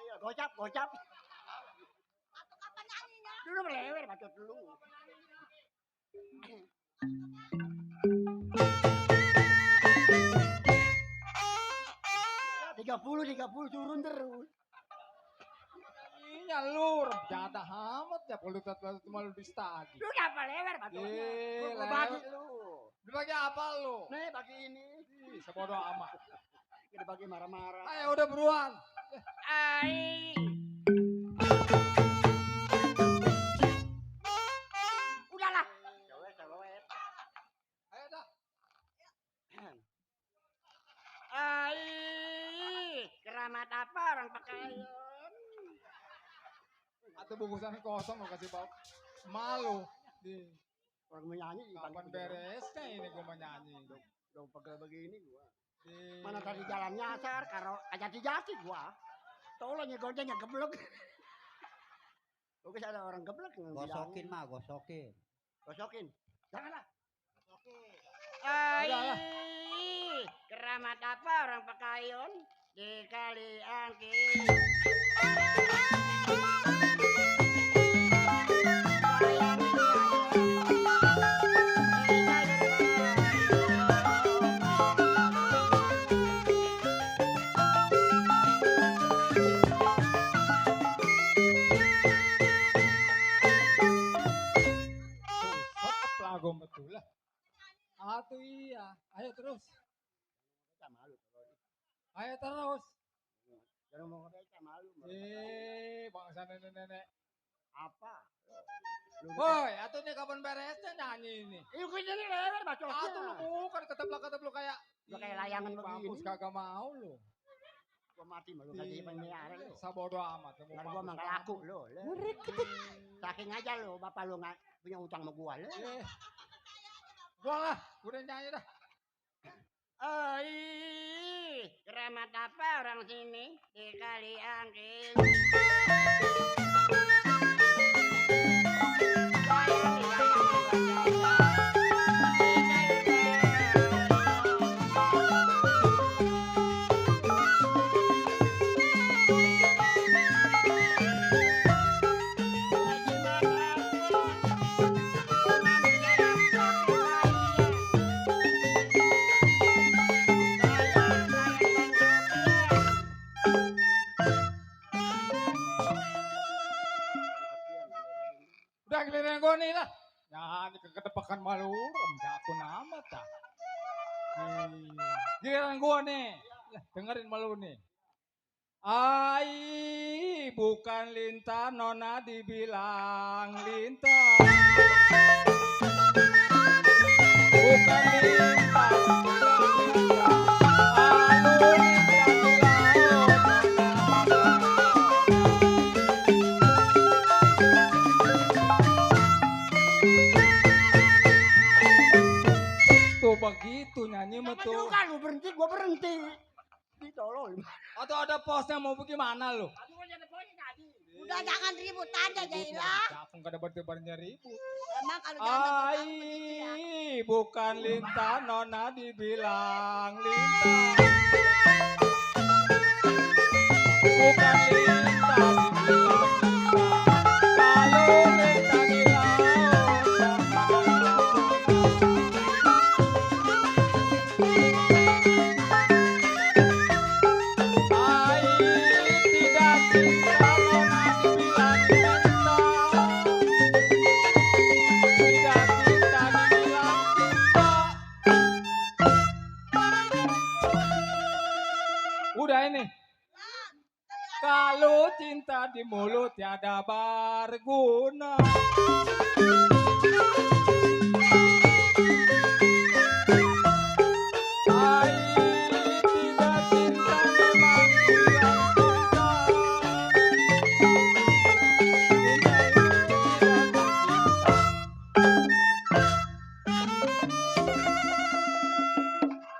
Ayo, gocap. Apa nyanyinya? Dulu melewer, bacot dulu. Ya, 30 turun terus. Iya lur, jatah amat ya kalau cuma lu di stadi. Lu kenapa lewer bacotnya? Lu bagi lu. Dibagi apa lu? Nih bagi ini. Ih, sebodoh amat. Kita bagi marah-marah. Ayo udah buruan. Ai. Udahlah. Cewek. Ayo dah. Ai. Keramat apa orang pakaian? Atau bungkusan kosong mau kasih bau. Malu. Di Orang menyanyi kapan beresnya ini gua mau nyanyi. Dong pegel begini gua. Di Mana tadi jalan nyasar karo jati gua. Tolong nyegolnya geblek. Oke ada orang geblek yang Gosokin, Mak, gosokin. Gosokin. Janganlah. Udahlah. Ai. Keramat apa orang pakaian di kali angkin. Lagu betul lah. Atuh iya. Ayo terus. Malu. Ayo terus. Jangan mau ngebeca malu. Bangsa nenek-nenek. Apa? Woi, atuh nih kapan beresnya nyanyi ini? Iku ini lewer bacotnya. Atuh lu bukan keteplak kayak Lu kayak layangan Mampus begini. kagak mau lu. Gua mati malu kasih penyiaran lu. Sabodo amat. Ntar gua mah gak laku lu. Saking aja lu, bapak lu gak punya utang sama gua lu. Gua lah, udah nyanyi dah. Ai, keramat apa orang sini di kali angkin. Udah giliran gua nih lah. Nyanyi kekedepakan malu, jakun amat dah. Giliran gua nih. Dengerin malu nih. Ai, bukan lintah, nona dibilang lintah. Bukan lintah, dibilang lintah. Alu lintah di laut, tuh begitu nyanyi mah tuh. Juga lu berhenti, gua berhenti. Ditolong. Atau ada posnya mau bagaimana lu? Aduh, ada poin tadi. Udah jangan ribut aja Jailah. Siapa nggak ada bertebarnya ribut? Emang kalau jangan Ai, bukan lintah, nona dibilang lintah. Bukan lintah, dibilang lintah. Kalau lintah di laut, ai, tidak cinta, nona dibilang lintah. Tidak cinta dibilang cinta. Udah ini. Kalau cinta di mulut tiada berguna. Ai, tidak cinta memang bilang cinta. Cinta itu tidak cinta.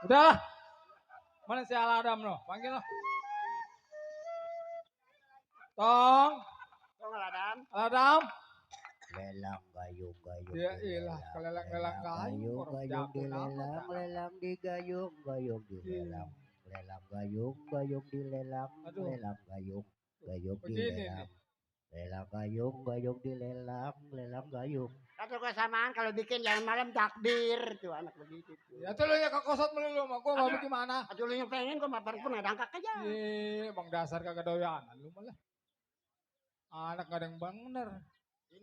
Udahlah. Mana si Aladam lo? Panggil lo. Tong. Tong Aladam. Aladam. Lelang gayung gayung. Ya ilah, kelelang-lelang gayung. Gayung gayung dilelang, lelang digayung, gayung dilelang. Lelang gayung, gayung dilelang, Aduh. lelang gayung, gayung Begini dilelang. Lelang gayung, gayung dilelang, lelang gayung. Satu kesamaan kalau bikin jangan malam takdir tuh anak begitu tuh. Ya tuh lo ya kekosot melulu sama gua mau gimana? Aduh lu yang pengen kok mapar pun ada angkat aja. Bang dasar kagak doyanan lu malah. Anak gak ada yang bener.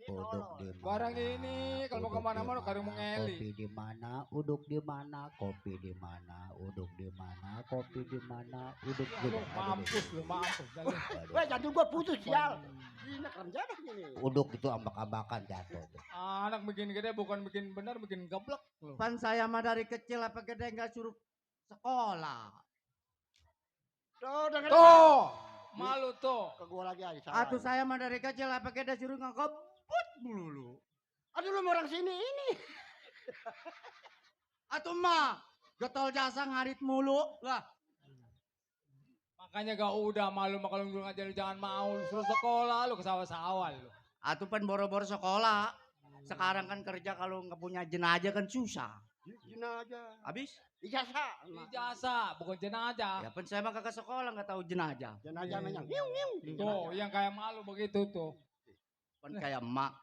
Uduk di mana? Barang ini kalau mau Uduk kemana-mana di kadang mau mana? ngeli. Kopi di mana? Uduk di mana? Kopi di mana? Uduk di mana? Kopi di mana? Uduk di Lu mana? mampus lu mampus. Dah lu. Wah jantung gua putus sial. Ini kerja dah ini. Uduk itu ambak-ambakan jatuh. Anak bikin gede bukan bikin benar bikin geblek lu. Pan saya mah dari kecil apa gede nggak suruh sekolah. Tuh denger. Tuh, malu tuh. Ke gua lagi aja. Atuh saya mah dari kecil apa gede suruh ngekebut melulu. Aduh lu mau orang sini ini. Atuh mah getol jasa ngarit mulu lah. Makanya gak udah malu mah kalau lu ngajar jangan mau lu suruh sekolah lu ke sawah-sawah lu. Atuh pan boro-boro sekolah. Sekarang kan kerja kalau nggak punya jenajah kan susah. Jenazah. Habis? Ijazah. Ijazah bukan jenazah. Ya pan saya mah kagak sekolah nggak tahu jenajah. Jenazah namanya. Nyiung nyiung. Tuh, yang kayak malu begitu tuh. Pan kayak emak.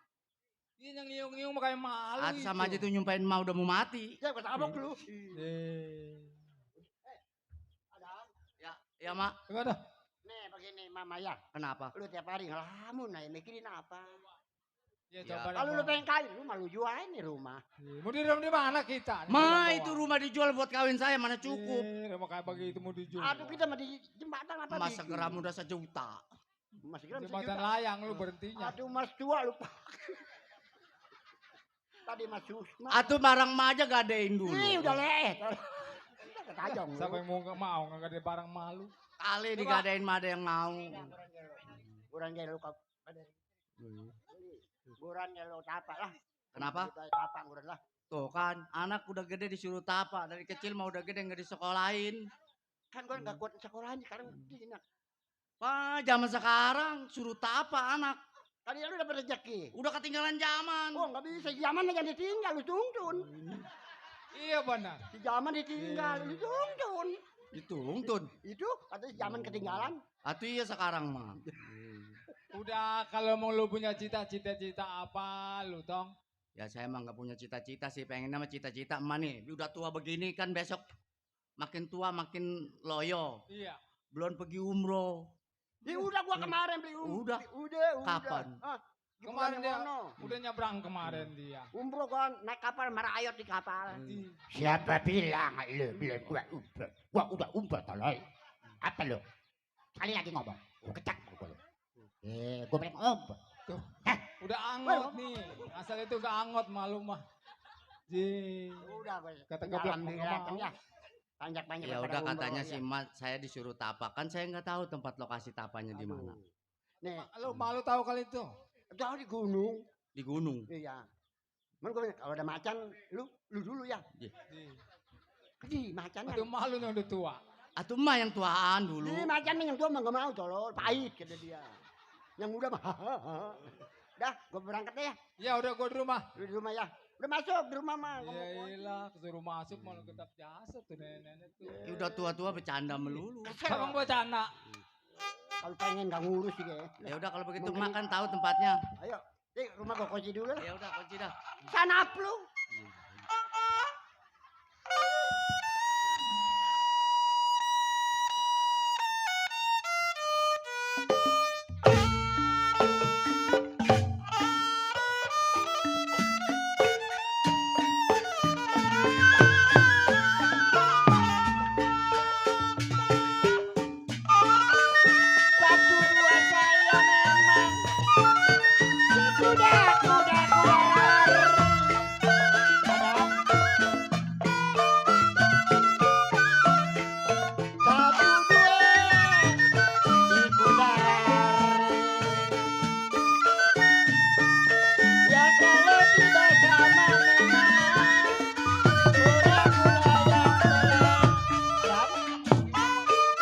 Ini yang nyiung-nyiung mah kayak malu Atuh sama aja tuh nyumpain emak udah mau mati. Ya gua tabok lu. Ya mak. Enggak dah. Nih begini Mama ya. Kenapa? Lu tiap hari ngelamun nah mikirin apa? Ya, Ya, coba Kalau lu pengen kawin lu malu jual ini rumah. mau di mana kita? Ma itu rumah dijual buat kawin saya mana cukup. Rumah kayak begitu mau dijual. Aduh kita mah di jembatan apa Mas bikin? segeram udah 1 juta. Mas Gram Jembatan sejuta. layang lu berhentinya. Aduh mas tua lupa. Tadi mas Susma. Atuh barang ma aja gadein dulu. Ih udah leh. Udah ketajong lu. Siapa yang mau nggak ada barang malu? Kali digadein mah ada yang mau. Kurang kayak lu kau. Buran ya lu tapa lah. Kenapa? Tapa buran lah. Tuh kan, anak udah gede disuruh tapa. Dari kecil mah udah gede nggak disekolahin. Kan gua nggak kuat sekolahan sekarang enak. Pak, zaman sekarang suruh tapa anak. Tadi lu dapat rezeki. Udah ketinggalan zaman. Oh nggak bisa zaman aja ditinggal lu tuntun. Iya benar. Di zaman ditinggal lu tuntun. Dituntun. Itu katanya zaman ketinggalan. Atuh iya sekarang mah. Udah kalau mau lu punya cita-cita apa lu tong? Ya saya emang nggak punya cita-cita sih. Pengennya mah cita-cita emak nih. Udah tua begini kan besok makin tua makin loyo. Iya. Belum pergi umroh. Ya udah gua kemarin beli Udah. Udah. Kapan? Ah, Kemarin dia Mono. udah nyebrang kemarin dia. Umroh kan naik kapal merayot di kapal. Siapa bilang lu bilang gua udah umroh tolol. Apa lu? Sekali lagi ngomong. Gua kecak gua lu. Gua bilang umroh. Tuh. Udah angot nih. Asal itu gak angot malu mah. Ji. Udah bos. Kata geblak mau Alhamdulillah nggak kan mau. ya. Panjang-panjang. Ya pada udah umroh, katanya ya. si Mat saya disuruh tapa. Kan saya nggak tahu tempat lokasi tapanya di mana. Nih, Lu malu tahu kali itu? jauh di gunung. Di gunung. Iya. Man gua bilang, kalau ada macan, lu dulu ya. Di macan. Aduh malu nih udah tua. Atuh mah yang tuaan dulu. Di macan yang tua mah nggak mau tolol, pahit kata dia. Yang muda mah. Dah, gue berangkat deh ya. Ya udah gua di rumah. Lu di rumah ya. Udah masuk di rumah mah. Ya iyalah, kesuruh masuk malah ketap jasa tuh nenek-nenek tuh. Ya udah tua-tua bercanda melulu. Emang gua cana. Kalau pengen gak ngurus juga ya. Ya udah kalau begitu Mungkin- makan tahu tempatnya. Ayo, rumah gua kunci dulu lah. Ya udah kunci dah. Sana lu. Satu dua saya memang kuda kuda kuda. Satu dua di kuda. Ya kalau tidak sama memang kuda kuda yang telah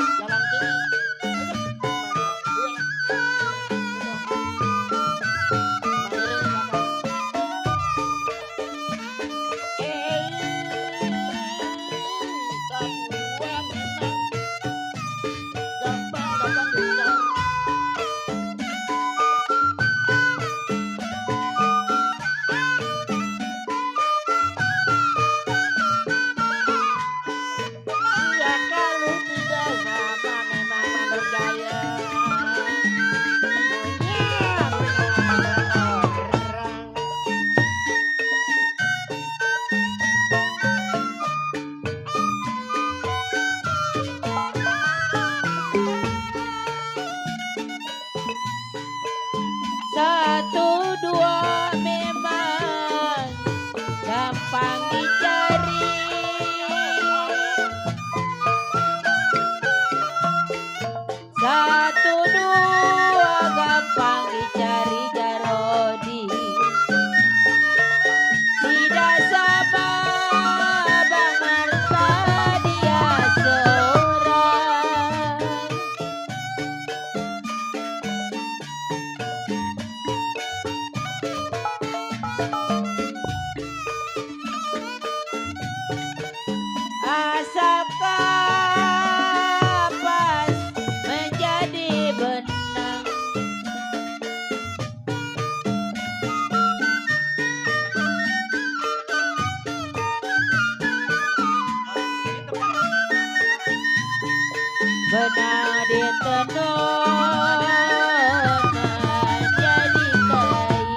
jalan kiri. Ya kalau tidak sama memang manusia. Satu dua memang gampang dicari. Satu dua gampang dicari Jarodi. Tidak sama Bang Marta dia seorang. Asap kapas menjadi benang. Benang ditenun jadi kain.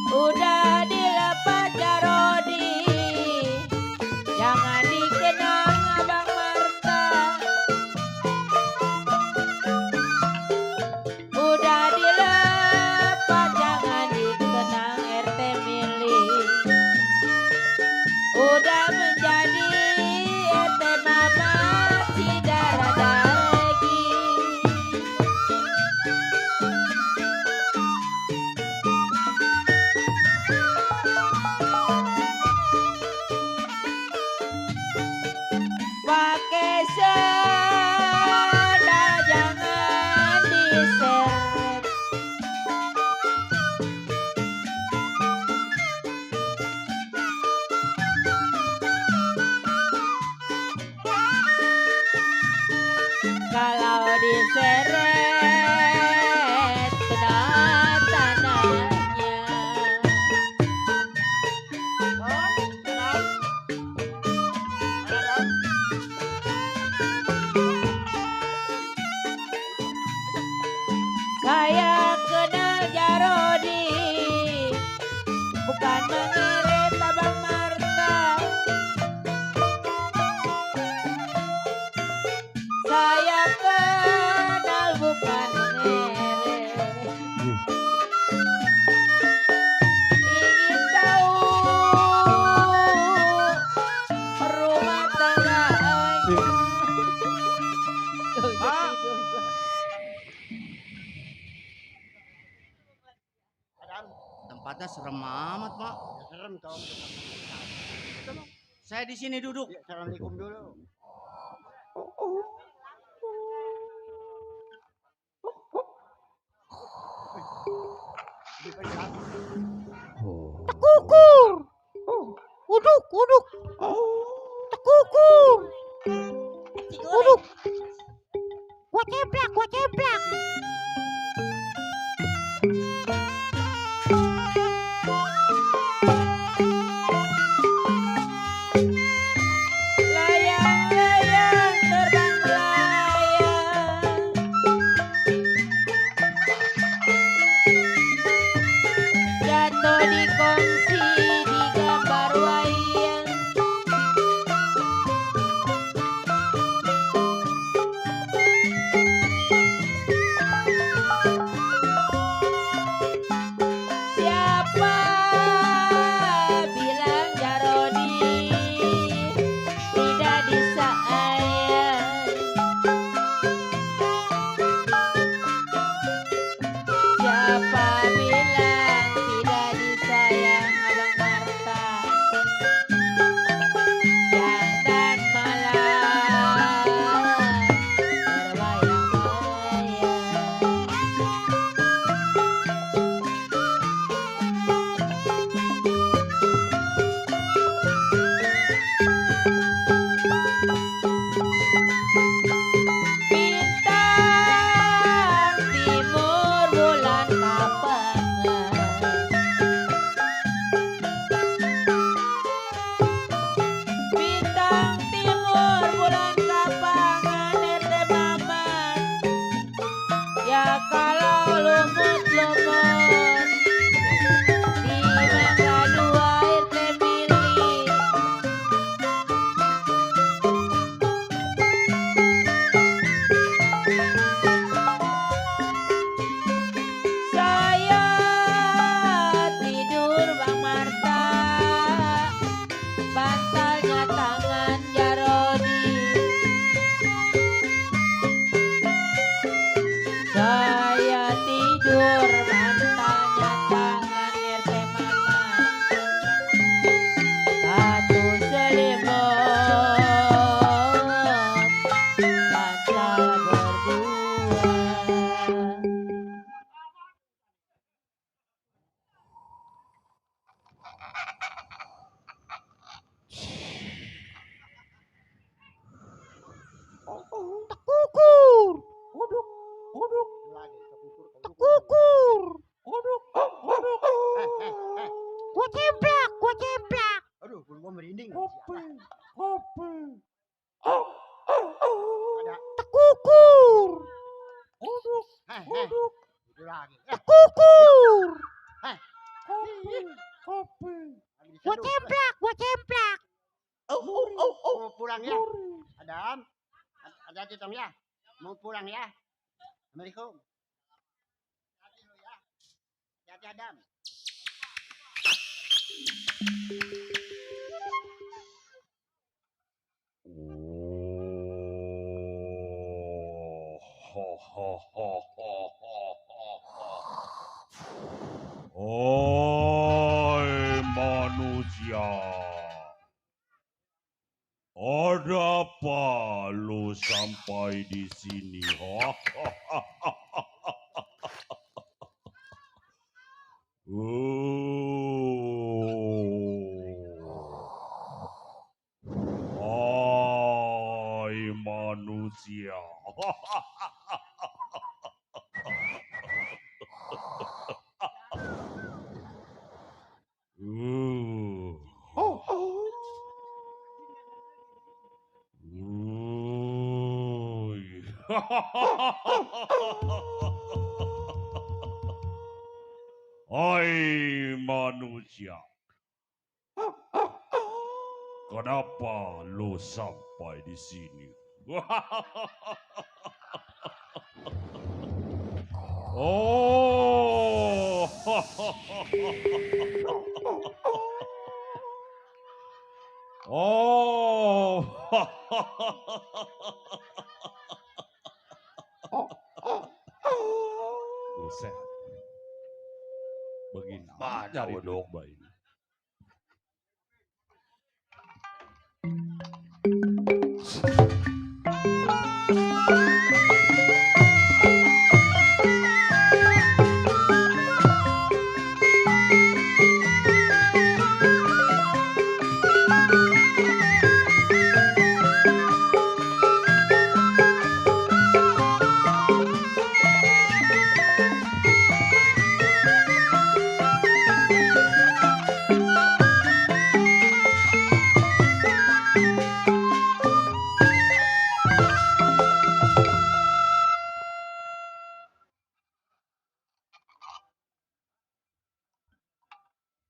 Udah dilepas Jarodi, jangan dikenang Abang Marta. Udah dilepas jangan dikenang RT Mili. Udah menjadi RT Mama si darah daging. Pakai sendal jangan diseret. Kalau diseret kena tanahnya. tempatnya serem amat, Mak. Ya, serem tau. Saya di sini duduk. Ya, assalamualaikum dulu. Tekukur. Uduk, uduk. Tekukur. Uduk. Gua ceplak, gua ceplak. Layang-layang terbang melayang, jatuh di kongsi di gambar wayang. Siapa bilang Jarodi tidak disayang? Siapa bilang tidak disayang Abang Marta? Siang dan malam terbayang-bayang. Bintang timur bulan kapangan, bintang timur bulan kapangan RT Maman. Ya kalau lumut-lumut di Mangga Dua RT Mili. Saya tidur Bang Marta, bantalnya tangan Jarodi. Saya tidur bantalnya tangan RT Maman. Satu selimut, bantal berdua. Tekukur. Uduk, uduk. Lagi tekukur. Tekukur. Uduk. Gua ceplak, gua ceplak. Aduh, gua merinding. Kopi, kopi. Ada. Tekukur. Uduk, uduk. Itu lagi. Tekukur. Kopi, kopi. Gua ceplak, gua ceplak. Mau pulang ya? Adam. Hati-hati Tom ya. Mau pulang ya. Assalamualaikum. Hati-hati lu ya. Hati-hati Adam. Oi manusia, ada apa lu sampai di sini? Hai manusia. Hai manusia, kenapa lu sampai di sini? Oh, oh, Buset. Begini. Baca Cari udah. domba ini.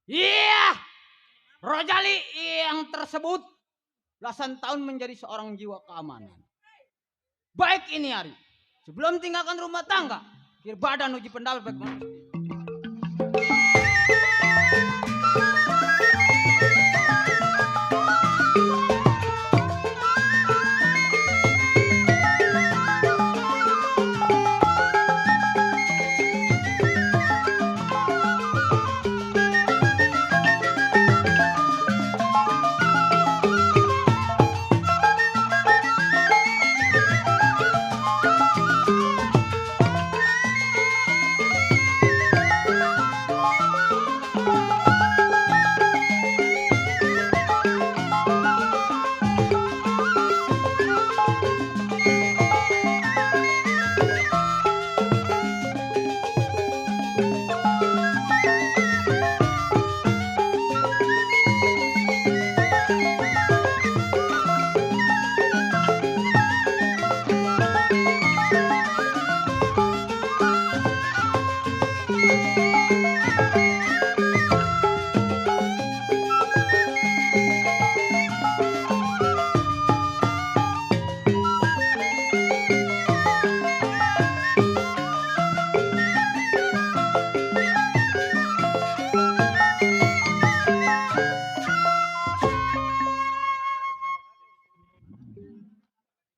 Iya, Rojali yang tersebut belasan tahun menjadi seorang jiwa keamanan. Baik ini hari, sebelum tinggalkan rumah tangga, kir badan uji pendapat baik manusia.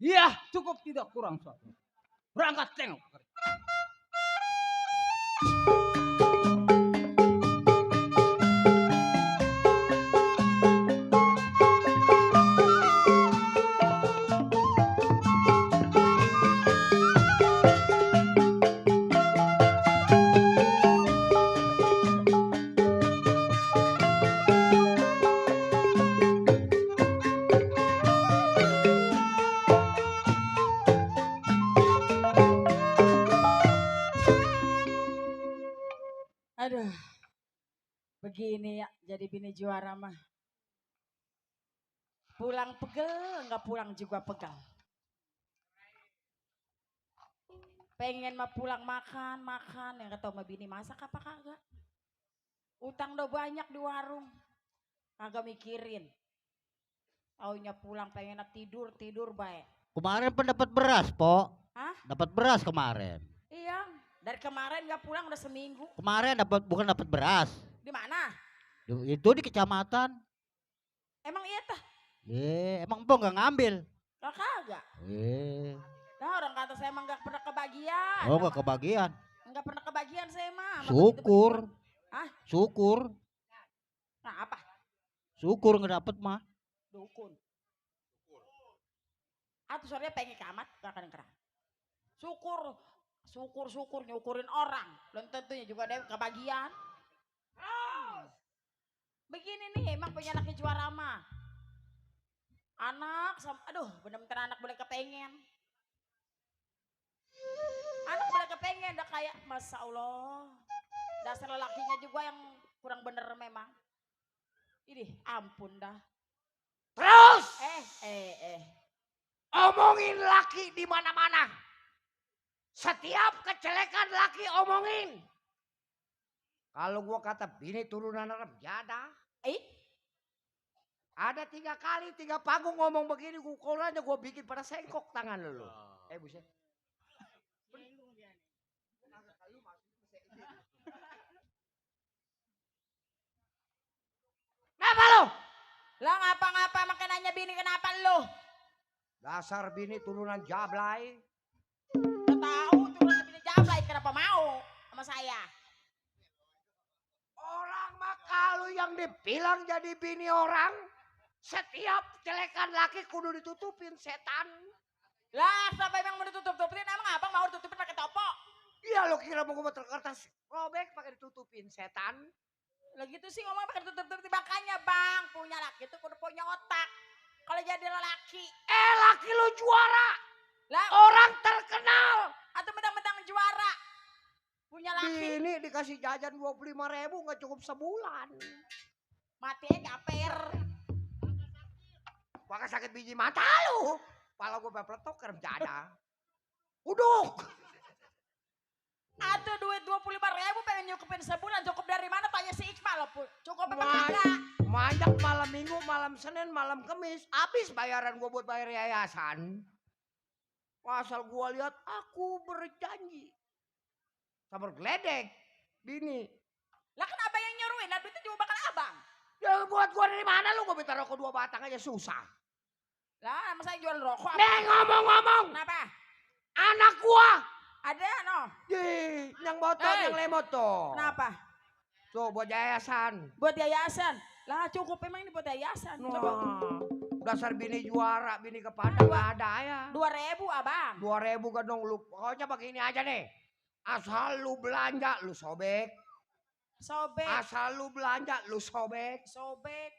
Iya, cukup tidak kurang suatu. Berangkat tengok. Aduh, begini ya jadi bini juara mah. Pulang pegel, nggak pulang juga pegal. Pengen mah pulang makan, yang kata sama bini masak apa kagak. Utang udah banyak di warung, kagak mikirin. Taunya pulang pengen tidur baik. Kemarin pendapat beras, Po. Hah? Dapat beras kemarin. Iya, dari kemarin nggak pulang udah seminggu. Kemarin bukan dapat beras. Di mana? Itu di kecamatan. Emang iya tah? Emang Po nggak ngambil? Lah kagak. Nah orang kata saya emang nggak pernah kebagian. Oh nggak kebagian. Nggak pernah kebagian saya mah. Syukur. Hah? Syukur. Nah apa? Syukur nggak dapet mah. Dukun. Atau sorenya pengen kamat gak akan kerang. Syukur nyukurin orang. Belum tentunya juga ada kebagian. Begini nih emang punya anaknya juara mah. Anak sama, aduh bener-bener anak boleh kepengen. Anak boleh kepengen udah kayak Masya Allah. Dasar lelakinya juga yang kurang bener memang. Ini ampun dah. Terus omongin laki di mana-mana. Setiap kejelekan laki omongin. Kalau gua kata bini turunan Arab jada. Ada 3 kali 3 panggung ngomong begini, gua bikin pada sengkok tangan lu. Buset. Kenapa lu? Lah ngapa-ngapa makin nanya bini kenapa lu? Dasar bini turunan Jablay. Udah tahu turunan bini Jablay kenapa mau sama saya? Lalu yang dibilang jadi bini orang, setiap celekan laki kudu ditutupin setan. Lah, siapa yang mau ditutup-tutupin? Emang abang mau ditutupin pakai topo? Iya lo kira mau gue kertas robek pakai ditutupin setan. Lah gitu sih ngomong pakai tutup-tutupin. Makanya bang, punya laki itu kudu punya otak. Kalau jadi lelaki. Laki lo juara. Lah, Orang terkenal. atau mentang-mentang juara. Punya laki. Ini dikasih jajan 25.000 nggak cukup sebulan. Matinya gaper. Maka sakit biji mata lu. Pala gue bepletok kerem jada. Uduk. Atau duit 25.000 pengen nyukupin sebulan. Cukup dari mana? Tanya si Iqbal. Cukup apa kagak? Manjak malam minggu, malam Senin, malam Kemis. Habis bayaran gue buat bayar yayasan. Pasal gue lihat aku berjanji. Sama geledek. Bini. Lah kan abang yang nyuruhin. Nah duitnya juga bakal abang. Ya buat gue dari mana lu? Gue minta rokok 2 batang aja susah. Lah masa yang jual rokok? Nih ngomong-ngomong. Kenapa? Anak gua. Ada no? Yang botol, yang lemot tuh. Kenapa? Tuh buat yayasan. Buat yayasan. Lah cukup emang ini buat yayasan. Coba. Dasar bini juara, bini kepada nggak ada ya. 2.000 abang. 2.000 kan dong lu. Pokoknya begini aja nih. Asal lu belanja, lu sobek. Sobek. Asal lu belanja, lu sobek. Sobek.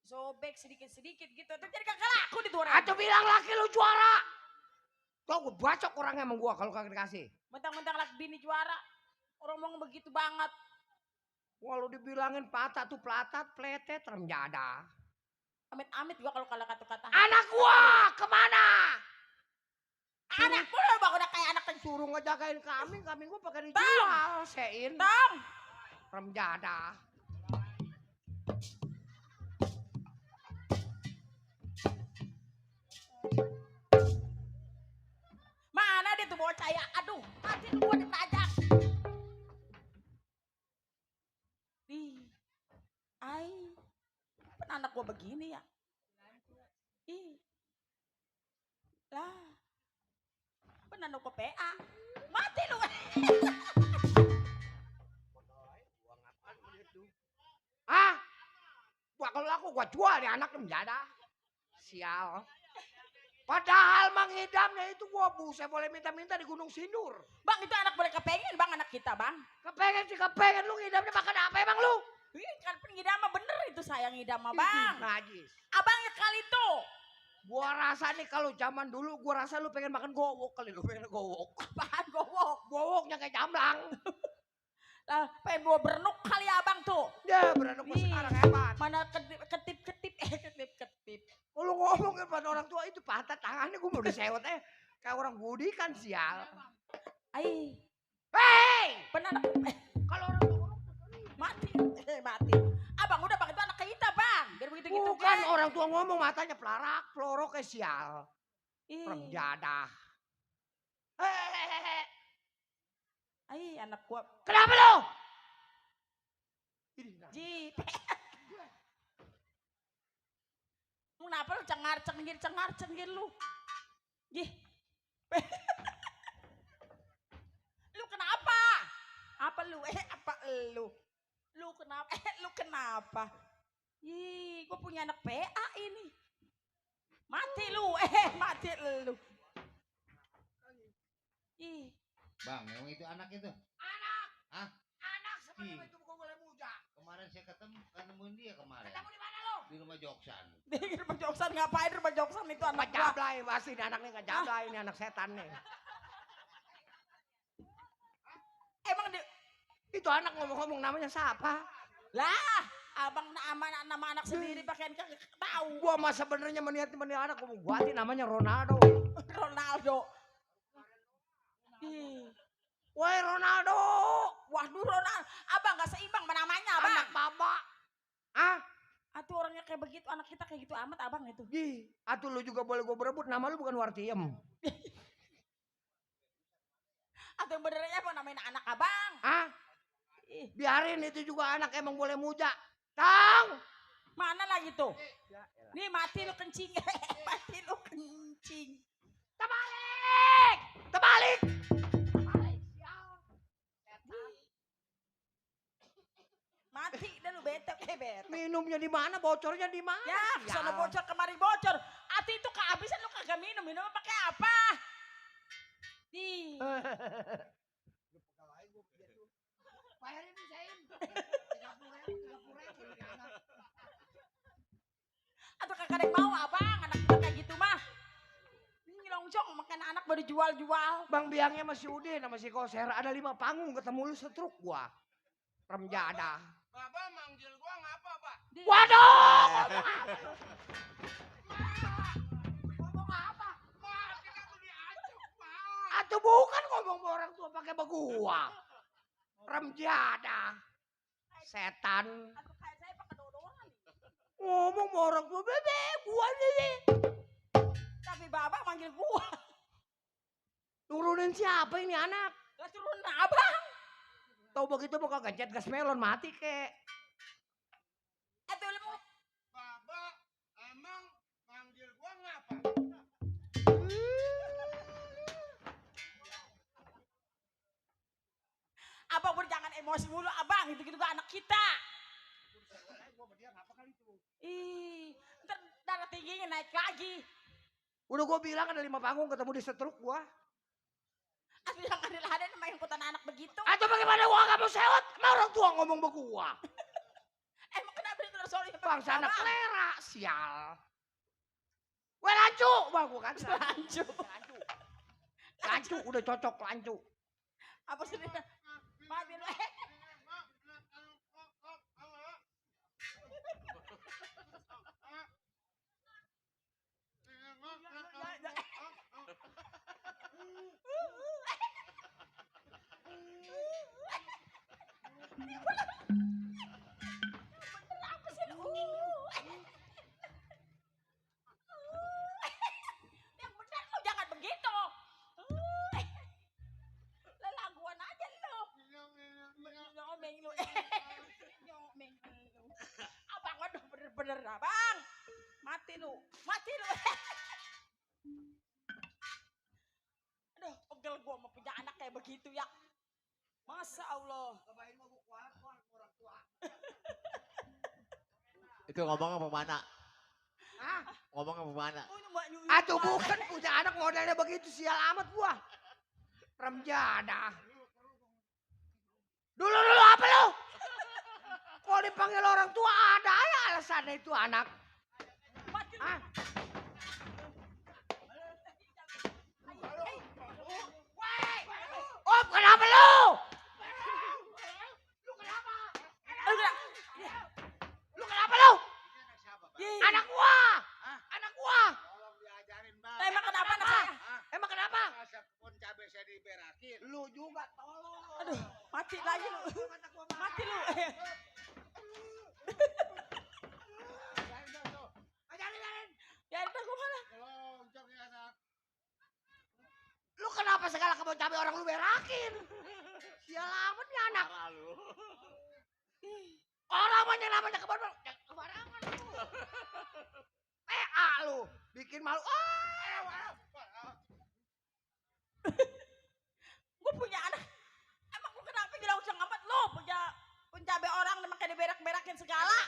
Sobek sedikit-sedikit gitu. Terus jadi kagak laku di 2.000. Atau bilang laki lu juara. Tuh gue bacok orangnya sama gua kalau kagak dikasih. Mentang-mentang laki bini juara. Orang ngomong begitu banget. Wah lu dibilangin patah tuh pelatat, pletet, remjada. Amit-amit gua kalau kata-kata. Anak gua kemana? Anak gua bang udah kayak anak Suruh ngejagain kambing gua pakai dijual. Sein. Tong. Remjada. Mana dia tuh bocah ya? Aduh, mati lu gua ditajak. Ih. Ai. Kan anak gua begini ya. Ih. Lah. Kan anak gua PA. Mati lu. Ah, gua kalau aku gua jual nih anak menjada. Sial. Padahal mengidamnya itu gua buset boleh minta-minta di Gunung Sindur. Bang itu anak boleh kepengen bang anak kita bang. Kepengen sih kepengen, lu ngidamnya makan apa emang lu? Kan ngidam mah bener itu saya ngidam mah bang. Najis. Abangnya kali itu. Gua rasa nih kalau zaman dulu gua rasa lu pengen makan gowok kali lu pengen gowok. Apaan gowok? Gowoknya kayak jamblang. Lah pengen bawa berenuk kali abang tuh. Ya berenuk gua sekarang hebat. Mana ketip-ketip ketip-ketip. Kalau ngomong pada orang tua itu patah tangannya gua mau disewot kayak orang budi kan sial. Ai. Hei! Benar Kalau orang tua ngomong mati. Mati. Abang udah bang itu anak kita bang. Biar begitu gitu bukan orang tua ngomong matanya pelarak, pelorok kayak sial. Ih. Remjadah. Hehehe. Ai anak gua. Kenapa lu? Jip. Kenapa lu cengar-cengir lu? Jih. Lu kenapa? Apa lu? Apa lu? Lu kenapa? Lu kenapa? Ih, gua punya anak PA ini. Mati lu, mati lu. Ih. Bang, yang itu anak itu. Anak. Hah? Anak sebenarnya itu bukan boleh muja. Kemarin saya nemuin dia kemarin. Ketemu di mana lu? Di rumah Joksan. Di rumah Joksan ngapain di rumah Joksan itu anak gua? Ngejablay pasti ini anaknya ngejablay ini anak setan nih. Emang itu anak ngomong-ngomong namanya siapa? Lah, abang nama anak sendiri pakaian kagak tahu. Gua mah sebenarnya meniat anak gua mau buatin namanya Ronaldo. Ronaldo. Ih. Woi Ronaldo. Waduh Ronaldo. Abang gak seimbang namanya abang. Anak mama. Ah? Atuh orangnya kayak begitu, anak kita kayak gitu amat abang itu. Gih, atuh lu juga boleh gua berebut, nama lu bukan Wartiem. Atau yang benernya apa namain anak abang? Ah? Biarin itu juga anak emang boleh muja. Tang! Mana lagi tuh? Nih mati lu kencing. Mati lu kencing. Terbalik! Terbalik! Mati dah lu bete Minumnya di mana? Bocornya di mana? Ya, sono bocor kemari bocor. Ati itu kehabisan lu kagak minum. Minum pakai apa? Nih. Bayarin nih saya. 30.000 Atau kagak ada yang mau abang anak kita kayak gitu mah. Ini loncong makan anak baru jual-jual. Bang Biangnya masih Udin sama si Koser. Ada 5 panggung ketemu lu setruk gua. Remjada. Bapak manggil gua ngapa, Pak? Waduh! Ngomong apa? Pak, kita tuh diacuk, Pak. Atau bukan ngomong sama orang tua pakai begua. Remjada. Setan. Atau kayak saya pakai dodoran. Ngomong sama orang tua, bebe, gua nih. Tapi bapak manggil gua. Turunin siapa ini anak? Gak turun abang. Tahu begitu mau kagak jet gas melon mati kek. Atau lu mau Bapak emang manggil gua ngapa? abang pun jangan emosi mulu abang. Itu-gitu gak anak kita. Ih, ntar darah tingginya naik lagi. Udah gua bilang ada 5 panggung ketemu di setruk gua. Atau yang ada main ikutan anak begitu. Atau bagaimana gua gak mau sewot? Sama orang tua ngomong begua. Emang kenapa itu sorry Bangsa anak selera, sial. Weh lancu, bang gua kan. Lancu. Lancu, udah cocok lancu. Apa sih? Mati lu. Yang benar lu jangan begitu. Lelaguan aja lu. Nyomeng lu. Nyomeng lu. Abang aduh bener-bener abang. Mati lu. Mati lu. Aduh pegel gua mau punya anak kayak begitu ya. Masa Allah. Itu ngomong apa mana? Hah? Ngomong apa mana? Atau bukan punya anak modelnya begitu, sial amat gua. Remjada. Dulu apa lu? Kalau dipanggil orang tua ada ya alasannya itu anak. Hah? Oh, kenapa lu? Lu kenapa lu? Anak gua. Anak gua. Emang kenapa anak saya? Emang kenapa? Masa kebun cabai saya diberakin. Lu juga tolong. Aduh, mati lagi lu. Mati lu. Biarin dah gua malah. Loncong ya anak. Lu kenapa segala kebun cabai orang lu berakin? Sial amat nih anak. Orang mah yang namanya kebun kebarangan lu. Lu bikin malu. Gue punya anak. Emang gue kenapa jelaucang amat lu? Punya pencabai orang makanya diberak-berakin segala.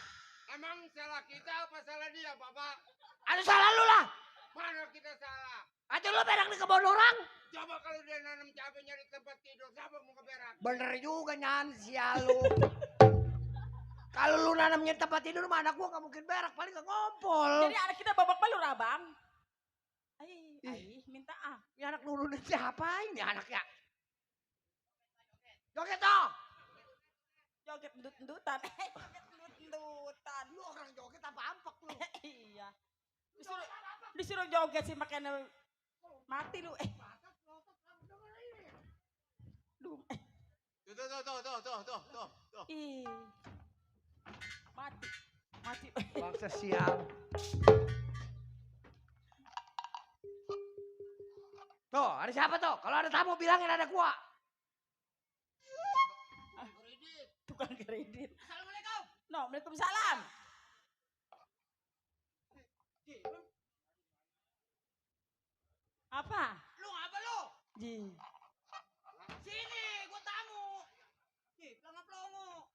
Emang salah kita apa salah dia, Bapak? Ada salah lu lah. Mana kita salah? Atau lu berak di kebun orang? Coba kalau dia nanam cabenya di tempat tidur, siapa mau keberak? Bener juga Nyan, sial lu. Kalau lu nanamnya di tempat tidur mah anak gua gak mungkin berak, paling gak ngompol. Jadi anak kita babak belur abang. Ay, minta ah. Ini anak nurunin siapa ini anaknya? Joget toh. Joget endut-endutan. Joget endut-endutan. Lu orang joget apa ampak lu? Iya. Disuruh joget sih makanya mati lu. Duh. Tuh. Ih. Mati. Mati. Bangsa sial. Tuh, ada siapa tuh? Kalau ada tamu bilangin ada gua. Tukang kredit. Assalamualaikum. No, Waalaikumsalam. Apa? Lu apa lu? Ji. Sini, gua tamu. Pelongo-pelongo.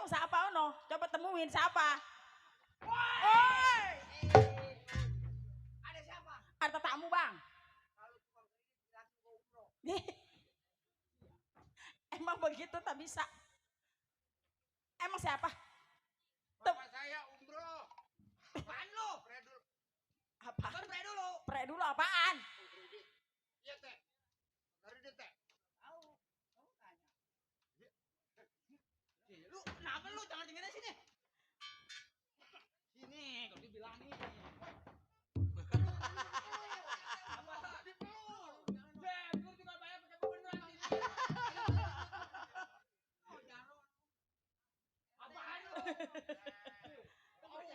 Itu siapa ono? Coba temuin siapa? Woi! Ada siapa? Ada tamu, Bang. Emang begitu tak bisa. Emang siapa? Bapak saya umroh. Apaan lu? Apa? Abang pre dulu. Pre dulu apaan? Iya teh. Dari dia teh. Tahu. Tahu tanya. Lu kenapa lu jangan tinggalin sini? Sini, kalau dibilangin.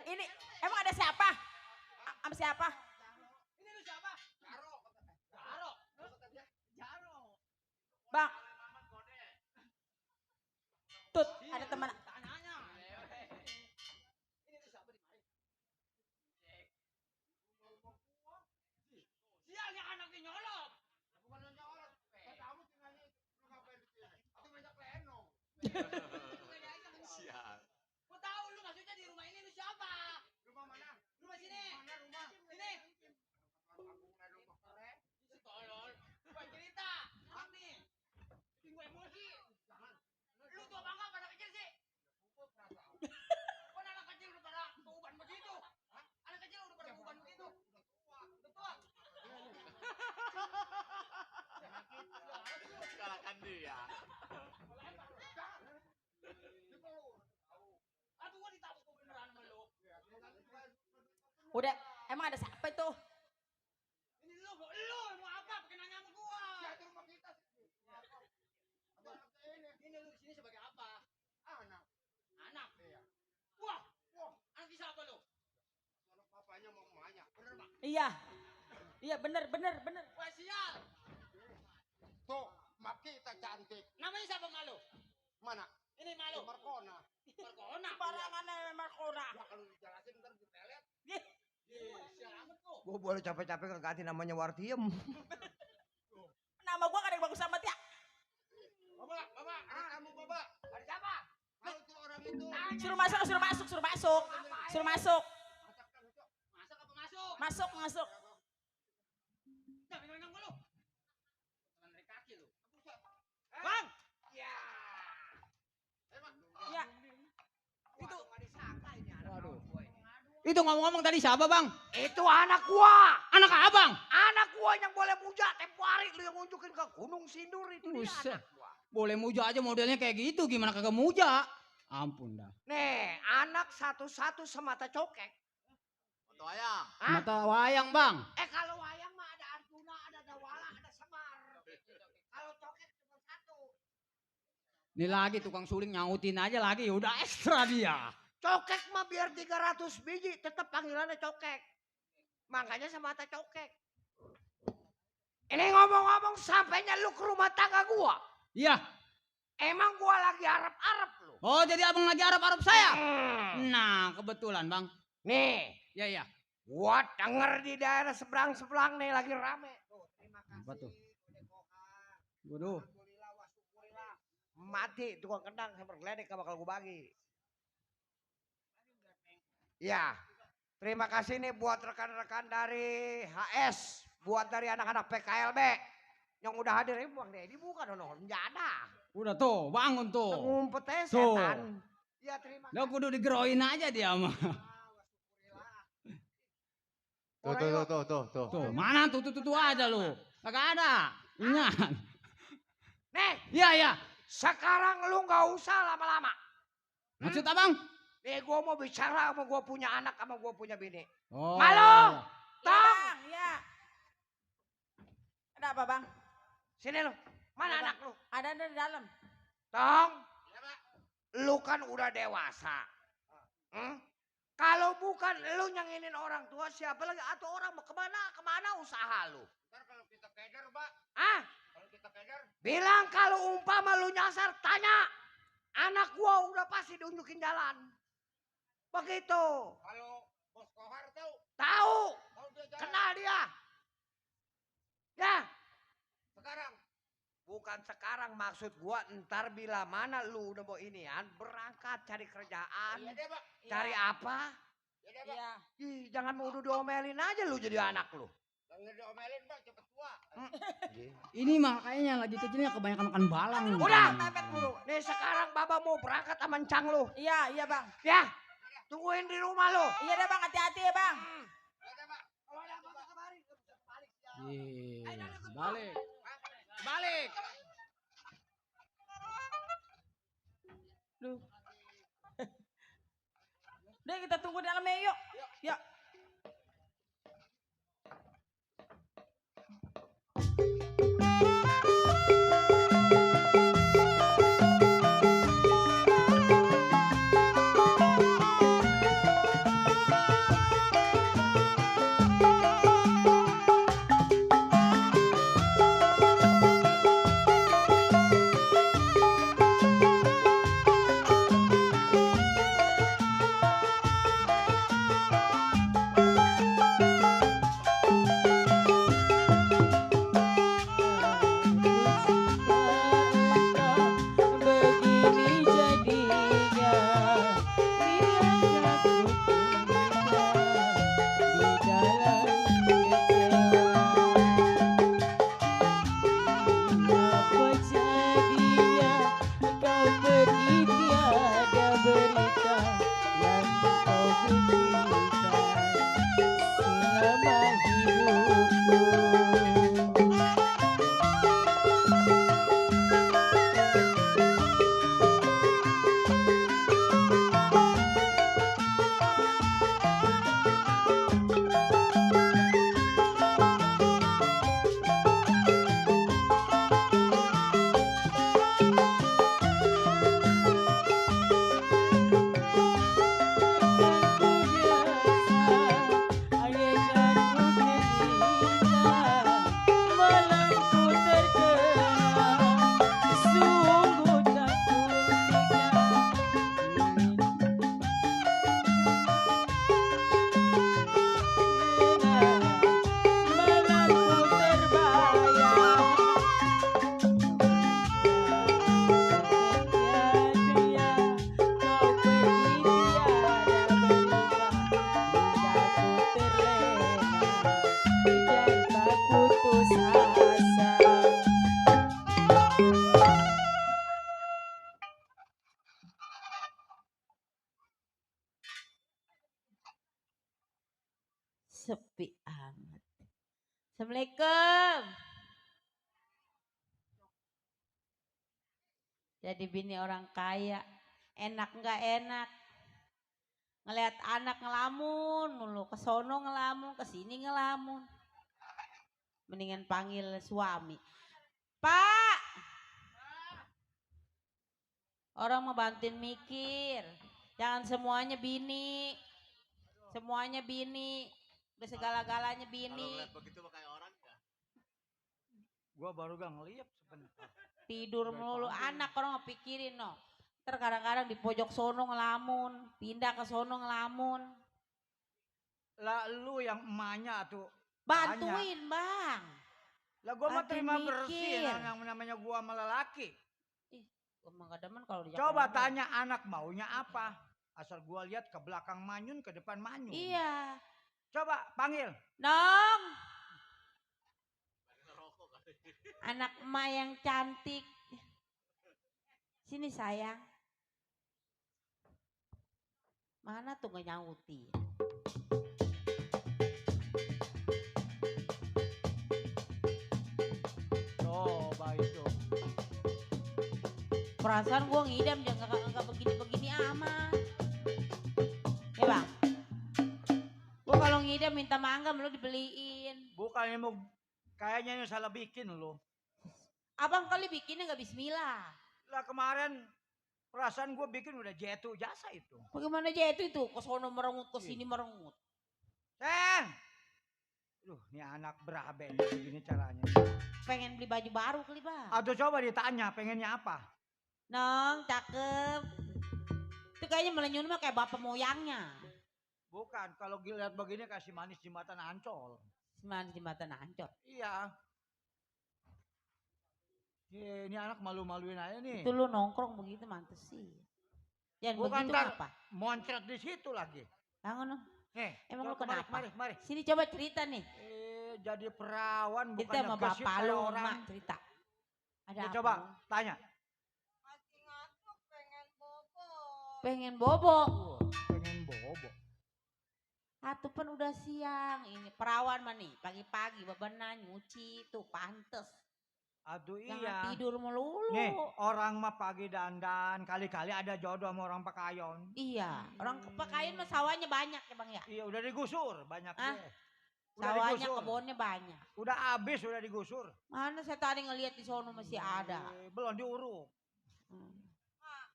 Ini emang ada siapa? Sama siapa? Ini lu siapa? Jaro. Jaro. Jaro. Bang. Tut, ada teman. Tanyanya. Ini lu siapa di mari? Sial yang anaknya nyolot. Bukan nyolot. Kamu tinggalnya lu ngapain di sini? Itu banyak leno. Sial. Gua tahu lu maksudnya di rumah ini lu siapa? Rumah mana? Rumah sini. Mana rumah? Sini. Rumah keren. Si tolol. Gua cerita. Nih. Tinggu emosi. Lu tua bangga pada kecil sih. Kok anak kecil udah pada keuban begitu? Hah? Anak kecil udah pada keuban begitu? Udah tua. Kalahkan dia. Aduh gua ditabuk beneran sama lu. Udah, emang ada siapa itu? Ini lu mau apa? Pakai nanya sama gua. Ya itu rumah kita. Ini lu di sini sebagai apa? Anak. Anak. Iya. Wah, anak siapa lu? Anak papanya mau emaknya. Bener Pak? Iya. Iya bener. Wah sial. Tuh, mak kita cantik. Namanya siapa malu? Mana? Ini malu. Markona. Markona. Barangan Markona. Ya kalau dijelasin ntar ditelet. Sial amat lu. Gue boleh capek-capek ngeganti namanya Wartiem. Nama gua kan yang bagus amat ya. Bapak, ada kamu Bapak. Ada siapa? Kalau tuh orang itu. Suruh masuk. Suruh masuk. Masak apa masuk? Masuk. Jangan pegang lu. Jangan dari kaki lu. Bang. Ya. Ya. Itu enggak disangka ini anak. Waduh. Itu ngomong-ngomong tadi siapa, Bang? Itu anak gua. Anak abang. Anak gua yang boleh muja tempo hari lu yang ngunjukin ke Gunung Sindur itu dia Buset. anak gua. Boleh muja aja modelnya kayak gitu, gimana kagak muja? Ampun dah. Nih, anak satu-satu semata cokek. Foto ayam. Hah? Mata wayang, Bang. Kalau wayang mah ada Arjuna, ada Dawala, ada Semar. Kalau cokek cuma satu. Ini lagi tukang suling nyautin aja lagi, udah ekstra dia. Cokek mah biar 300 biji tetap panggilannya cokek. Makanya semata cokek. Ini ngomong-ngomong sampainya lu ke rumah tangga gua. Iya. Emang gua lagi arep-arep lu. Oh, jadi abang lagi Arab saya? Hmm. Nah, kebetulan, Bang. Nih, Ya. gua denger di daerah seberang-seberang nih lagi rame. Tuh, terima kasih. Apa tuh? Dekohan. Waduh. Alhamdulillah wa syukurillah. Mati tukang kendang sama geledek bakal gua bagi. Ya, terima kasih nih buat rekan-rekan dari HS, buat dari anak-anak PKLB yang udah hadir ini buang deh, bukan dono, enggak ada. Udah tuh, bangun tuh. Ngumpet aja Tuh. setan. Ya terima Lo kudu digeroin aja dia mah. Tuh. Tuh, mana tuh aja lu. Kagak ada. Ingat. Nih, Iya. sekarang lu nggak usah lama-lama. Maksud abang? Nih gua mau bicara sama gua punya anak sama gua punya bini. Oh. Malu. Ya, Tong, Bang, ya. Ada apa, Bang? sini lu. Mana anak lu? Ada di dalam. Tong, lu kan udah dewasa. Kalau bukan lu nyanginin orang tua, siapa lagi? Atau orang mau kemana usaha lu? Ntar kalau kita keder Pak. Kalau kita keder. Bilang kalau umpama lu nyasar, tanya. Anak gua udah pasti diunjukin jalan. Begitu. Kalau Bos Kohar tahu. Tahu. Tahu dia jalan. Kenal dia. Ya. Sekarang. bukan sekarang, maksud gua ntar bila mana lu udah mau inian berangkat cari kerjaan. Iya deh, Pak. Cari apa? Iya. Ih, jangan mau udah diomelin aja lu jadi anak lu. Kalau diomelin, Pak, cepet tua. Ini makanya lagi kecilnya kebanyakan makan balang. Udah, mepet dulu. Nih sekarang Baba mau berangkat sama Encang lu. Iya, iya bang. Ya, tungguin di rumah lu. Iya deh bang, hati-hati ya bang. Balik. Balik. Duh. Udah kita tunggu di dalamnya yuk. Yuk. Sepi amat. Assalamualaikum. Jadi bini orang kaya, enak nggak enak. Ngelihat anak ngelamun mulu, ke sono ngelamun, ke sini ngelamun. Mendingan panggil suami. Pak! Orang mau bantuin mikir. Jangan semuanya bini. Semuanya bini. Udah segala-galanya bini. Kalau begitu kayak orang ya. Gua baru gak ngeliat sebentar. Tidur melulu, anak orang ngepikirin no. Ntar kadang-kadang di pojok sono ngelamun, pindah ke sono ngelamun. Lah lu yang emaknya tuh. Bantuin bang. Lah gua mah Bantuin terima mikir. bersih yang namanya gua sama lelaki. Ih, gua mah gak demen kalau di Coba tanya anak maunya apa. Asal gua lihat ke belakang manyun, ke depan manyun. Iya. Coba panggil. Nong. Anak emak yang cantik. Sini sayang. Mana tuh gak nyautin? Coba itu. Perasaan gua ngidam dia gak begini-begini amat. Ya bang. Gua kalau ngidam minta mangga lu dibeliin. Bukannya mau kayaknya ini salah bikin lo. Abang kali bikinnya gak bismillah. Lah kemarin perasaan gue bikin udah jatuh jasa itu. Bagaimana aja itu ke sono merengut, ke sini merengut. Seng! Duh, ini anak berabe nih begini caranya. Pengen beli baju baru kali bang. Atau coba ditanya pengennya apa? Nong, cakep. Itu kayaknya melenyun mah kayak bapak moyangnya. Bukan, kalau lihat begini kasih manis jembatan Ancol. Manis jembatan Ancol. Iya. Ini anak malu-maluin aja nih. Itu lu nongkrong begitu mantes sih. Jangan Bukan begitu ntar apa? moncret di situ lagi. Jangan. Nih, Emang lu coba kenapa? Mari. Sini coba cerita nih. Jadi perawan Cerita bukannya sama gesit bapak kayak lu, orang. mak cerita. Ada Ya, apa? coba lu? tanya. Pengen bobo. Pengen bobo. Satu pun udah siang. Ini perawan mah nih. Pagi-pagi bebenah nyuci tuh pantes. Aduh Jangan iya. tidur melulu. Nih, orang mah pagi dandan, kali-kali ada jodoh sama orang pekayon. Iya, orang pekayon mah sawahnya banyak ya Bang ya. Iya, udah digusur banyak Ah, deh. Udah sawahnya digusur. kebunnya banyak. Udah habis, udah digusur. Mana saya tadi ngeliat di sono masih ada. Belum diuruk.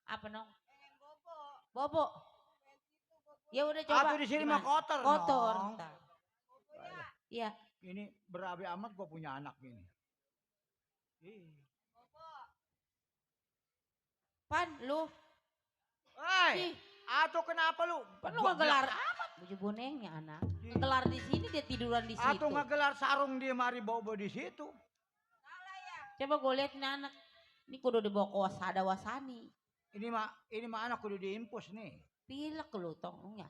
Apa nong? Bobo. Ya udah coba. Atuh di sini mah Gimana? kotor. Kotor. Nong. Ntar. Iya. Ini berabe amat gua punya anak ini. Pan lu. Hei, atuh kenapa lu? Pan lu ngegelar amat. Baju bonengnya anak. Ngegelar di sini dia tiduran di situ. Atuh ngegelar sarung di mari bobo di situ. Coba gue lihat nih anak. Ini kudu dibawa ke wasada wasani. Ini mah anak kudu diimpus nih. Pilek lu tongnya.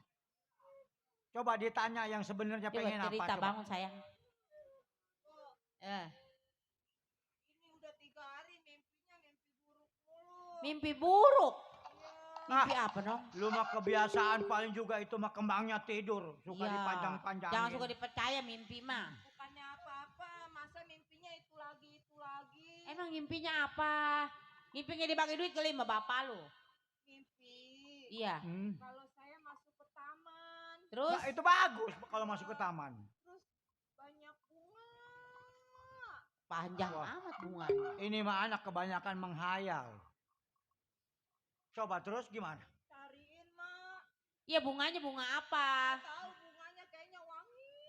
Coba ditanya yang sebenarnya Coba pengen apa. cerita Coba. bangun sayang. Mimpi buruk. Mimpi apa dong? Lu mah kebiasaan paling juga itu mah kembangnya tidur. Suka Iya. dipanjang-panjangin. Jangan suka dipercaya mimpi mah. Bukannya apa-apa, masa mimpinya itu lagi. Emang mimpinya apa? Mimpinya dibagi duit kali sama bapak lu. Mimpi. Iya. Kalau saya masuk ke taman. Terus? Nah, itu bagus kalau masuk ke taman. Terus banyak bunga. Panjang Wah. amat bunga. Ini mah anak kebanyakan menghayal. Coba terus gimana? Cariin, Mak. Iya bunganya bunga apa? Tahu bunganya kayaknya wangi.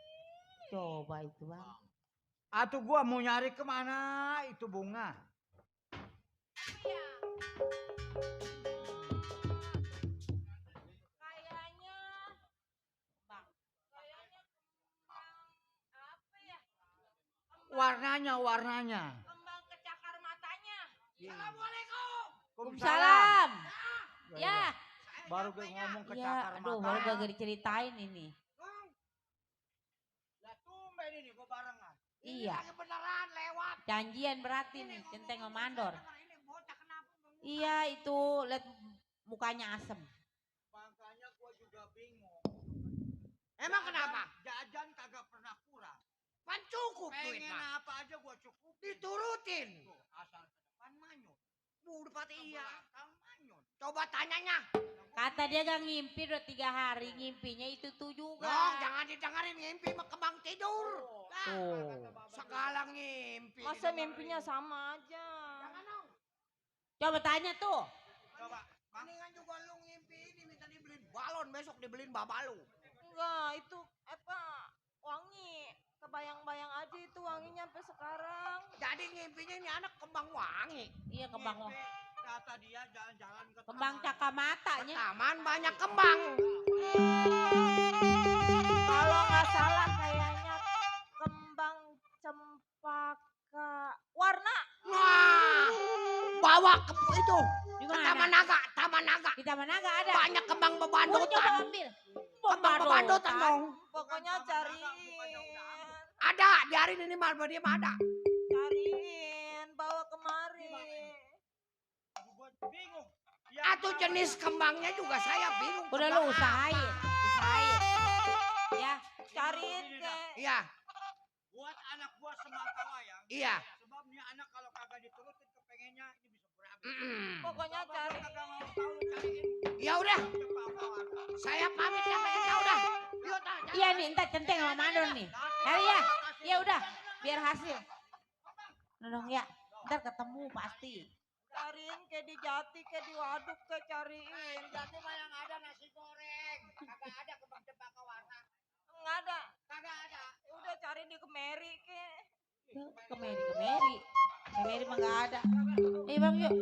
Coba itu bang. Atuh gua mau nyari kemana itu bunga. Iya. Kayaknya Bang. kayaknya kembang apa ya? Warnanya. Kembang kecakar matanya. Assalamualaikum. Waalaikumsalam. Ya. Baru gue ngomong ke Ya, cakar aduh mata. baru gak diceritain ini. Lah tumben ini gue barengan. Iya. Ini beneran lewat. Janjian berarti nih, centeng sama mandor. Ini bocah kenapa mengulang? Iya itu, lihat mukanya asem. Makanya gue juga bingung. Emang kenapa? Jajan kagak pernah kurang. Pan cukup duit Pengen mah. apa aja gue cukup. Diturutin. Tuh, asal ke depan manyun. Udah pati iya. Belakang manyun. Coba tanyanya. Kata dia gak ngimpi udah 3 hari, ngimpinya itu tuh juga. Dong, jangan didengarin ngimpi mah kembang tidur. Tuh. Segala ngimpi. Masa didengerin. mimpinya sama aja. Jangan dong. Coba tanya tuh. Coba. Mendingan juga lu ngimpi ini minta dibeliin balon besok dibeliin bapak lu. Enggak, itu apa? Wangi. Kebayang-bayang aja itu wanginya sampai sekarang. Jadi ngimpinya ini anak kembang wangi. Iya kembang. Kata dia jalan-jalan ke Kembang taman. cakamatanya. Taman banyak kembang. Kalau nggak salah kayaknya kembang cempaka warna. Wah, bawa ke itu. Di Ke mana? Taman Naga, Taman Naga. Di Taman Naga ada. Banyak kembang Gua coba bebandotan. ambil. Kembang bebandotan dong. Pokoknya cariin, Ada, biarin ini mah dia mah ada. cariin, bawa kemari. Gue bingung. Ya, Atau jenis kembangnya juga saya bingung. Udah lu usahain. Usahain. Ya. Cariin ke. Iya, buat anak gua semata wayang. iya. Sebab nih anak kalau kagak diturutin kepengennya ini bisa berabe. Pokoknya cari. Kagak mau tahu lu cariin. Ya udah, Cempaka warna. saya pamit ya pengen tahu dah. Yuk, dah, jangan. Iya nih, entar centeng sama mandor nih. Ya. Ya udah, biar hasil. Nodong ya. Ntar ketemu pasti. Cariin kayak di Jati, kayak di Waduk, kayak cariin. Jati mah yang ada nasi goreng. Kagak ada kembang cempaka warna. Enggak ada. Kagak ada. Udah cari di Kemeri ke. Kemeri. Kemeri mah gak ada. Bang yuk.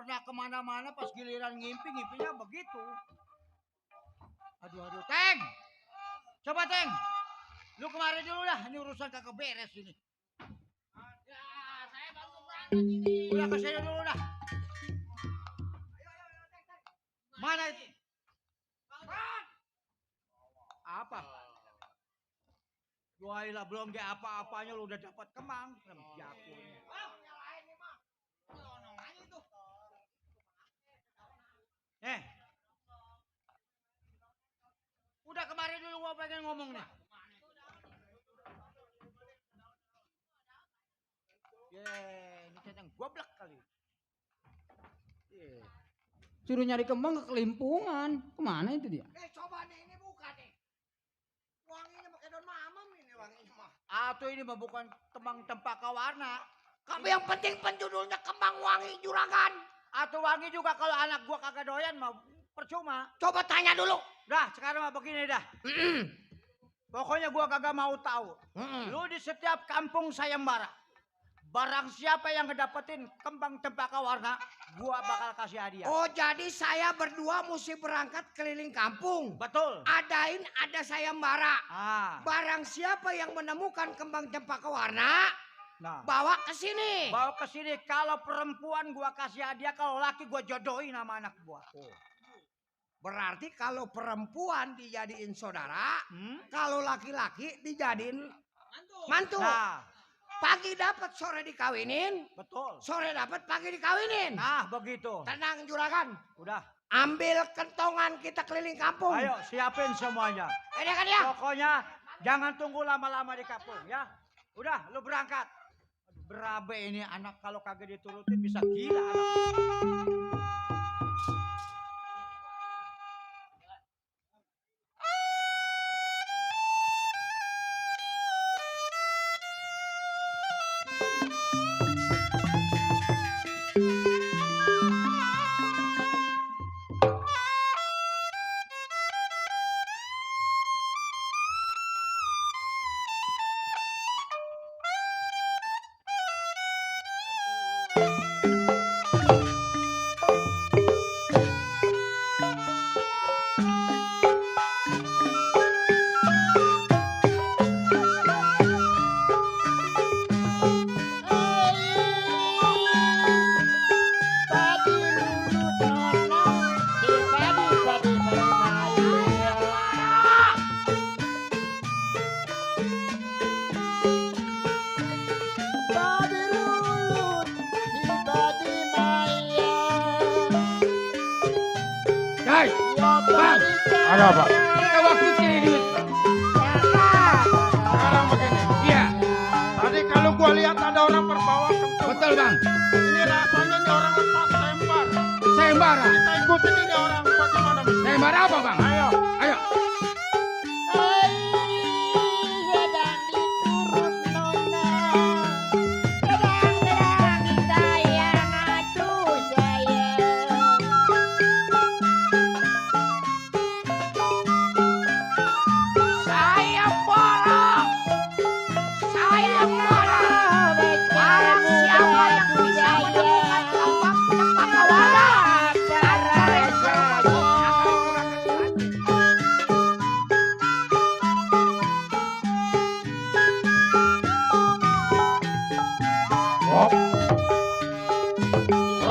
pernah kemana-mana pas giliran ngimpinya begitu. Aduh, Teng. Coba Teng. Lu kemarin dulu dah, ini urusan kagak beres ini. Ya, saya baru berangkat ini. Udah kesini dulu dah. Mana itu? Apa? Wailah belum dia apa-apanya lu udah dapat kemang. Jakunya. Udah kemarin dulu gua pengen ngomong nih. Ini cacing goblok kali. Suruh nyari kembang ke kelimpungan. Kemana itu dia? Coba nih, ini buka nih. Wanginya pakai daun mamam ini wanginya mah. Atau ini mah bukan kembang cempaka warna. Kamu yang penting penjudulnya kembang wangi juragan. Atau wangi juga kalau anak gua kagak doyan mah percuma. Coba tanya dulu. Dah, sekarang mah begini dah. Pokoknya gua kagak mau tahu. Lu di setiap kampung sayembara. Barang siapa yang ngedapetin kembang cempaka warna, gua bakal kasih hadiah. Oh, jadi saya berdua mesti berangkat keliling kampung. Betul. Ada sayembara. Barang siapa yang menemukan kembang cempaka warna, bawa ke sini. Bawa ke sini. Kalau perempuan gua kasih hadiah, kalau laki gua jodohin sama anak gua. Berarti kalau perempuan dijadiin saudara, kalau laki-laki dijadiin mantu. Nah, pagi dapat sore dikawinin. Betul. Sore dapat pagi dikawinin. Nah, begitu. Tenang juragan. Udah. Ambil kentongan kita keliling kampung. Ayo siapin semuanya. Ini kan ya. Pokoknya jangan tunggu lama-lama di kampung ya. Udah, lu berangkat. Berabe ini anak kalau kagak diturutin bisa gila anak. Ada apa? Kita waktu cari duit. Sekarang begini. Iya. Tadi kalau gua lihat ada orang berbawa kentong. Betul bang. Ini rasanya ini orang lepas sayembara. Sayembara. Kita ikutin ini orang bagaimana? Sayembara apa bang? Ayo. Ayo.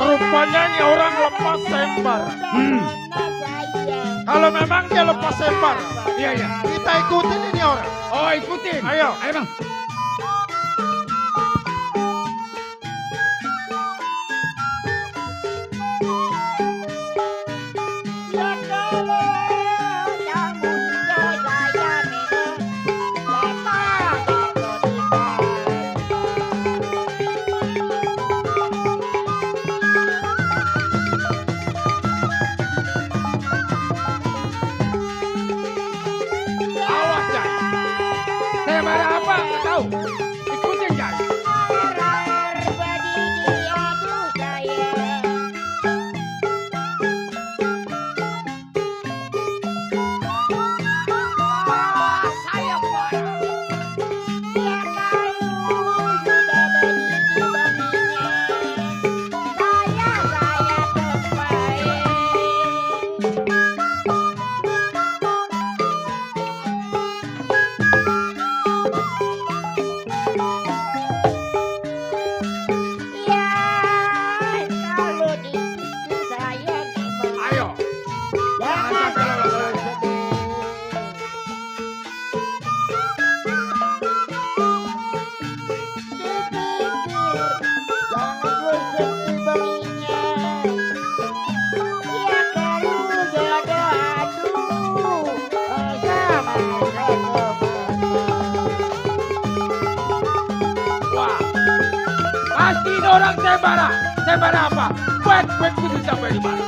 Rupanya ini orang lepas sayembara. Kalau memang dia lepas sayembara, Iya iya. kita ikutin ini orang. Oh ikutin. Ayo. Ayo bang. Awas, Jai. Sayembara apa? Ini orang sayembara. Sayembara apa? Baik putih sampai di mana?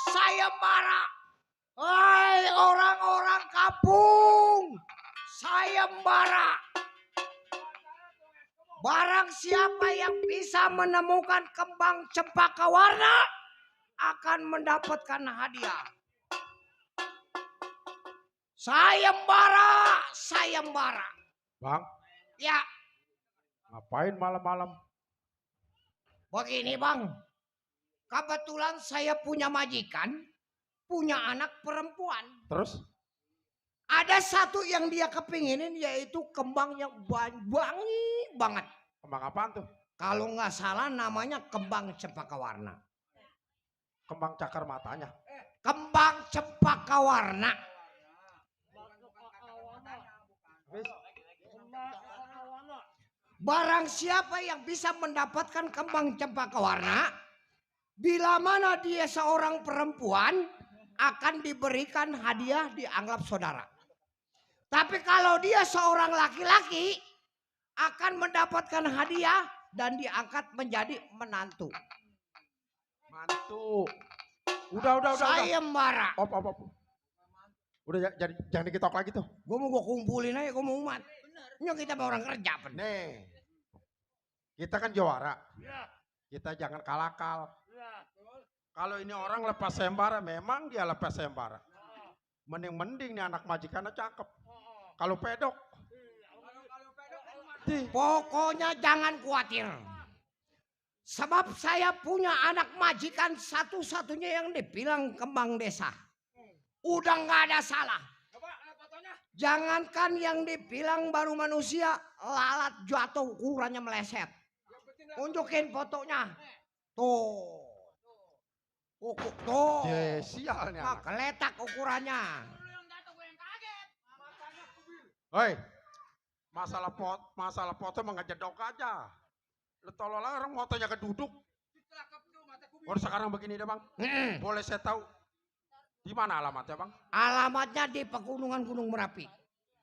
Sayembara. Hai orang-orang kampung. Sayembara. Barang siapa yang bisa menemukan kembang cempaka warna akan mendapatkan hadiah. Sayembara, sayembara. Bang, Ya, ngapain malam-malam? begini bang. Kebetulan saya punya majikan, punya anak perempuan. Terus? Ada satu yang dia kepinginin yaitu kembang yang wangi banget. Kembang apaan tuh? Kalau nggak salah namanya kembang cempaka warna. Kembang cakar matanya. Kembang cempaka warna. Barang siapa yang bisa mendapatkan kembang cempaka warna, bila mana dia seorang perempuan, akan diberikan hadiah dianggap saudara. Tapi kalau dia seorang laki-laki, akan mendapatkan hadiah dan diangkat menjadi menantu. Mantu. Udah. Sayembara. Op. Udah jangan dikitok lagi tuh. Gue mau kumpulin aja, gue mau umat. Ini kita mau orang kerja. Nih, kita kan juara. Kita jangan kalakal. Kalau ini orang lepas sayembara, memang dia lepas sayembara. Mending nih anak majikannya cakep. Kalau pedok. Pokoknya jangan khawatir. Sebab saya punya anak majikan satu-satunya yang dibilang kembang desa. Udah nggak ada salah. Jangankan yang dibilang baru manusia, lalat jatuh ukurannya meleset. Unjukin fotonya. Tuh. Tuh. Sialnya. Nah, keletak ukurannya. Hei, masalah foto mengejedok aja. Lu tolol orang motonya keduduk. Baru sekarang begini deh bang. Boleh saya tahu di mana alamatnya bang? Alamatnya di pegunungan Gunung Merapi.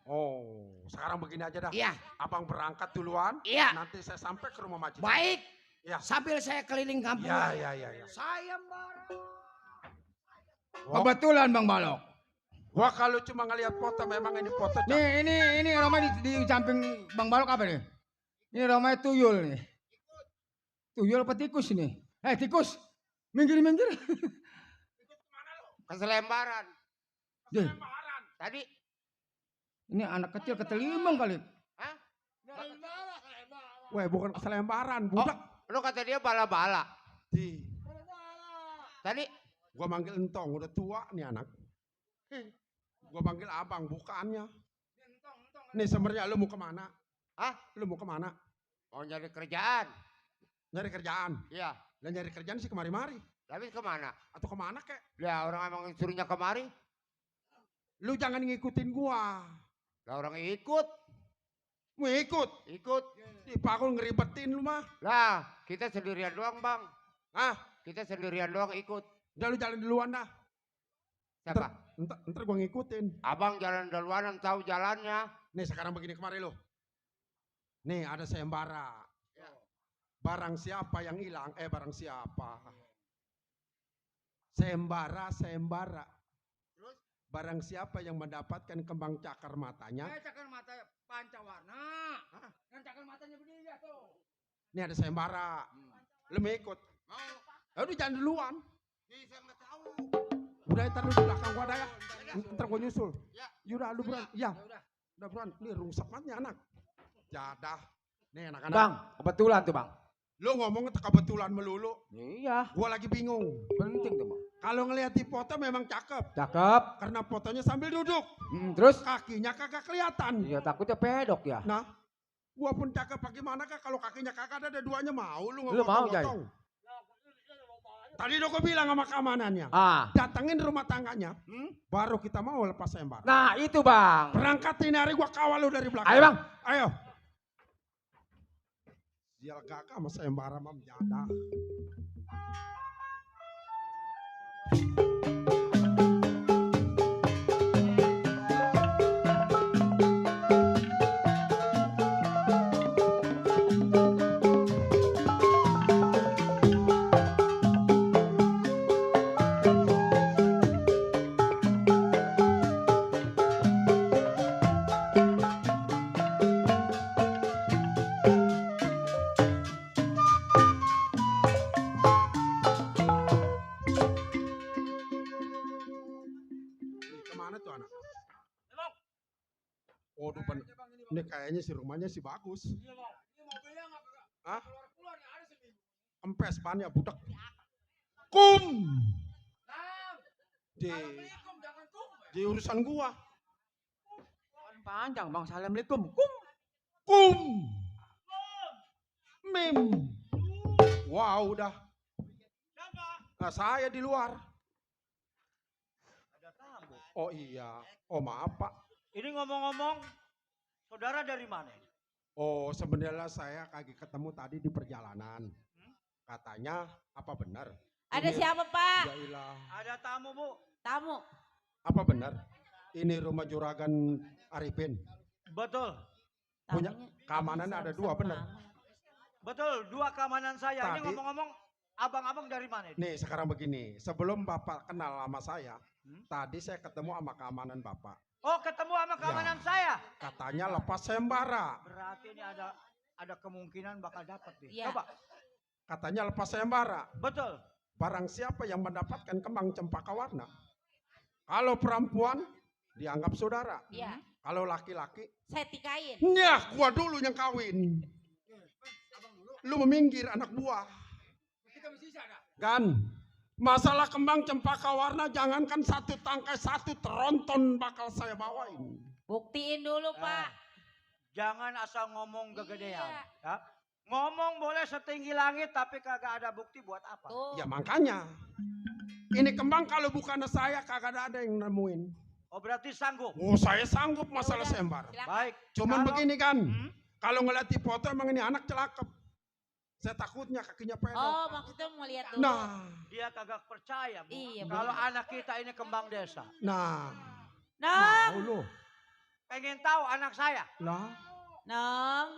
Oh, sekarang begini aja dah. Iya. Abang berangkat duluan. Iya. Nanti saya sampai ke rumah majikan. Baik. Ya. Sambil saya keliling kampung. Ya. Sayembara. Kebetulan Bang Balok. Gua kalau cuma ngelihat foto memang ini foto. Ini rumah di samping Bang Balok apa nih? Ini rumahnya tuyul nih. Tuyul apa tikus ini? Tikus. Minggir. Keselembaran. Deh. Tadi. Ini anak kecil ketelimang kali. Hah? Weh, bukan keselembaran, budak. Lu kata dia bala-bala. Tadi. Gua manggil entong, udah tua nih anak. Gua panggil abang, bukannya. Nih sebenarnya lu mau kemana? Hah? Lu mau kemana? Mau nyari kerjaan. Nyari kerjaan? Iya. Dan nyari kerjaan sih kemari-mari. Tapi kemana? Atau kemana kek? Ya orang emang suruhnya kemari. Lu jangan ngikutin gua. Lah orang ikut. Mau ikut? Ikut. Di pakul ngeribetin lu mah. Lah kita sendirian doang bang. Ah? Kita sendirian doang ikut. Udah lu jalan duluan dah. Siapa? Ntar gua ngikutin. Abang jalan duluan yang tahu jalannya. Nih sekarang begini kemari lu. Nih ada sayembara. Barang siapa yang hilang? Barang siapa? Sayembara. Barang siapa yang mendapatkan kembang cakar matanya. Cakar mata pancawarna. Kan cakar matanya begini ya tuh. Ini ada sayembara. Lu mau ikut? Mau. Udah jangan duluan. Saya nggak tahu. Udah ntar lu di belakang gua ada ya. Ntar gua nyusul. Yaudah lu buruan. Ya. Udah buruan. Nih rungsep matnya anak. Jadah. Nih anak-anak. Bang, kebetulan tuh bang. Lu ngomong kebetulan melulu. Iya. Gua lagi bingung. Penting tuh bang. Kalau ngelihat di foto memang cakep. Cakep. Karena fotonya sambil duduk. Terus? Kakinya kagak kelihatan. Iya takutnya pedok ya. Nah, gua pun cakep bagaimana kak kalau kakinya kagak ada duanya mau lu Lu mau Jai? Tadi udah gua bilang sama keamanannya. Datengin rumah tangganya. Baru kita mau lepas sayembara. Nah itu bang. Berangkat ini hari gua kawal lu dari belakang. Ayo bang. Ayo. Sial gagah sama sayembara mam jadah. Kemana tuh anak? Oh, depan. Ini kayaknya si rumahnya sih bagus. Hah? Kempes bannya budak. Kum. Di urusan gua. Panjang bang. Assalamualaikum. Kum. Mim. Wow, udah. Nah, saya di luar. Oh iya. Oh maaf Pak. Ini ngomong-ngomong, saudara dari mana? Oh sebenarnya saya kagak ketemu tadi di perjalanan. Katanya apa benar? Ada Ini- siapa Pak? Ya ilah. Ada tamu bu. Tamu. Apa benar? Ini rumah juragan Arifin. Betul. Punya keamanan ada dua benar. Betul, dua keamanan saya. Ini Tadi- ngomong-ngomong, abang-abang dari mana? Nih sekarang begini. Sebelum Bapak kenal sama saya, tadi saya ketemu sama keamanan Bapak. Oh, ketemu sama keamanan saya. Katanya lepas sayembara. Berarti ini ada kemungkinan bakal dapat nih. Iya. Coba. Katanya lepas sayembara. Betul. Barang siapa yang mendapatkan kembang cempaka warna. Kalau perempuan dianggap saudara. Iya. Kalau laki-laki, Saya tikain. nyah gua dulu yang kawin. Lu meminggir anak buah. Gan, masalah kembang cempaka warna jangankan satu tangkai, satu tronton bakal saya bawain. Buktiin dulu Pak. Jangan asal ngomong kegedean. Ya. Ngomong boleh setinggi langit tapi kagak ada bukti buat apa. Ya makanya. Ini kembang kalau bukan saya kagak ada yang nemuin. Oh berarti sanggup. Oh saya sanggup masalah sayembara. Baik. Cuman Kalau- begini kan, kalau ngeliat di foto emang ini anak celakep. Saya takutnya kakinya pedok. Oh maksudnya mau lihat dulu. Nah, Dia kagak percaya bu. Iya, Kalau bener. anak kita ini kembang desa. nah, Nong. mau lu. Pengen tahu anak saya? Lah, Nong.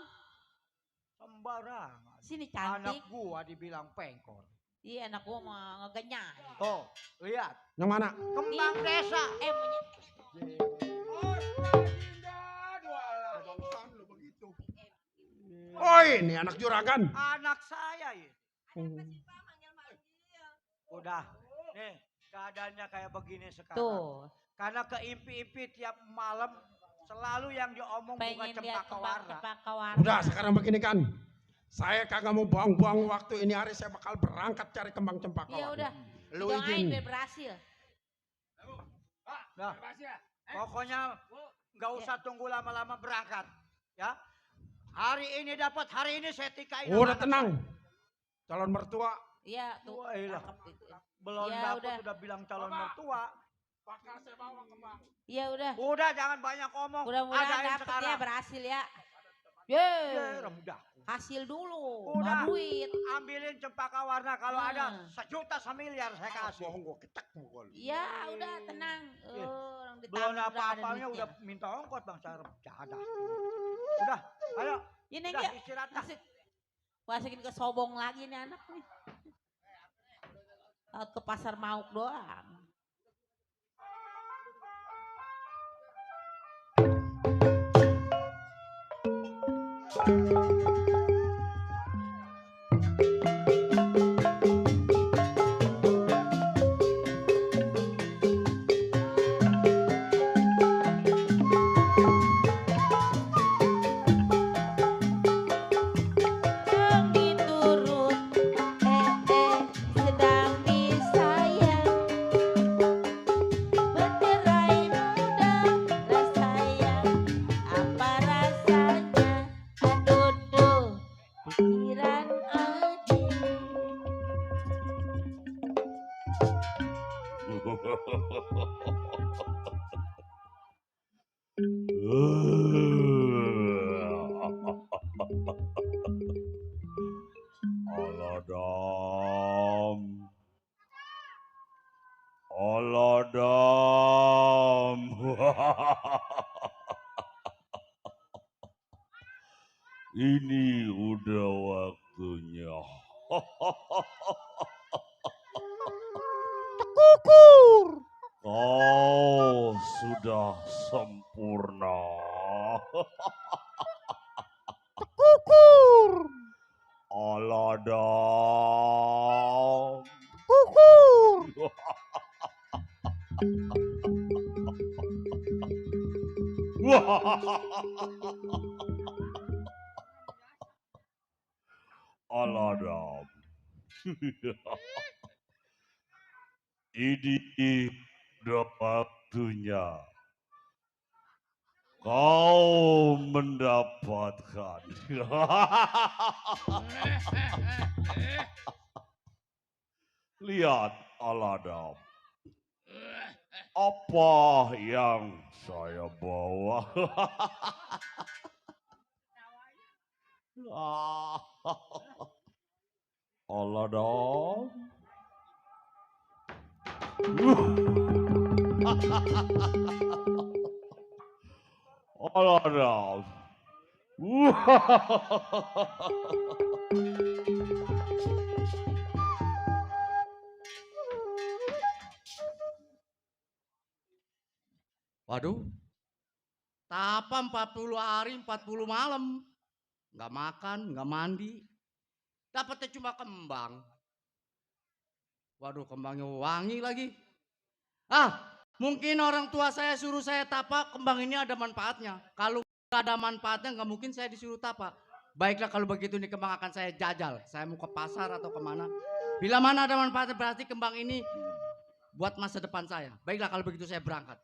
Sembarangan. Sini Anak cantik. gua dibilang pengkor. Iya anak gua mah ngegenyai. Tuh, lihat. yang mana? Kembang desa. Oh ini anak juragan. Anak saya ini. Oh. Udah. Nih, keadaannya kayak begini sekarang. Tuh. Karena keimpi-impi tiap malam selalu yang diomong bunga Pengen lihat cempaka kembang warna. cempaka warna. Udah sekarang begini kan. Saya kagak mau buang-buang waktu ini hari saya bakal berangkat cari kembang cempaka Iya warna. udah. Lu Doain izin. biar berhasil. Nah, pokoknya nggak usah tunggu lama-lama berangkat. Ya. Hari ini dapat, hari ini saya tikain. Udah sama anak tenang. Calon mertua. Iya tuh. Wah, ilah. cakep itu. Belum Ya, dapat udah. udah bilang calon mertua. Bakal saya bawa kembang. Iya udah. Udah jangan banyak ngomong. Mudah-mudahan Adain dapet sekarang. ya berhasil ya. Ya, Ye. rendah. Hasil dulu. Udah. Baru duit. Ambilin cempaka warna kalau Hmm. ada 1 juta 1 miliar saya kasih. Bohong gua ketek mukul. Iya udah tenang. Iya. Orang di Belum tangan udah ada apa-apanya duitnya. udah minta ongkos Bang Sarap. Jadah. Udah, ayo. Ini Udah, enggak. istirahat dah. Masukin ke sobong lagi nih anak nih. Takut ke pasar mauk doang. Yang diturut, sedang disayang. Bercerai muda rasayang, apa rasanya? Aduh, pikiran aja. Aladam. Aladam. Ini udah waktunya. Kukur. Kau sudah sempurna. Kukur. Aladam. Kukur. Aladam. Ini udah waktunya kau mendapatkan. Lihat Aladam. Apa yang saya bawa? Aladam. Aladam. Waduh, tapa 40 hari 40 malam. Nggak makan, nggak mandi. Dapatnya cuma kembang. Waduh, kembangnya wangi lagi. Mungkin orang tua saya suruh saya tapa, kembang ini ada manfaatnya. Kalau nggak ada manfaatnya, nggak mungkin saya disuruh tapa. Baiklah kalau begitu ini kembang akan saya jajal. Saya mau ke pasar atau kemana. Bila mana ada manfaatnya berarti kembang ini buat masa depan saya. Baiklah kalau begitu saya berangkat.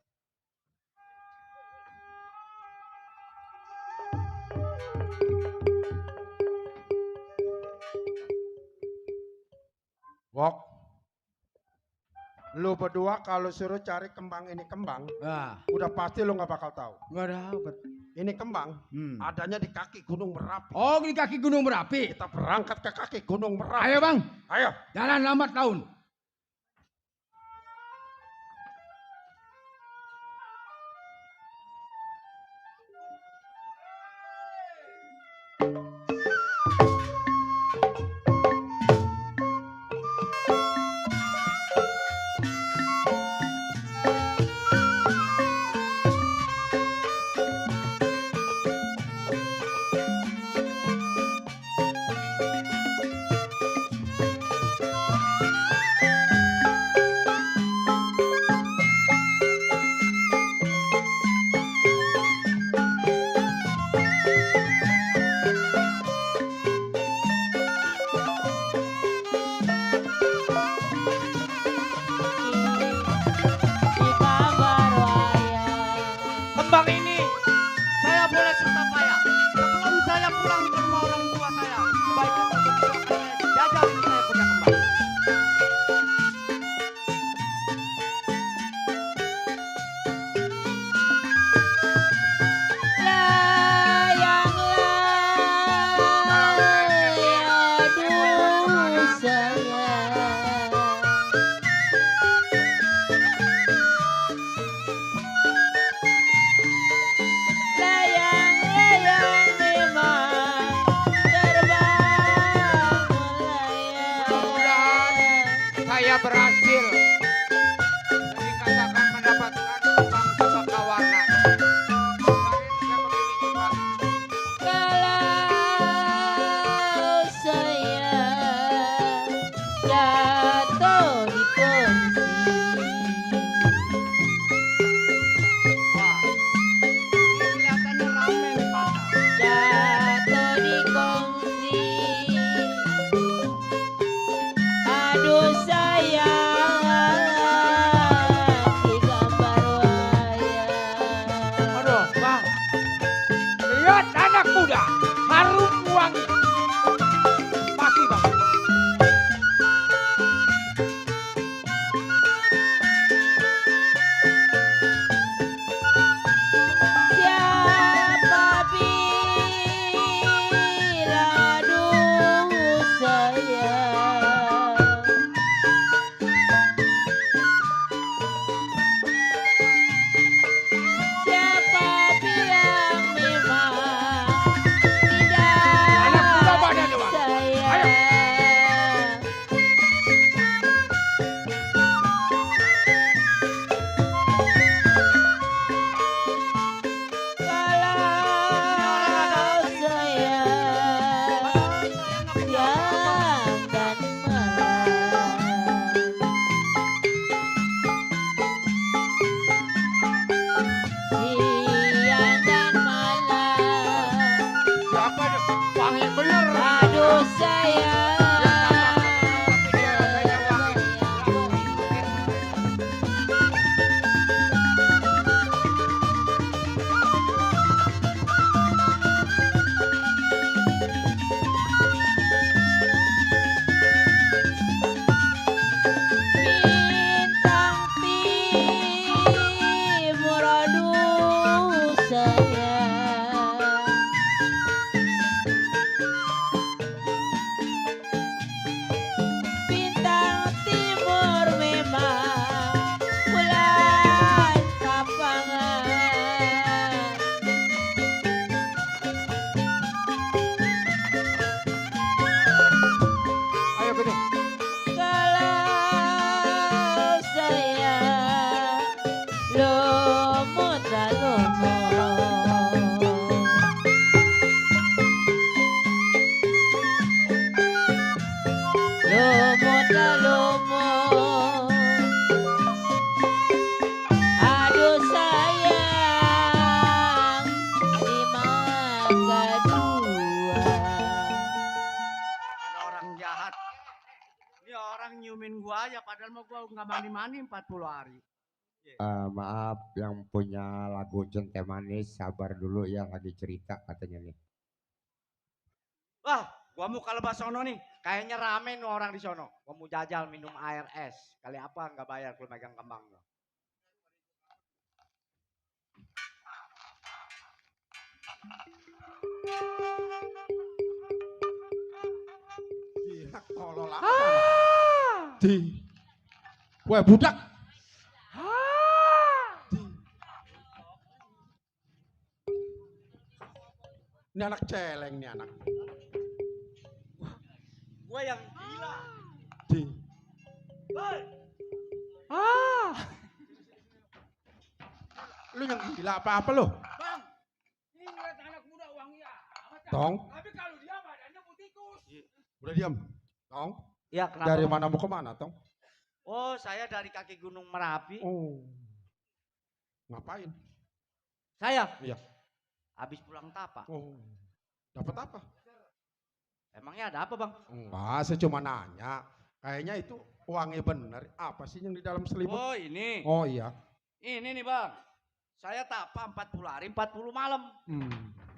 Wok, lu berdua kalau suruh cari kembang ini kembang, udah pasti lu nggak bakal tahu. Nggak dapet. Ini kembang, adanya di kaki Gunung Merapi. Oh, di kaki Gunung Merapi. Kita berangkat ke kaki Gunung Merapi. Ayo bang. Ayo. Jalan lambat laun. Kembang ini saya boleh susah payah. Sebelum saya pulang ke rumah orang tua saya, baiklah kalau begitu akan saya jajal ini saya punya kembang. Saya berhasil dikatakan mendapatkan kembang cempaka warna. Kemarin saya begini juga. Aduh sayang digambar wayang. Aduh, Bang. Lihat anak muda, harum wangi. Pasti, Bang. Siapa bilang aduh sayang. Siapa bilang memang Anak muda tidak pada dewan. Ayo. sayang. Kalau sayang siang dan malam. Siang dan malam. Siapa tuh? Wangi bener. Aduh sayang. Tapi dia kayaknya wangi. Bintang timur aduh sayang. Bintang timur memang bulan kapangan. Ayo gini. Kalau sayang lumut tak lumut. Lumut tak lumut. Aduh sayang di mangga dua. Ada orang jahat. Ini orang nyiumin gua aja padahal mau gua nggak mandi-mandi 40 hari. Maaf yang punya lagu Centeh Manis, sabar dulu ya lagi cerita katanya nih. Wah, gua mau ke lebah sono nih. Kayaknya rame nih orang di sono. Gua mau jajal minum air es. Kali apa nggak bayar kalau megang kembang. Gila, tolol apa? Di. Wah, budak. Ini anak celeng nih anak. Gua yang gila. Di. Lu yang gila apa-apa lu? Bang, ini ngeliat anak muda wangi amat. Tong. Tapi kalau dia badannya putikus. Udah diam. Tong. Iya, kenapa? Dari Bang? mana mau kemana, Tong? Oh, saya dari kaki Gunung Merapi. Oh. Ngapain? Saya Iya. habis pulang tapa. Oh. Dapat apa? Emangnya ada apa, Bang? Enggak, saya cuma nanya. Kayaknya itu uangnya bener. Apa sih yang di dalam selimut? Oh, ini. Oh iya. Ini nih, Bang. Saya tapa 40 hari, 40 malam.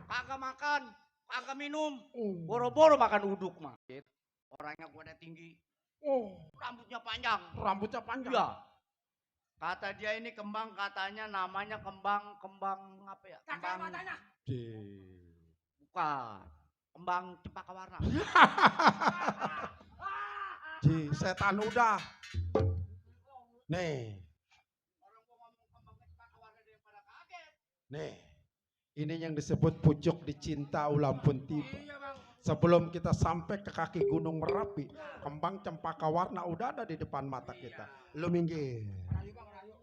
Kagak makan, kagak minum. Boro-boro makan uduk mah. Orangnya gua ada tinggi. Oh. Rambutnya panjang. Rambutnya panjang. Iya. Kata dia ini kembang, katanya namanya kembang apa ya? Kembang bukan. Kembang cempaka warna. Ji, setan udah. Nih. Nih. Ini yang disebut pucuk dicinta ulam pun tiba. Sebelum kita sampai ke kaki Gunung Merapi, kembang cempaka warna udah ada di depan mata kita. Lu minggir.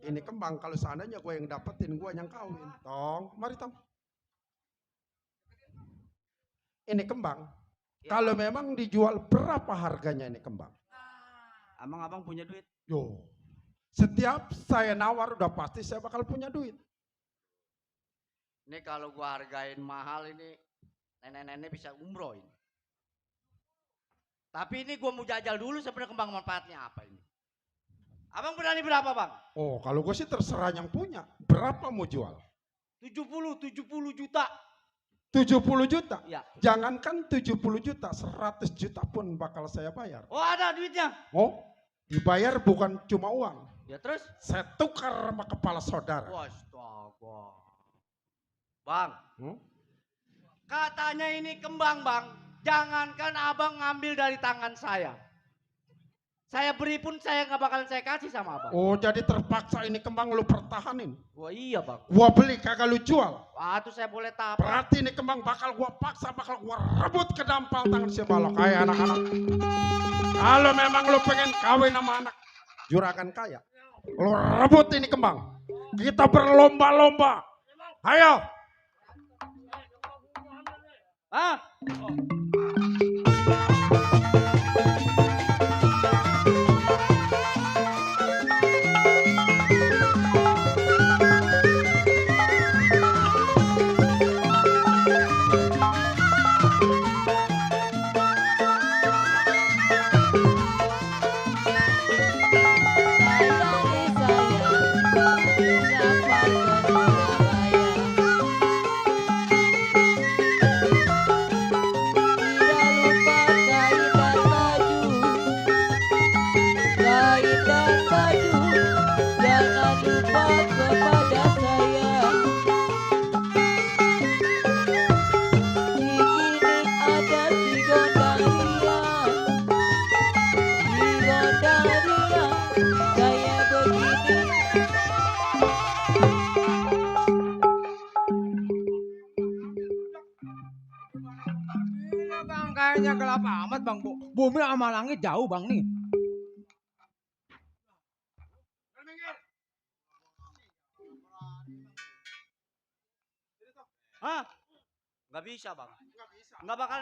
Ini kembang, kalau seandainya gue yang dapetin, gue yang kawin. Tong, mari Tong. Ini kembang. Kalau memang dijual, berapa harganya ini kembang? Emang abang punya duit? Yo, setiap saya nawar udah pasti saya bakal punya duit. Ini kalau gua hargain mahal ini, nenek-nenek bisa umroh ini. Tapi ini gua mau jajal dulu sebenarnya kembang manfaatnya apa ini. Abang berani berapa bang? Oh, kalau gue sih terserah yang punya. Berapa mau jual? 70 juta. 70 juta? Ya. Jangankan 70 juta, 100 juta pun bakal saya bayar. Oh ada duitnya? Oh, dibayar bukan cuma uang. Ya terus? Saya tukar sama kepala saudara. Astaga. Bang, katanya ini kembang bang. Jangankan abang ngambil dari tangan saya. Saya beri pun saya nggak bakalan saya kasih sama abang. Oh, jadi terpaksa ini kembang lu pertahanin. Wah iya bang. Gua beli kagak lu jual. Wah itu saya boleh tahu. Berarti ini kembang bakal gua paksa, bakal gua rebut ke dampal tangan si balok. Kayak anak-anak. Kalau memang lu pengen kawin sama anak juragan kaya, lu rebut ini kembang. Kita berlomba-lomba. Ayo. Ah. Kayaknya gelap amat bang. Bumi sama langit jauh bang nih. Hah? Nggak bisa bang. Nggak bakal.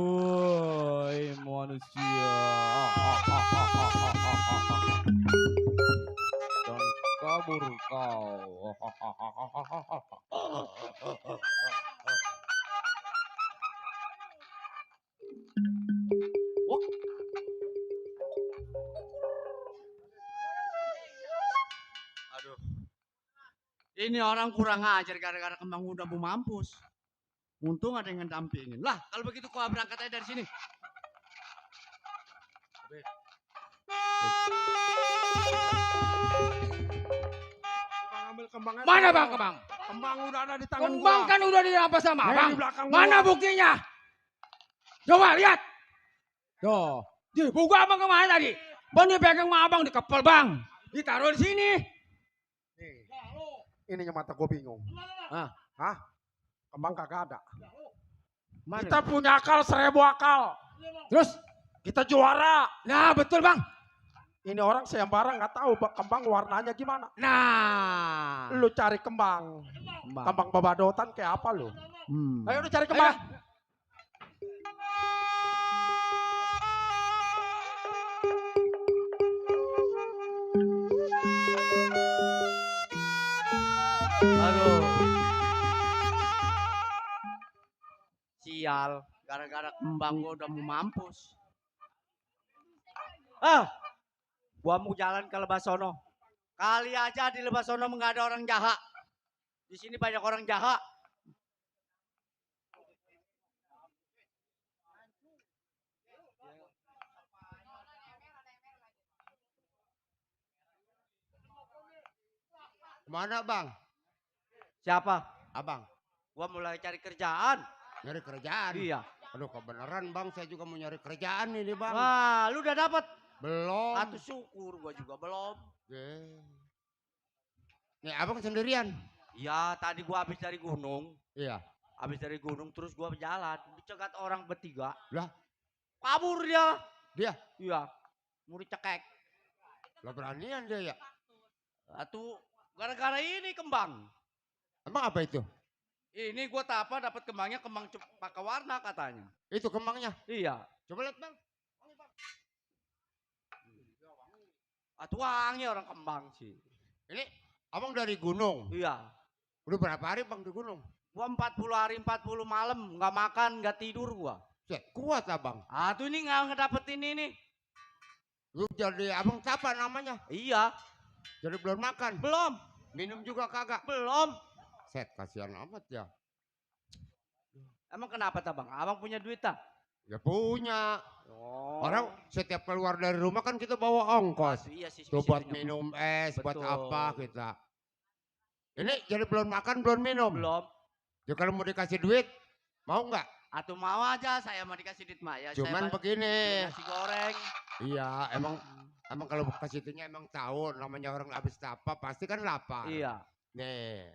Woi manusia. Dan kabur kau. Aduh. Ini orang kurang ajar gara-gara kembang udah mau mampus. Untung ada yang dampingin. Lah, kalau begitu kau berangkat aja dari sini. Mana bang kembang? Kembang udah ada di tangan Kembang gua. kan udah dirampas sama Nih, abang. di belakang Mana gua. buktinya? Coba lihat. Tuh, dibuka abang kemana tadi? Bang dipegang sama abang di kepel bang. Ditaruh di sini. Ininya mata gue bingung. Hah? Kembang kagak ada. Mana? Kita punya akal 1000 akal. Terus? Kita juara. Nah betul bang. Ini orang sayembara nggak tahu kembang warnanya gimana. Nah. Lu cari kembang. Kembang babadotan kayak apa lu? Ayo lu cari kembang. Aduh. sial. Gara-gara kembang gua udah mau mampus. Gua mau jalan ke Lebak sono. Kali aja di Lebak sono nggak ada orang jahat. Di sini banyak orang jahat. Mana bang? Siapa? Abang. Gua mulai cari kerjaan. Nyari kerjaan? Iya. Aduh kebenaran bang, saya juga mau nyari kerjaan ini bang. Wah, lu udah dapat? Belum. Atuh syukur, gua juga belum. Nih abang sendirian? Iya, tadi gua habis dari gunung. Iya. Habis dari gunung terus gua berjalan. Dicegat orang bertiga. Lah? Kabur dia. Dia? Iya. Mau dicekek. Lah beranian dia ya? Atuh gara-gara ini kembang. Emang apa itu? Ini gua tapa dapat kembangnya, kembang cempaka warna katanya. Itu kembangnya? Iya. Coba lihat bang. Atuh wangi orang kembang sih. Ini abang dari gunung? Iya. Udah berapa hari bang di gunung? Gua 40 hari 40 malam nggak makan nggak tidur gua. Kuat abang. Tuh ini nggak ngedapetin ini. Lu jadi abang siapa namanya? Iya. Jadi belum makan? Belum. Minum juga kagak? Belum. Set kasihan amat ya. Emang kenapa bang? Abang punya duit tak? Ya punya. Oh. Orang setiap keluar dari rumah kan kita bawa ongkos. Iya sih. Tuh buat minum es, buat apa kita. Ini jadi belum makan, belum minum? Belum. Ya kalau mau dikasih duit, mau nggak? Atau mau aja saya mau dikasih duit mah ya. Cuman begini. Nasi goreng. Iya, emang kalau kasih itunya emang tahu namanya orang habis tapa pasti kan lapar. Iya. Nih,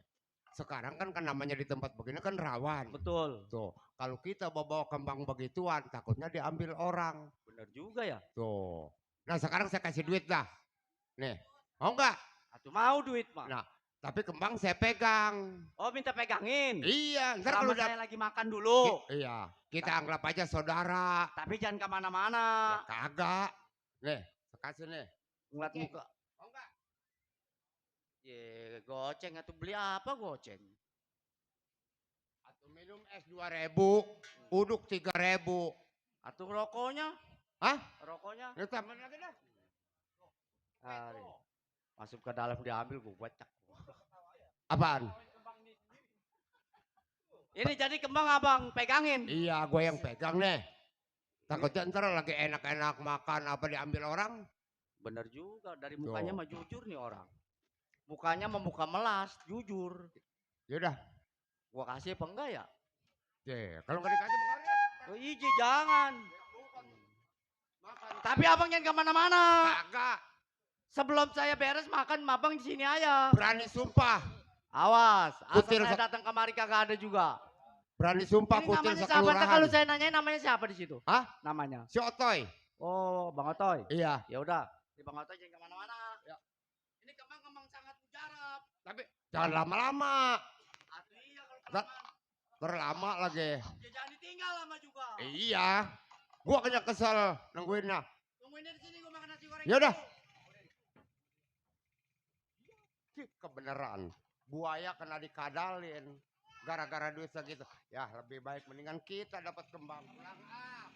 sekarang kan namanya di tempat begini kan rawan. Betul. Tuh, kalau kita bawa kembang begituan takutnya diambil orang. Bener juga ya. Tuh. Nah sekarang saya kasih duit dah. Nih, mau nggak? Atau mau duit mah. Nah, tapi kembang saya pegang. Oh minta pegangin? Iya. Ntar kalau saya lagi makan dulu. Iya, kita anggap aja saudara. Tapi jangan kemana-mana. Ya, kagak. Nih, kasih nih. Ngeliat muka. Mau nggak? Ye, goceng atau beli apa goceng? Atau minum es 2.000, uduk 3.000. Atau rokoknya? Hah? Rokoknya? Ya tambahin lagi dah. Masuk ke dalam diambil gue bacak. Apaan? Ini jadi kembang abang pegangin. Iya, gue yang pegang nih. Takutnya ntar lagi enak-enak makan apa diambil orang. Bener juga, dari mukanya mah jujur nih orang. Mukanya memuka melas, jujur. Yaudah. Gua kasih apa enggak ya? Kalau nggak dikasih bukan ya? Oh, iji jangan. Tapi abang jangan kemana-mana. Kagak. Sebelum saya beres makan, abang di sini aja. Berani sumpah. Awas, asal Kutil saya datang kemari kagak ada juga. Berani sumpah Ini kutil namanya siapa? sekelurahan. Kalau saya nanyain namanya siapa di situ? Hah? Namanya? Si Otoy. Oh, Bang Otoy. Iya. Ya udah, si Bang Otoy jangan kemana-mana. Ya. Ini kembang sangat mujarab. Tapi jangan lama-lama. Atuh iya kalau Terlama lagi. ya jangan ditinggal lama juga. Iya. Gua kena kesel nungguinnya. Tungguin di sini gua makan nasi goreng. Ya udah. Kebenaran. Buaya kena dikadalin. Gara-gara duit segitu. Ya lebih baik mendingan kita dapat kembang. Pulang ah.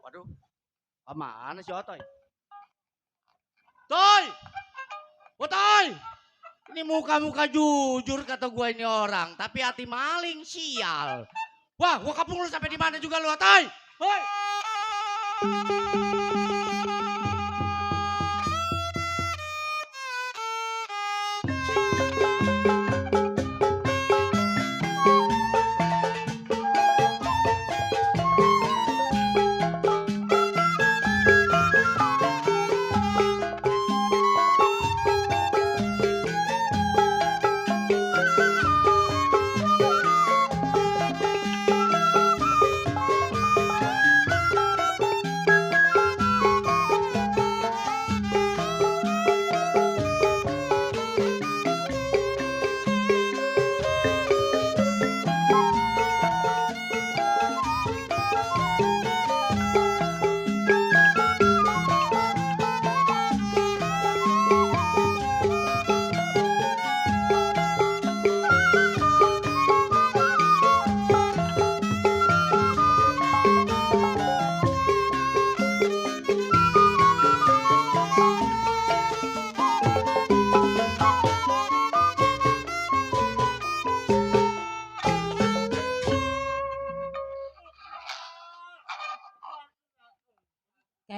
Waduh. Mana si Otoy? Toy! Otoy! Ini muka-muka jujur kata gua ini orang, tapi hati maling sial. Wah, gua kapung lu sampai di mana juga lu, Otoy? Hoi!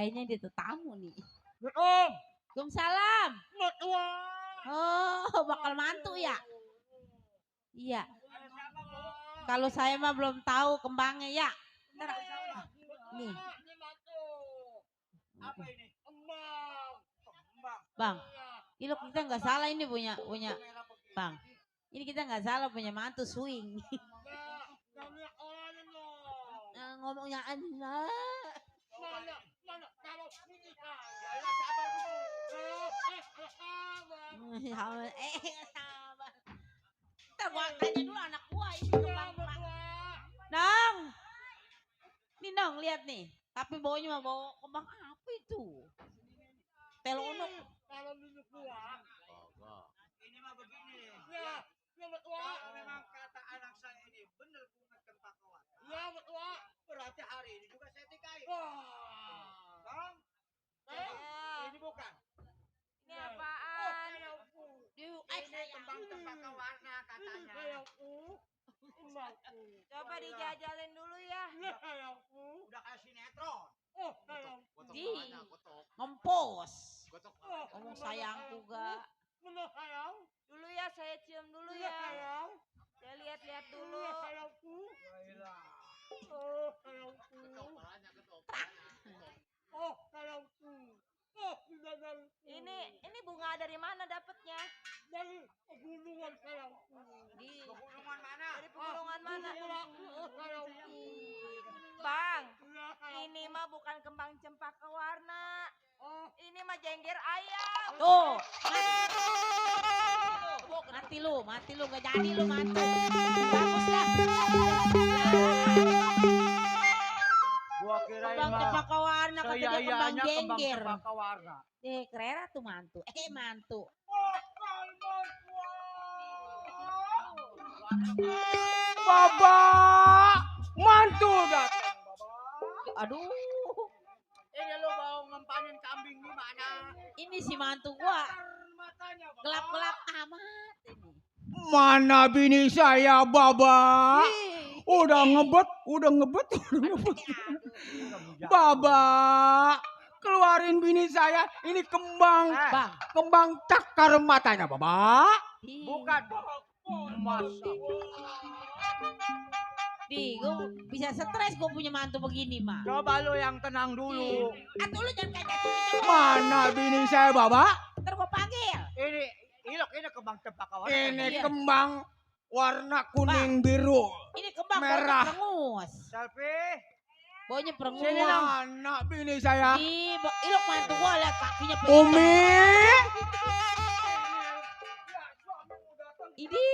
Kayaknya dia tuh tamu nih. Om. Waalaikumsalam. Mertua. Oh, bakal mantu ya? Iya. Kalau saya mah belum tahu kembangnya ya. Ntar. Nih. Apa ini? Bang, ini kita nggak salah ini punya Bang. Ini kita nggak salah punya mantu swing. Ngomongnya aja. Sabar. Ntar gua tanya dulu anak gua ini kembang. Nong. Nih Nong lihat nih. Tapi baunya mah bau kembang apa itu? Telonok. Kalau duduk gua. Ini mah begini. Ya, mertua. Memang kata anak saya ini benar bunga cempaka. Ya, mertua. Berarti hari ini juga saya tikain. Bang. Ini bukan. Ini apaan? Ini kembang cempaka warna katanya. Coba dijajalin dulu ya. Udah kayak sinetron. Di ngempos. Ngomong sayangku gak. Dulu ya, saya cium dulu ya. Saya lihat-lihat dulu. Ini bunga dari mana dapatnya? Dari pegunungan sayangku. Di pegunungan mana? Dari pegunungan mana? Bang, ini mah bukan kembang cempaka warna. Ini mah jengger ayam. Tuh. Mati lu, gak jadi lu mantu. Bagus dah. Gua kirain Kembang mah cempaka warna kata dia kembang jengger. cempaka warna. Kerera tuh mantu. Mantu. Baba, mantu datang. Aduh. Ini lu mau ngempanin kambing di mana? Ini si mantu gua. Gelap-gelap amat ini. Mana bini saya, Baba? Udah ngebet. Baba, keluarin bini saya. Ini kembang. Kembang cakar matanya, Baba. Bukan. Masa. Di, gue bisa stres gue punya mantu begini mah. Coba lu yang tenang dulu. Atuh lu jangan kayak gitu. Mana bini saya, Baba? Ntar gue panggil. Ini kembang cempaka warna. Ini kembang warna kuning biru. Ini kembang merah. Perengus. Selfie. Baunya perengus. Sini mana bini saya? Ilok mantu gue liat kakinya. Umi. Ini.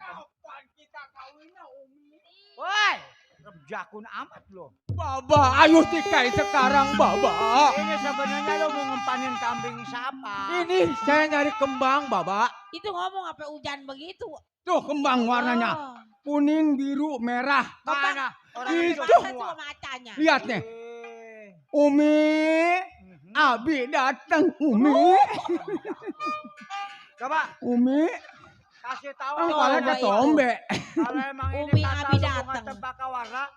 Kapan kita kawinnya, Umi? Woi, jakun amat lo. Baba, ayo tikai sekarang, Baba. Ini sebenarnya lo mau ngempanin kambing siapa? Ini saya nyari kembang, Baba. Itu ngomong apa hujan begitu? Tuh kembang warnanya. Kuning, biru, merah. Mana? Itu. Lihat nih. Umi. Abi datang, Umi. Coba. Umi. Kasih tahu. Kalau ketombe. Kalau emang ini Umi kata Abi lu bunga datang. cempaka warna,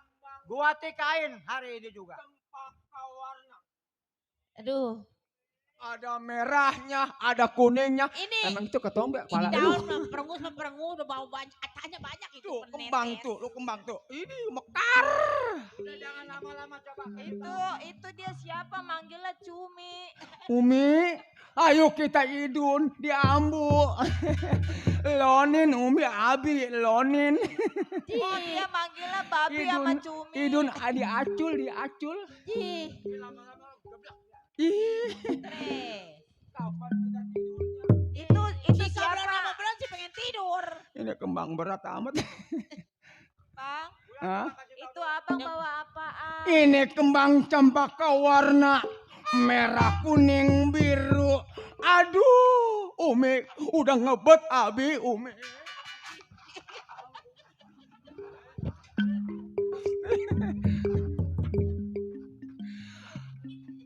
gua tikain hari ini juga. Aduh. Ada merahnya, ada kuningnya. Ini. Emang itu ketombe Ini kepala. daun memperengus udah bau banyak. Acanya banyak itu. Tuh kembang tuh, lu kembang tuh. Ini mekar. Udah jangan lama-lama coba. Itu dia siapa? Manggilnya Cumi. Umi, ayo kita idun di Ambu. Lonin, Umi, Abi, Lonin. Oh, dia manggilnya Babi sama Cumi. Idun, diacul. Ih. Ih. Itu Si siapa? Lama belum sih pengen tidur. Ini kembang berat amat. Bang, Hah? itu abang bawa apaan? Ini kembang cempaka warna merah, kuning, biru. Aduh, Umi udah ngebet Abi, Umi.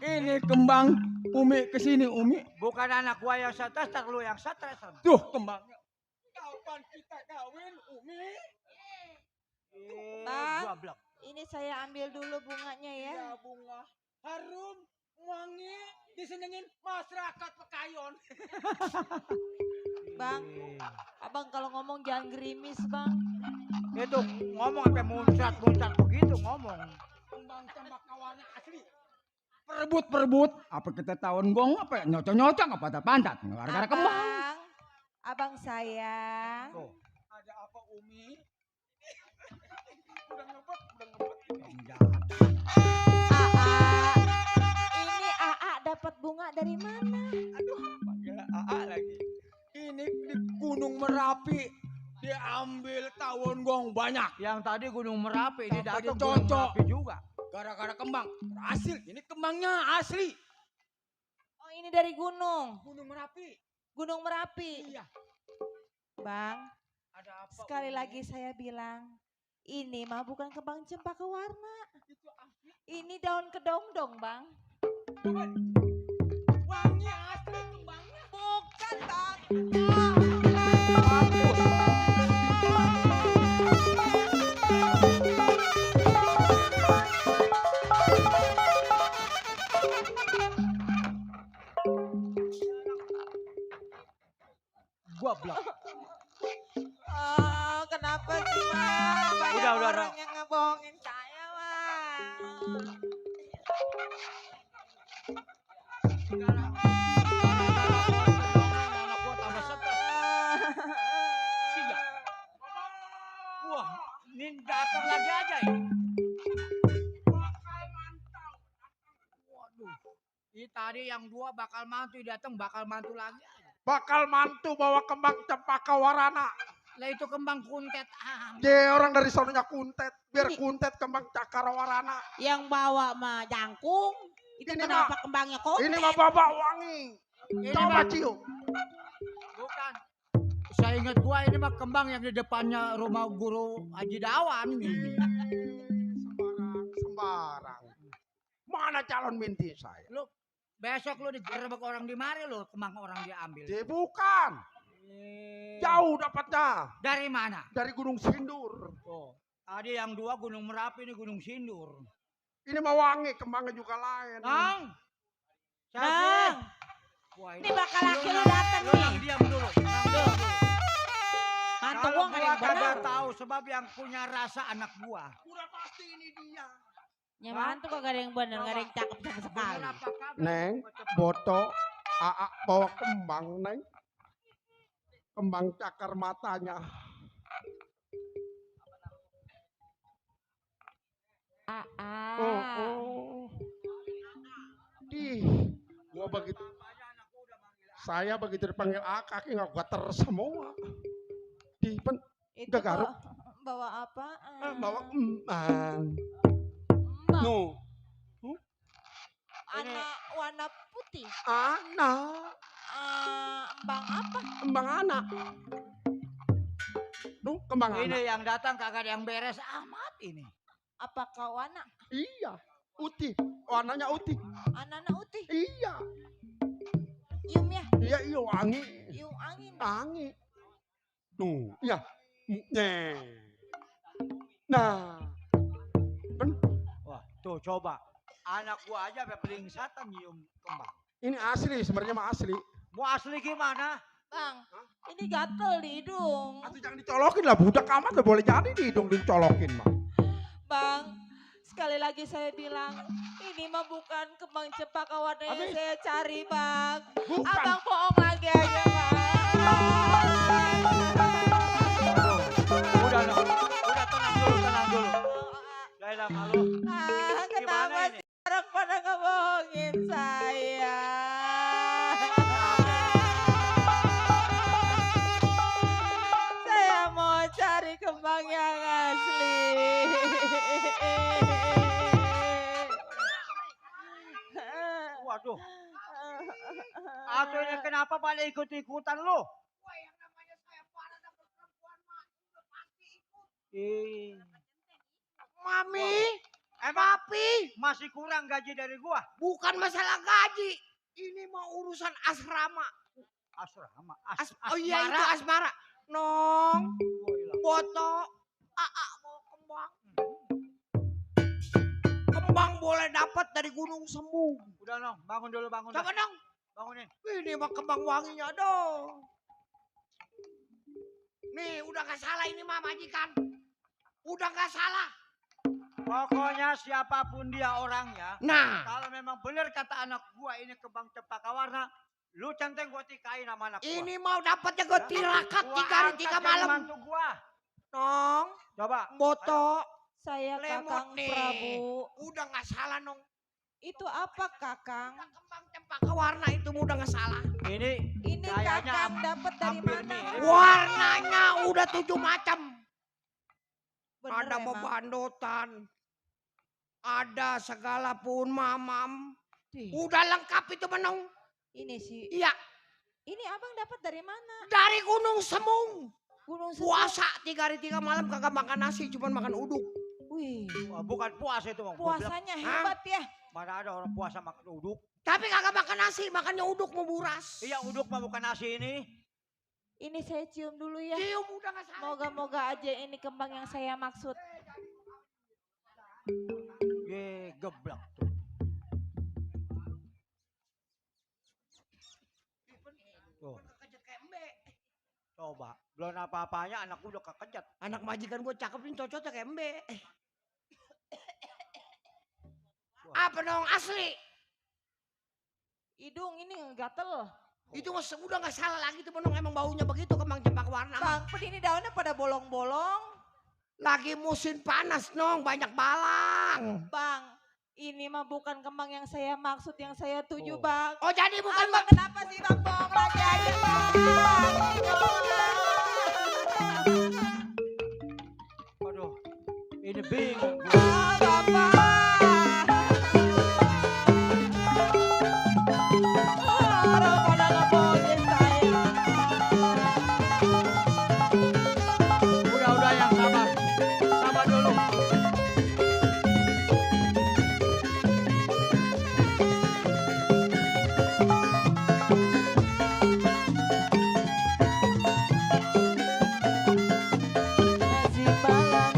Ini kembang Umi kesini, Umi. Bukan anak gua yang stres, tak lu yang stres. Tuh kembangnya. Kapan kita kawin, Umi? Bang, Gablak. ini saya ambil dulu bunganya ya. Ya bunga harum, wangi, disenengin masyarakat Pekayon. Bang, abang kalau ngomong jangan gerimis bang. Itu ngomong sampai muncrat begitu ngomong. Kembang cempakawarna asli. Perebut. Apa kita tahun gong apa nyocok apa pantat. Gara-gara kembang. Abang sayang. Tuh. Ada apa Umi? Udah ngebet. Ini AA dapat bunga dari mana? Aduh, panggil AA lagi. Ini di Gunung Merapi diambil tawon gong banyak. Yang tadi Gunung Merapi ini dari Gunung Merapi juga. Gara-gara kembang. Hasil ini kembangnya asli. Oh ini dari gunung. Gunung Merapi. Gunung Merapi. Iya. Bang, ada apa? sekali lagi saya bilang, ini mah bukan kembang cempaka warna. Ini daun kedong-dong, Bang. Wangi asli kembangnya. Bukan, Bang. Goblok. Oh, kenapa sih, Bang? Banyak Udah. orang yang ngebohongin saya, Bang. Wah, ini datang lagi aja ya. Waduh, ini tadi yang dua bakal mantu datang bakal mantu lagi. Bakal mantu bawa kembang cempaka warna. Lah itu kembang kuntet. Dia orang dari sononya kuntet, biar kuntet kembang cakar warna. Yang bawa mah jangkung. Itu Ini kenapa mah- kembangnya kuntet? Ini mah babak wangi. Ini Coba mah- cium. Bukan. Saya ingat gua ini mah kembang yang di depannya rumah guru Haji Dawan. Sembarang. Mana calon minti saya? Lu besok lu digerebek orang di mari lu kembang orang diambil. Dia bukan. Jauh dapatnya. Dari mana? Dari Gunung Sindur. Oh, tadi yang dua Gunung Merapi ini Gunung Sindur. Ini mah wangi, kembangnya juga lain. Nang. Nang. Wah, Ini bakal laki lu datang nih. Nang, diam dulu. Nang, diam dulu. Mantu Kalau gua nggak ada gua yang kagak benar. tahu sebab yang punya rasa anak gua. Udah pasti ini dia. Ya mantu kagak ada yang benar, nggak ada yang cakep sama sekali. Neng, Boto, Aa bawa kembang, Neng. Kembang cakar matanya. Oh. Gua begitu. Saya begitu dipanggil A, kaki nggak gater semua. Itu Nggak garuk. bawa apa? Bawa emang. No. Anak warna putih. Anak. Embang apa? Kembang anak. Tuh, kembang Ini anak. yang datang kagak ada yang beres amat ini. Apakah warna? Iya. Uti. Warnanya uti. Anak utih. Iya. Ium ya? Iya, wangi. Ium angin. Wangi. Tuh, iya. Nah. Wah, tuh coba. Anak gua aja sampai pelingsatan nyium kembang. Ini asli, sebenarnya mah asli. Mau asli gimana? Bang, ini gatel di hidung. Atau jangan dicolokin lah, budak amat lah boleh jadi di hidung dicolokin mah. Bang, sekali lagi saya bilang, ini mah bukan kembang cempaka warna yang Habis. saya cari, Bang. Bukan. Abang bohong lagi aja, Bang. Udah tenang dulu. Laila malu. Kenapa ini? sih orang pada ngebohongin saya? Saya mau cari kembang yang asli. Waduh. Atau ini kenapa pada ikut-ikutan lu? Mami, papi, masih kurang gaji dari gua. Bukan masalah gaji. Ini mau urusan asrama. Asrama, Oh iya itu asmara. Nong, Boto, Aa mau kembang. Kembang boleh dapat dari Gunung Semu. Udah Nong, bangun dulu bangun. Coba dong. Bangunin. Ini mah kembang wanginya dong. Nih udah gak salah ini mah majikan. Udah gak salah. Pokoknya siapapun dia orangnya. Nah. Kalau memang benar kata anak gua ini kembang cempaka warna, lu centeng gua tikain sama anak gua. Ini mau dapatnya gue tirakat 3 hari 3 malam. Mantu gua. Nong. Coba. Boto. Saya Lemot Kakang nih. Prabu. Udah gak salah Nong. Itu apa Kakang? Kembang cempaka warna itu udah gak salah. Ini Kakang dapat dari mana? Warnanya udah 7 macam. Bener Ada emang? bebandotan. Ada segala pun mamam. Udah lengkap itu Menong. Ini sih. Iya. Ini abang dapat dari mana? Dari Gunung Semung. Gunung Semung. Puasa 3 hari 3 malam kagak makan nasi, cuman makan uduk. Wih. Wah, bukan puasa itu Bang. Puasanya hebat ya. Mana ada orang puasa makan uduk? Tapi kagak makan nasi, makannya uduk mau buras. Iya uduk mah bukan nasi ini. Ini saya cium dulu ya. Cium udah gak salah. Moga-moga aja ini kembang yang saya maksud. Ye, geblak tuh. Tuh. Coba, belum apa-apanya anak udah kekejat. Anak majikan gue cakep nih cocoknya kayak embe. Apa dong asli? Hidung ini gatel. Itu udah gak salah lagi tuh Menong, emang baunya begitu kembang cempaka warna. Bang, ini daunnya pada bolong-bolong. Lagi musim panas Nong, banyak balang. Bang, ini mah bukan kembang yang saya maksud, yang saya tuju Bang. Oh jadi bukan Bang, kenapa sih Bang bohong lagi aja Bang? Aduh, ini bingung. Udah yang sabar. Sabar dulu. Masih malam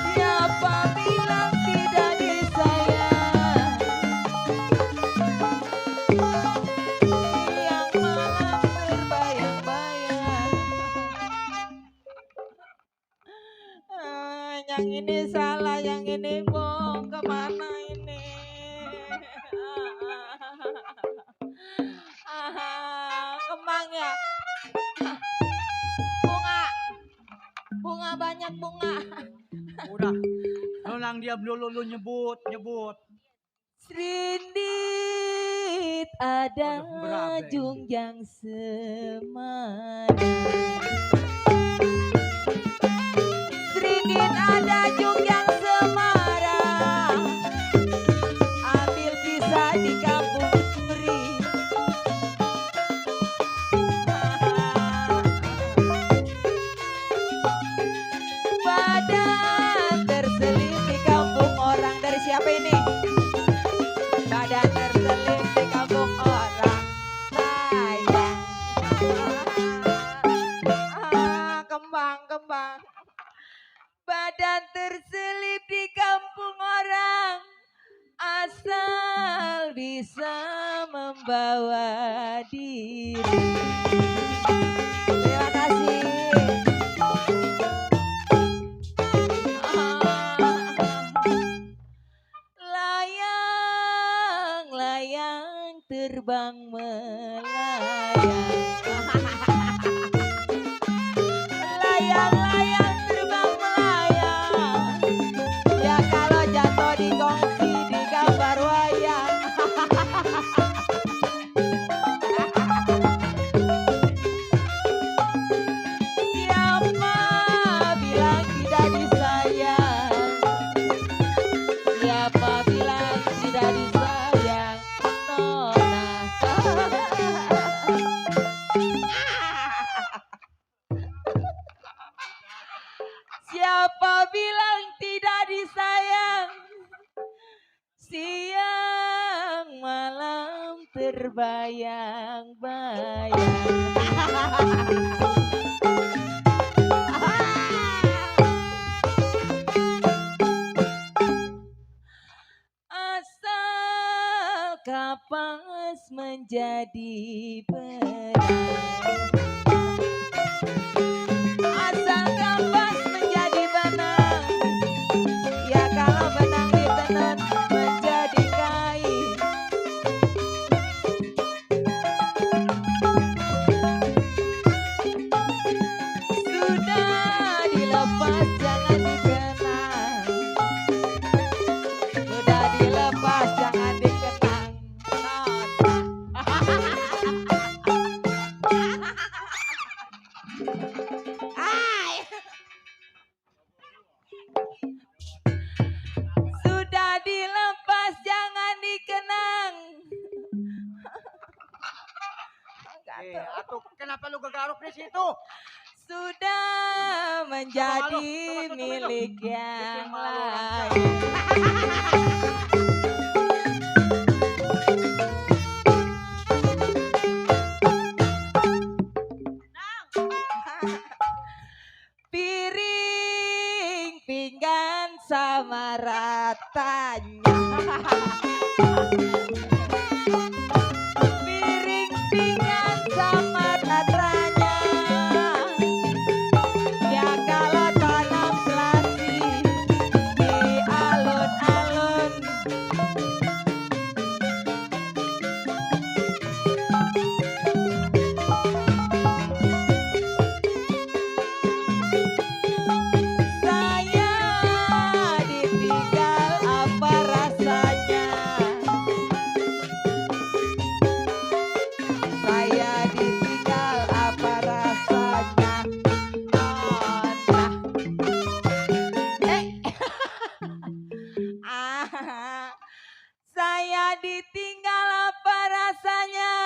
siapa bilang tidak disayang? Yang malam terbayang-bayang. Yang ini salah, yang ini bohong, kemana ini? Kembang ya? Bunga banyak bunga. Udah. Nonang diam dulu lu nyebut. Serindit ada berabe. jungjang semana. Serindit ada jungjang semara. Ambil pisah di kampung beri. Badan terselip di kampung orang. Dari siapa ini? Badan terselip di kampung orang. Sayang. Kembang. Badan terselip di kampung orang. Asal bisa membawa diri. Terima kasih. Layang terbang melayang. Layang terbang melayang. Ya kalau jatuh di kongsi di gambar wayang. Siapa bilang tidak disayang? Siapa bilang tidak disayang? Nona. Siapa bilang tidak disayang? Siang malam terbayang-bayang. Asal kapas menjadi benang, asal kapas menjadi benang, ya kalau benang ditenun menjadi kain. Sudah dilepas jangan dikenang, sudah dilepas jangan dikenang. Ay. Sudah dilepas jangan dikenang. Atuh, kenapa lu gegaruk di situ? Sudah menjadi milik yang lain. Piring pinggan sama ratanya. Piring pinggan sama ratanya. Ya kalau tanam selasi di alun-alun. Saya ditinggal apa rasanya? Saya ditinggal apa rasanya? Oh, nah. Saya ditinggal apa rasanya?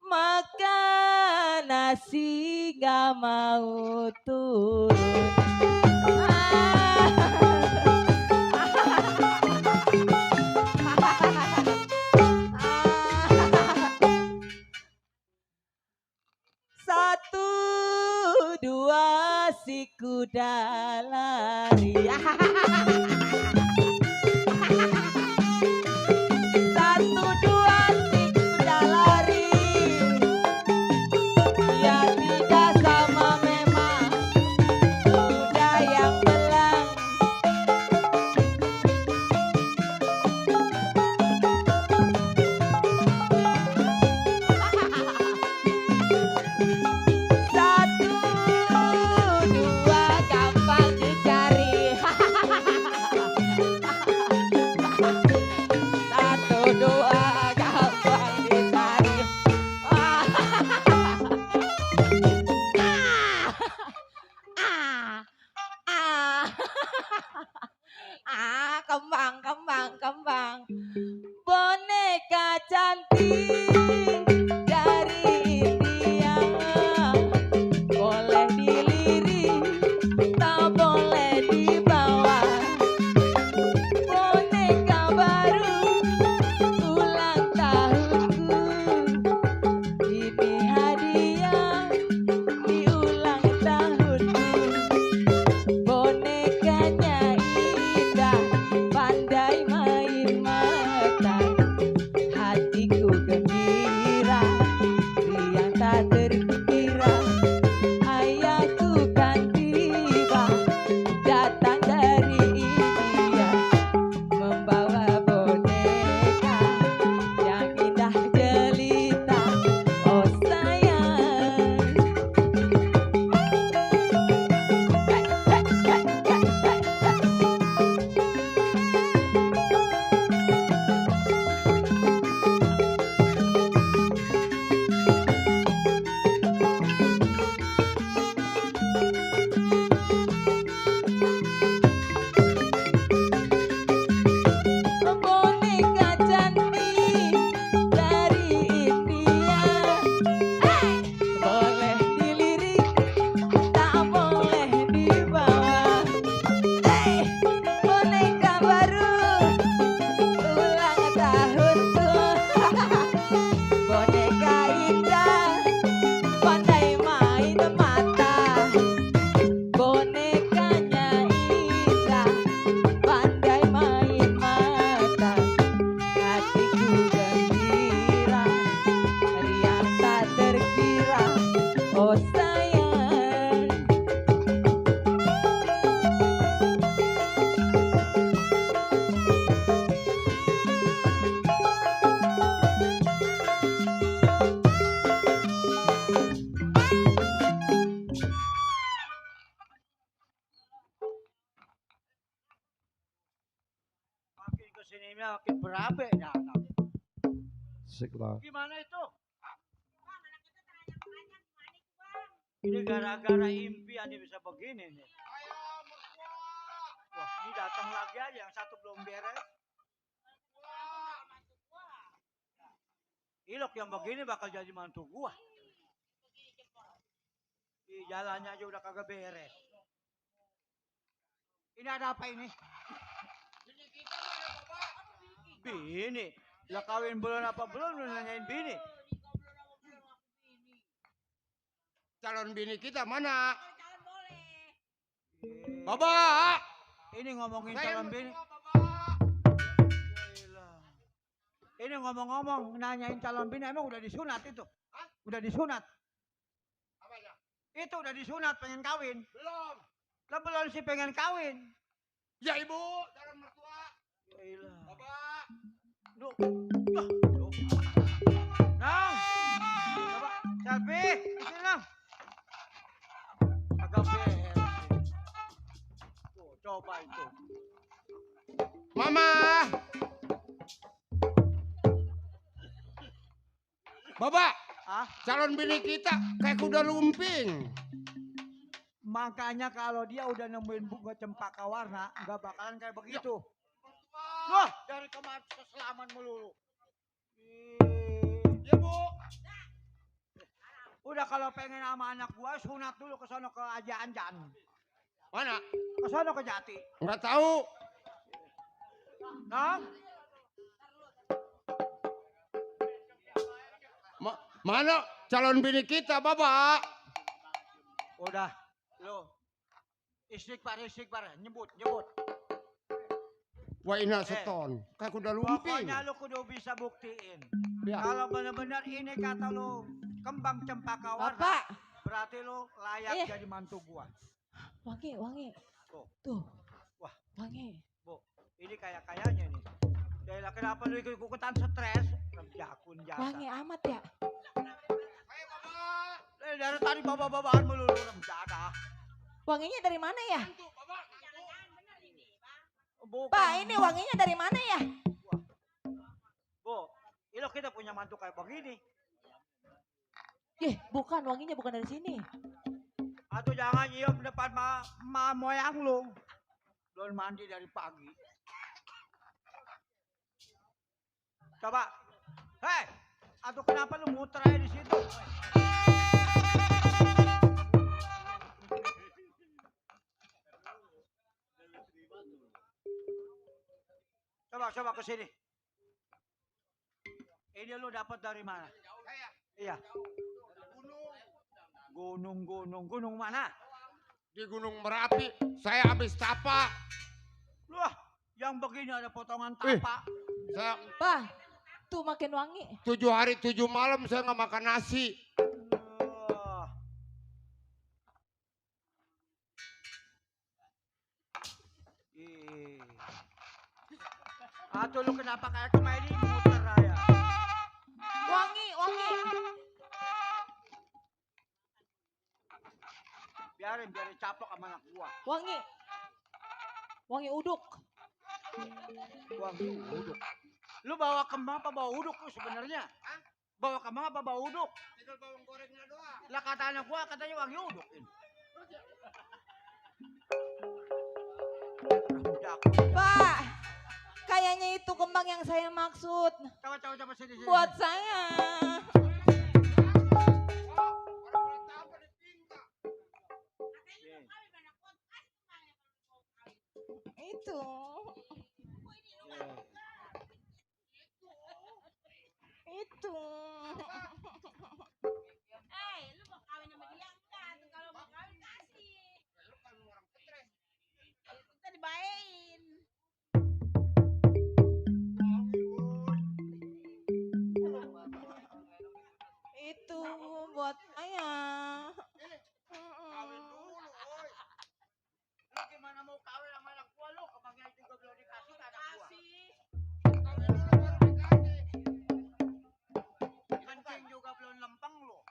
Makan nasi gak mau turun. Satu dua si kuda lari. Satu dua si kuda lari. Ya tidak sama memang kuda yang belang. Satu dua gampang dicari. Satu dua gampang dicari. Kembang, kembang, kembang. Boneka cantik dari India. Boleh dilirik, tak boleh dibawa. Boneka baru ulang tahunku. Ini hadiah di ulang tahunku. Bonekanya indah kesini makin berabe ya anak. Sik lah. Gimana itu? Ini gara-gara impian dia bisa begini nih. Wah, ini datang lagi aja yang satu belum beres. Ilok yang begini bakal jadi mantu gua. Di jalannya aja udah kagak beres. Ini ada apa ini? Bini. Lah kawin belum apa belum lu nanyain bini. Calon bini kita mana? Bapak. Ini ngomongin calon bini. Ini ngomong-ngomong nanyain calon bini emang udah disunat itu? Hah? Udah disunat? Apanya? Itu udah disunat pengen kawin. Belum. Lah belum sih pengen kawin. Ya ibu, calon mertua. Yaelah. Bapak. Duh. Nang. Bapak, selfie. Sini Nang. Agak beres. Tuh, coba itu. Mama. Bapak, calon bini kita kayak kuda lumping. Makanya kalau dia udah nemuin bunga cempaka warna, nggak bakalan kayak begitu. Wah, dari kemarin keselaman melulu. Ya bu. Udah kalau pengen sama anak gua, sunat dulu ke sono ke Aja Anjan. Mana? Ke sono ke Jati. Nggak tahu. Nang? Mana calon bini kita, Bapak? Udah, lo istighfar, nyebut. Wah ini seton, kayak kuda lumping. Pokoknya lo kudu bisa buktiin. Ya. Kalau benar-benar ini kata lo kembang cempaka warna, Bapak. berarti lo layak jadi mantu gua. Wangi. Tuh. Wah. Wangi. Bu, ini kayaknya nih. Dahlah kenapa lu ikut-ikutan stres? Jakun jasa. Wangi amat ya. Dari tadi bawa-bawaan melulu remjada. Wanginya dari mana ya? Bukan. Pak, ini wanginya dari mana ya? Bu, ini kita punya mantu kayak begini. Bukan, wanginya bukan dari sini. Atau jangan nyium depan ma moyang lu. Belum mandi dari pagi. Coba. Hei, atau kenapa lu muter aja di situ? Coba ke sini. Ini lu dapat dari mana? Iya. Gunung mana? Di Gunung Merapi. Saya habis tapak. Wah, yang begini ada potongan tapak. Pak, tuh makin wangi. 7 hari 7 malam saya nggak makan nasi. Atau lu kenapa kayak kemarin ini muter aja? Wangi. Biarin caplok sama anak gua. Wangi uduk. Wangi uduk. Lu bawa kembang apa bawa uduk lu sebenarnya? Bawa kembang apa bawa uduk? Tinggal bawang gorengnya doang. Lah kata anak gua katanya wangi uduk ini. Pak, kayaknya itu kembang yang saya maksud. Coba sini. Buat saya. Itu. Lu mau kawin sama dia enggak? Kalau mau kawin kasih. Lu kan orang stres. Kita dibayain. Itu buat saya. Kawin dulu, oi. Lu gimana mau kawin sama anak gua lu? Kembangnya juga belum dikasih ke anak gua. Kencing juga belum lempeng lu.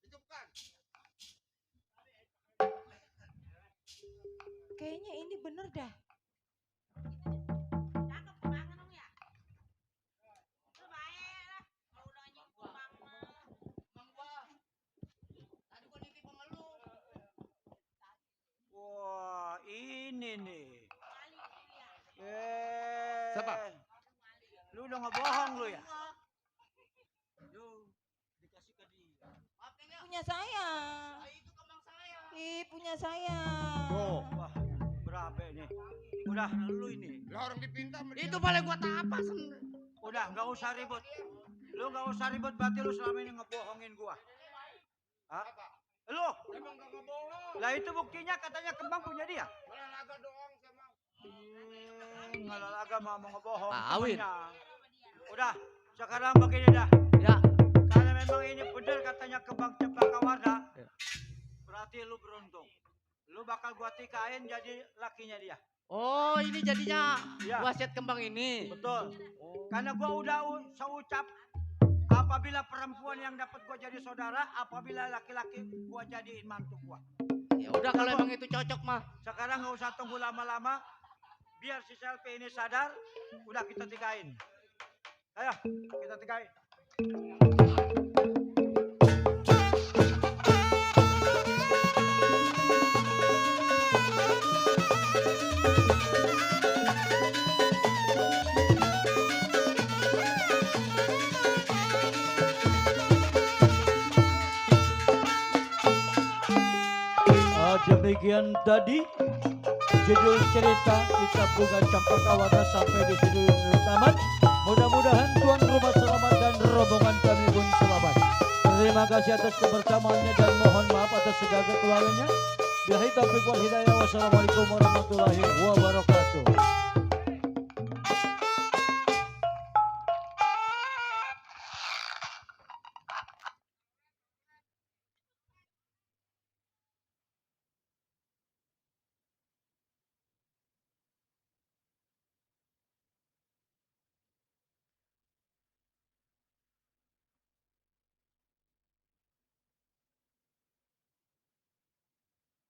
Itu bukan. Kayaknya ini bener dah. Wah, ini nih. Siapa? Lu udah ngebohong lu ya? Punya saya. Ih, punya saya. Tuh, wah, berapa nih? Udah, lu ini. Lah orang dipinta sama dia. Itu boleh gua tapas. Udah, nggak usah ribut. Lu nggak usah ribut, berarti lu selama ini ngebohongin gua. Hah? Lu? Emang gak ngebohong. Lah itu buktinya katanya kembang punya dia. Olahraga doang sama. Ngalaga mau ngebohong. Kawin. temennya. Udah, sekarang begini dah. Ya. Karena memang ini benar katanya kembang cempaka warna. Ya. Berarti lu beruntung. Lu bakal gua tikain jadi lakinya dia. Oh, ini jadinya Ya. wasiat kembang ini. Betul. Karena gua udah seucap apabila perempuan yang dapat gua jadi saudara, apabila laki-laki gua jadiin mantu gua. Ya udah kalau emang itu cocok mah. Sekarang nggak usah tunggu lama-lama. Biar si Selfie ini sadar, udah kita tikain. Ayo, kita tikain. Demikian tadi judul cerita kita bunga cempaka warna sampai di sini tamat. Mudah-mudahan tuan rumah selamat dan rombongan kami pun selamat. Terima kasih atas kebersamaannya dan mohon maaf atas segala kekurangannya. Billahi taufiq wal hidayah. Wassalamualaikum warahmatullahi wabarakatuh.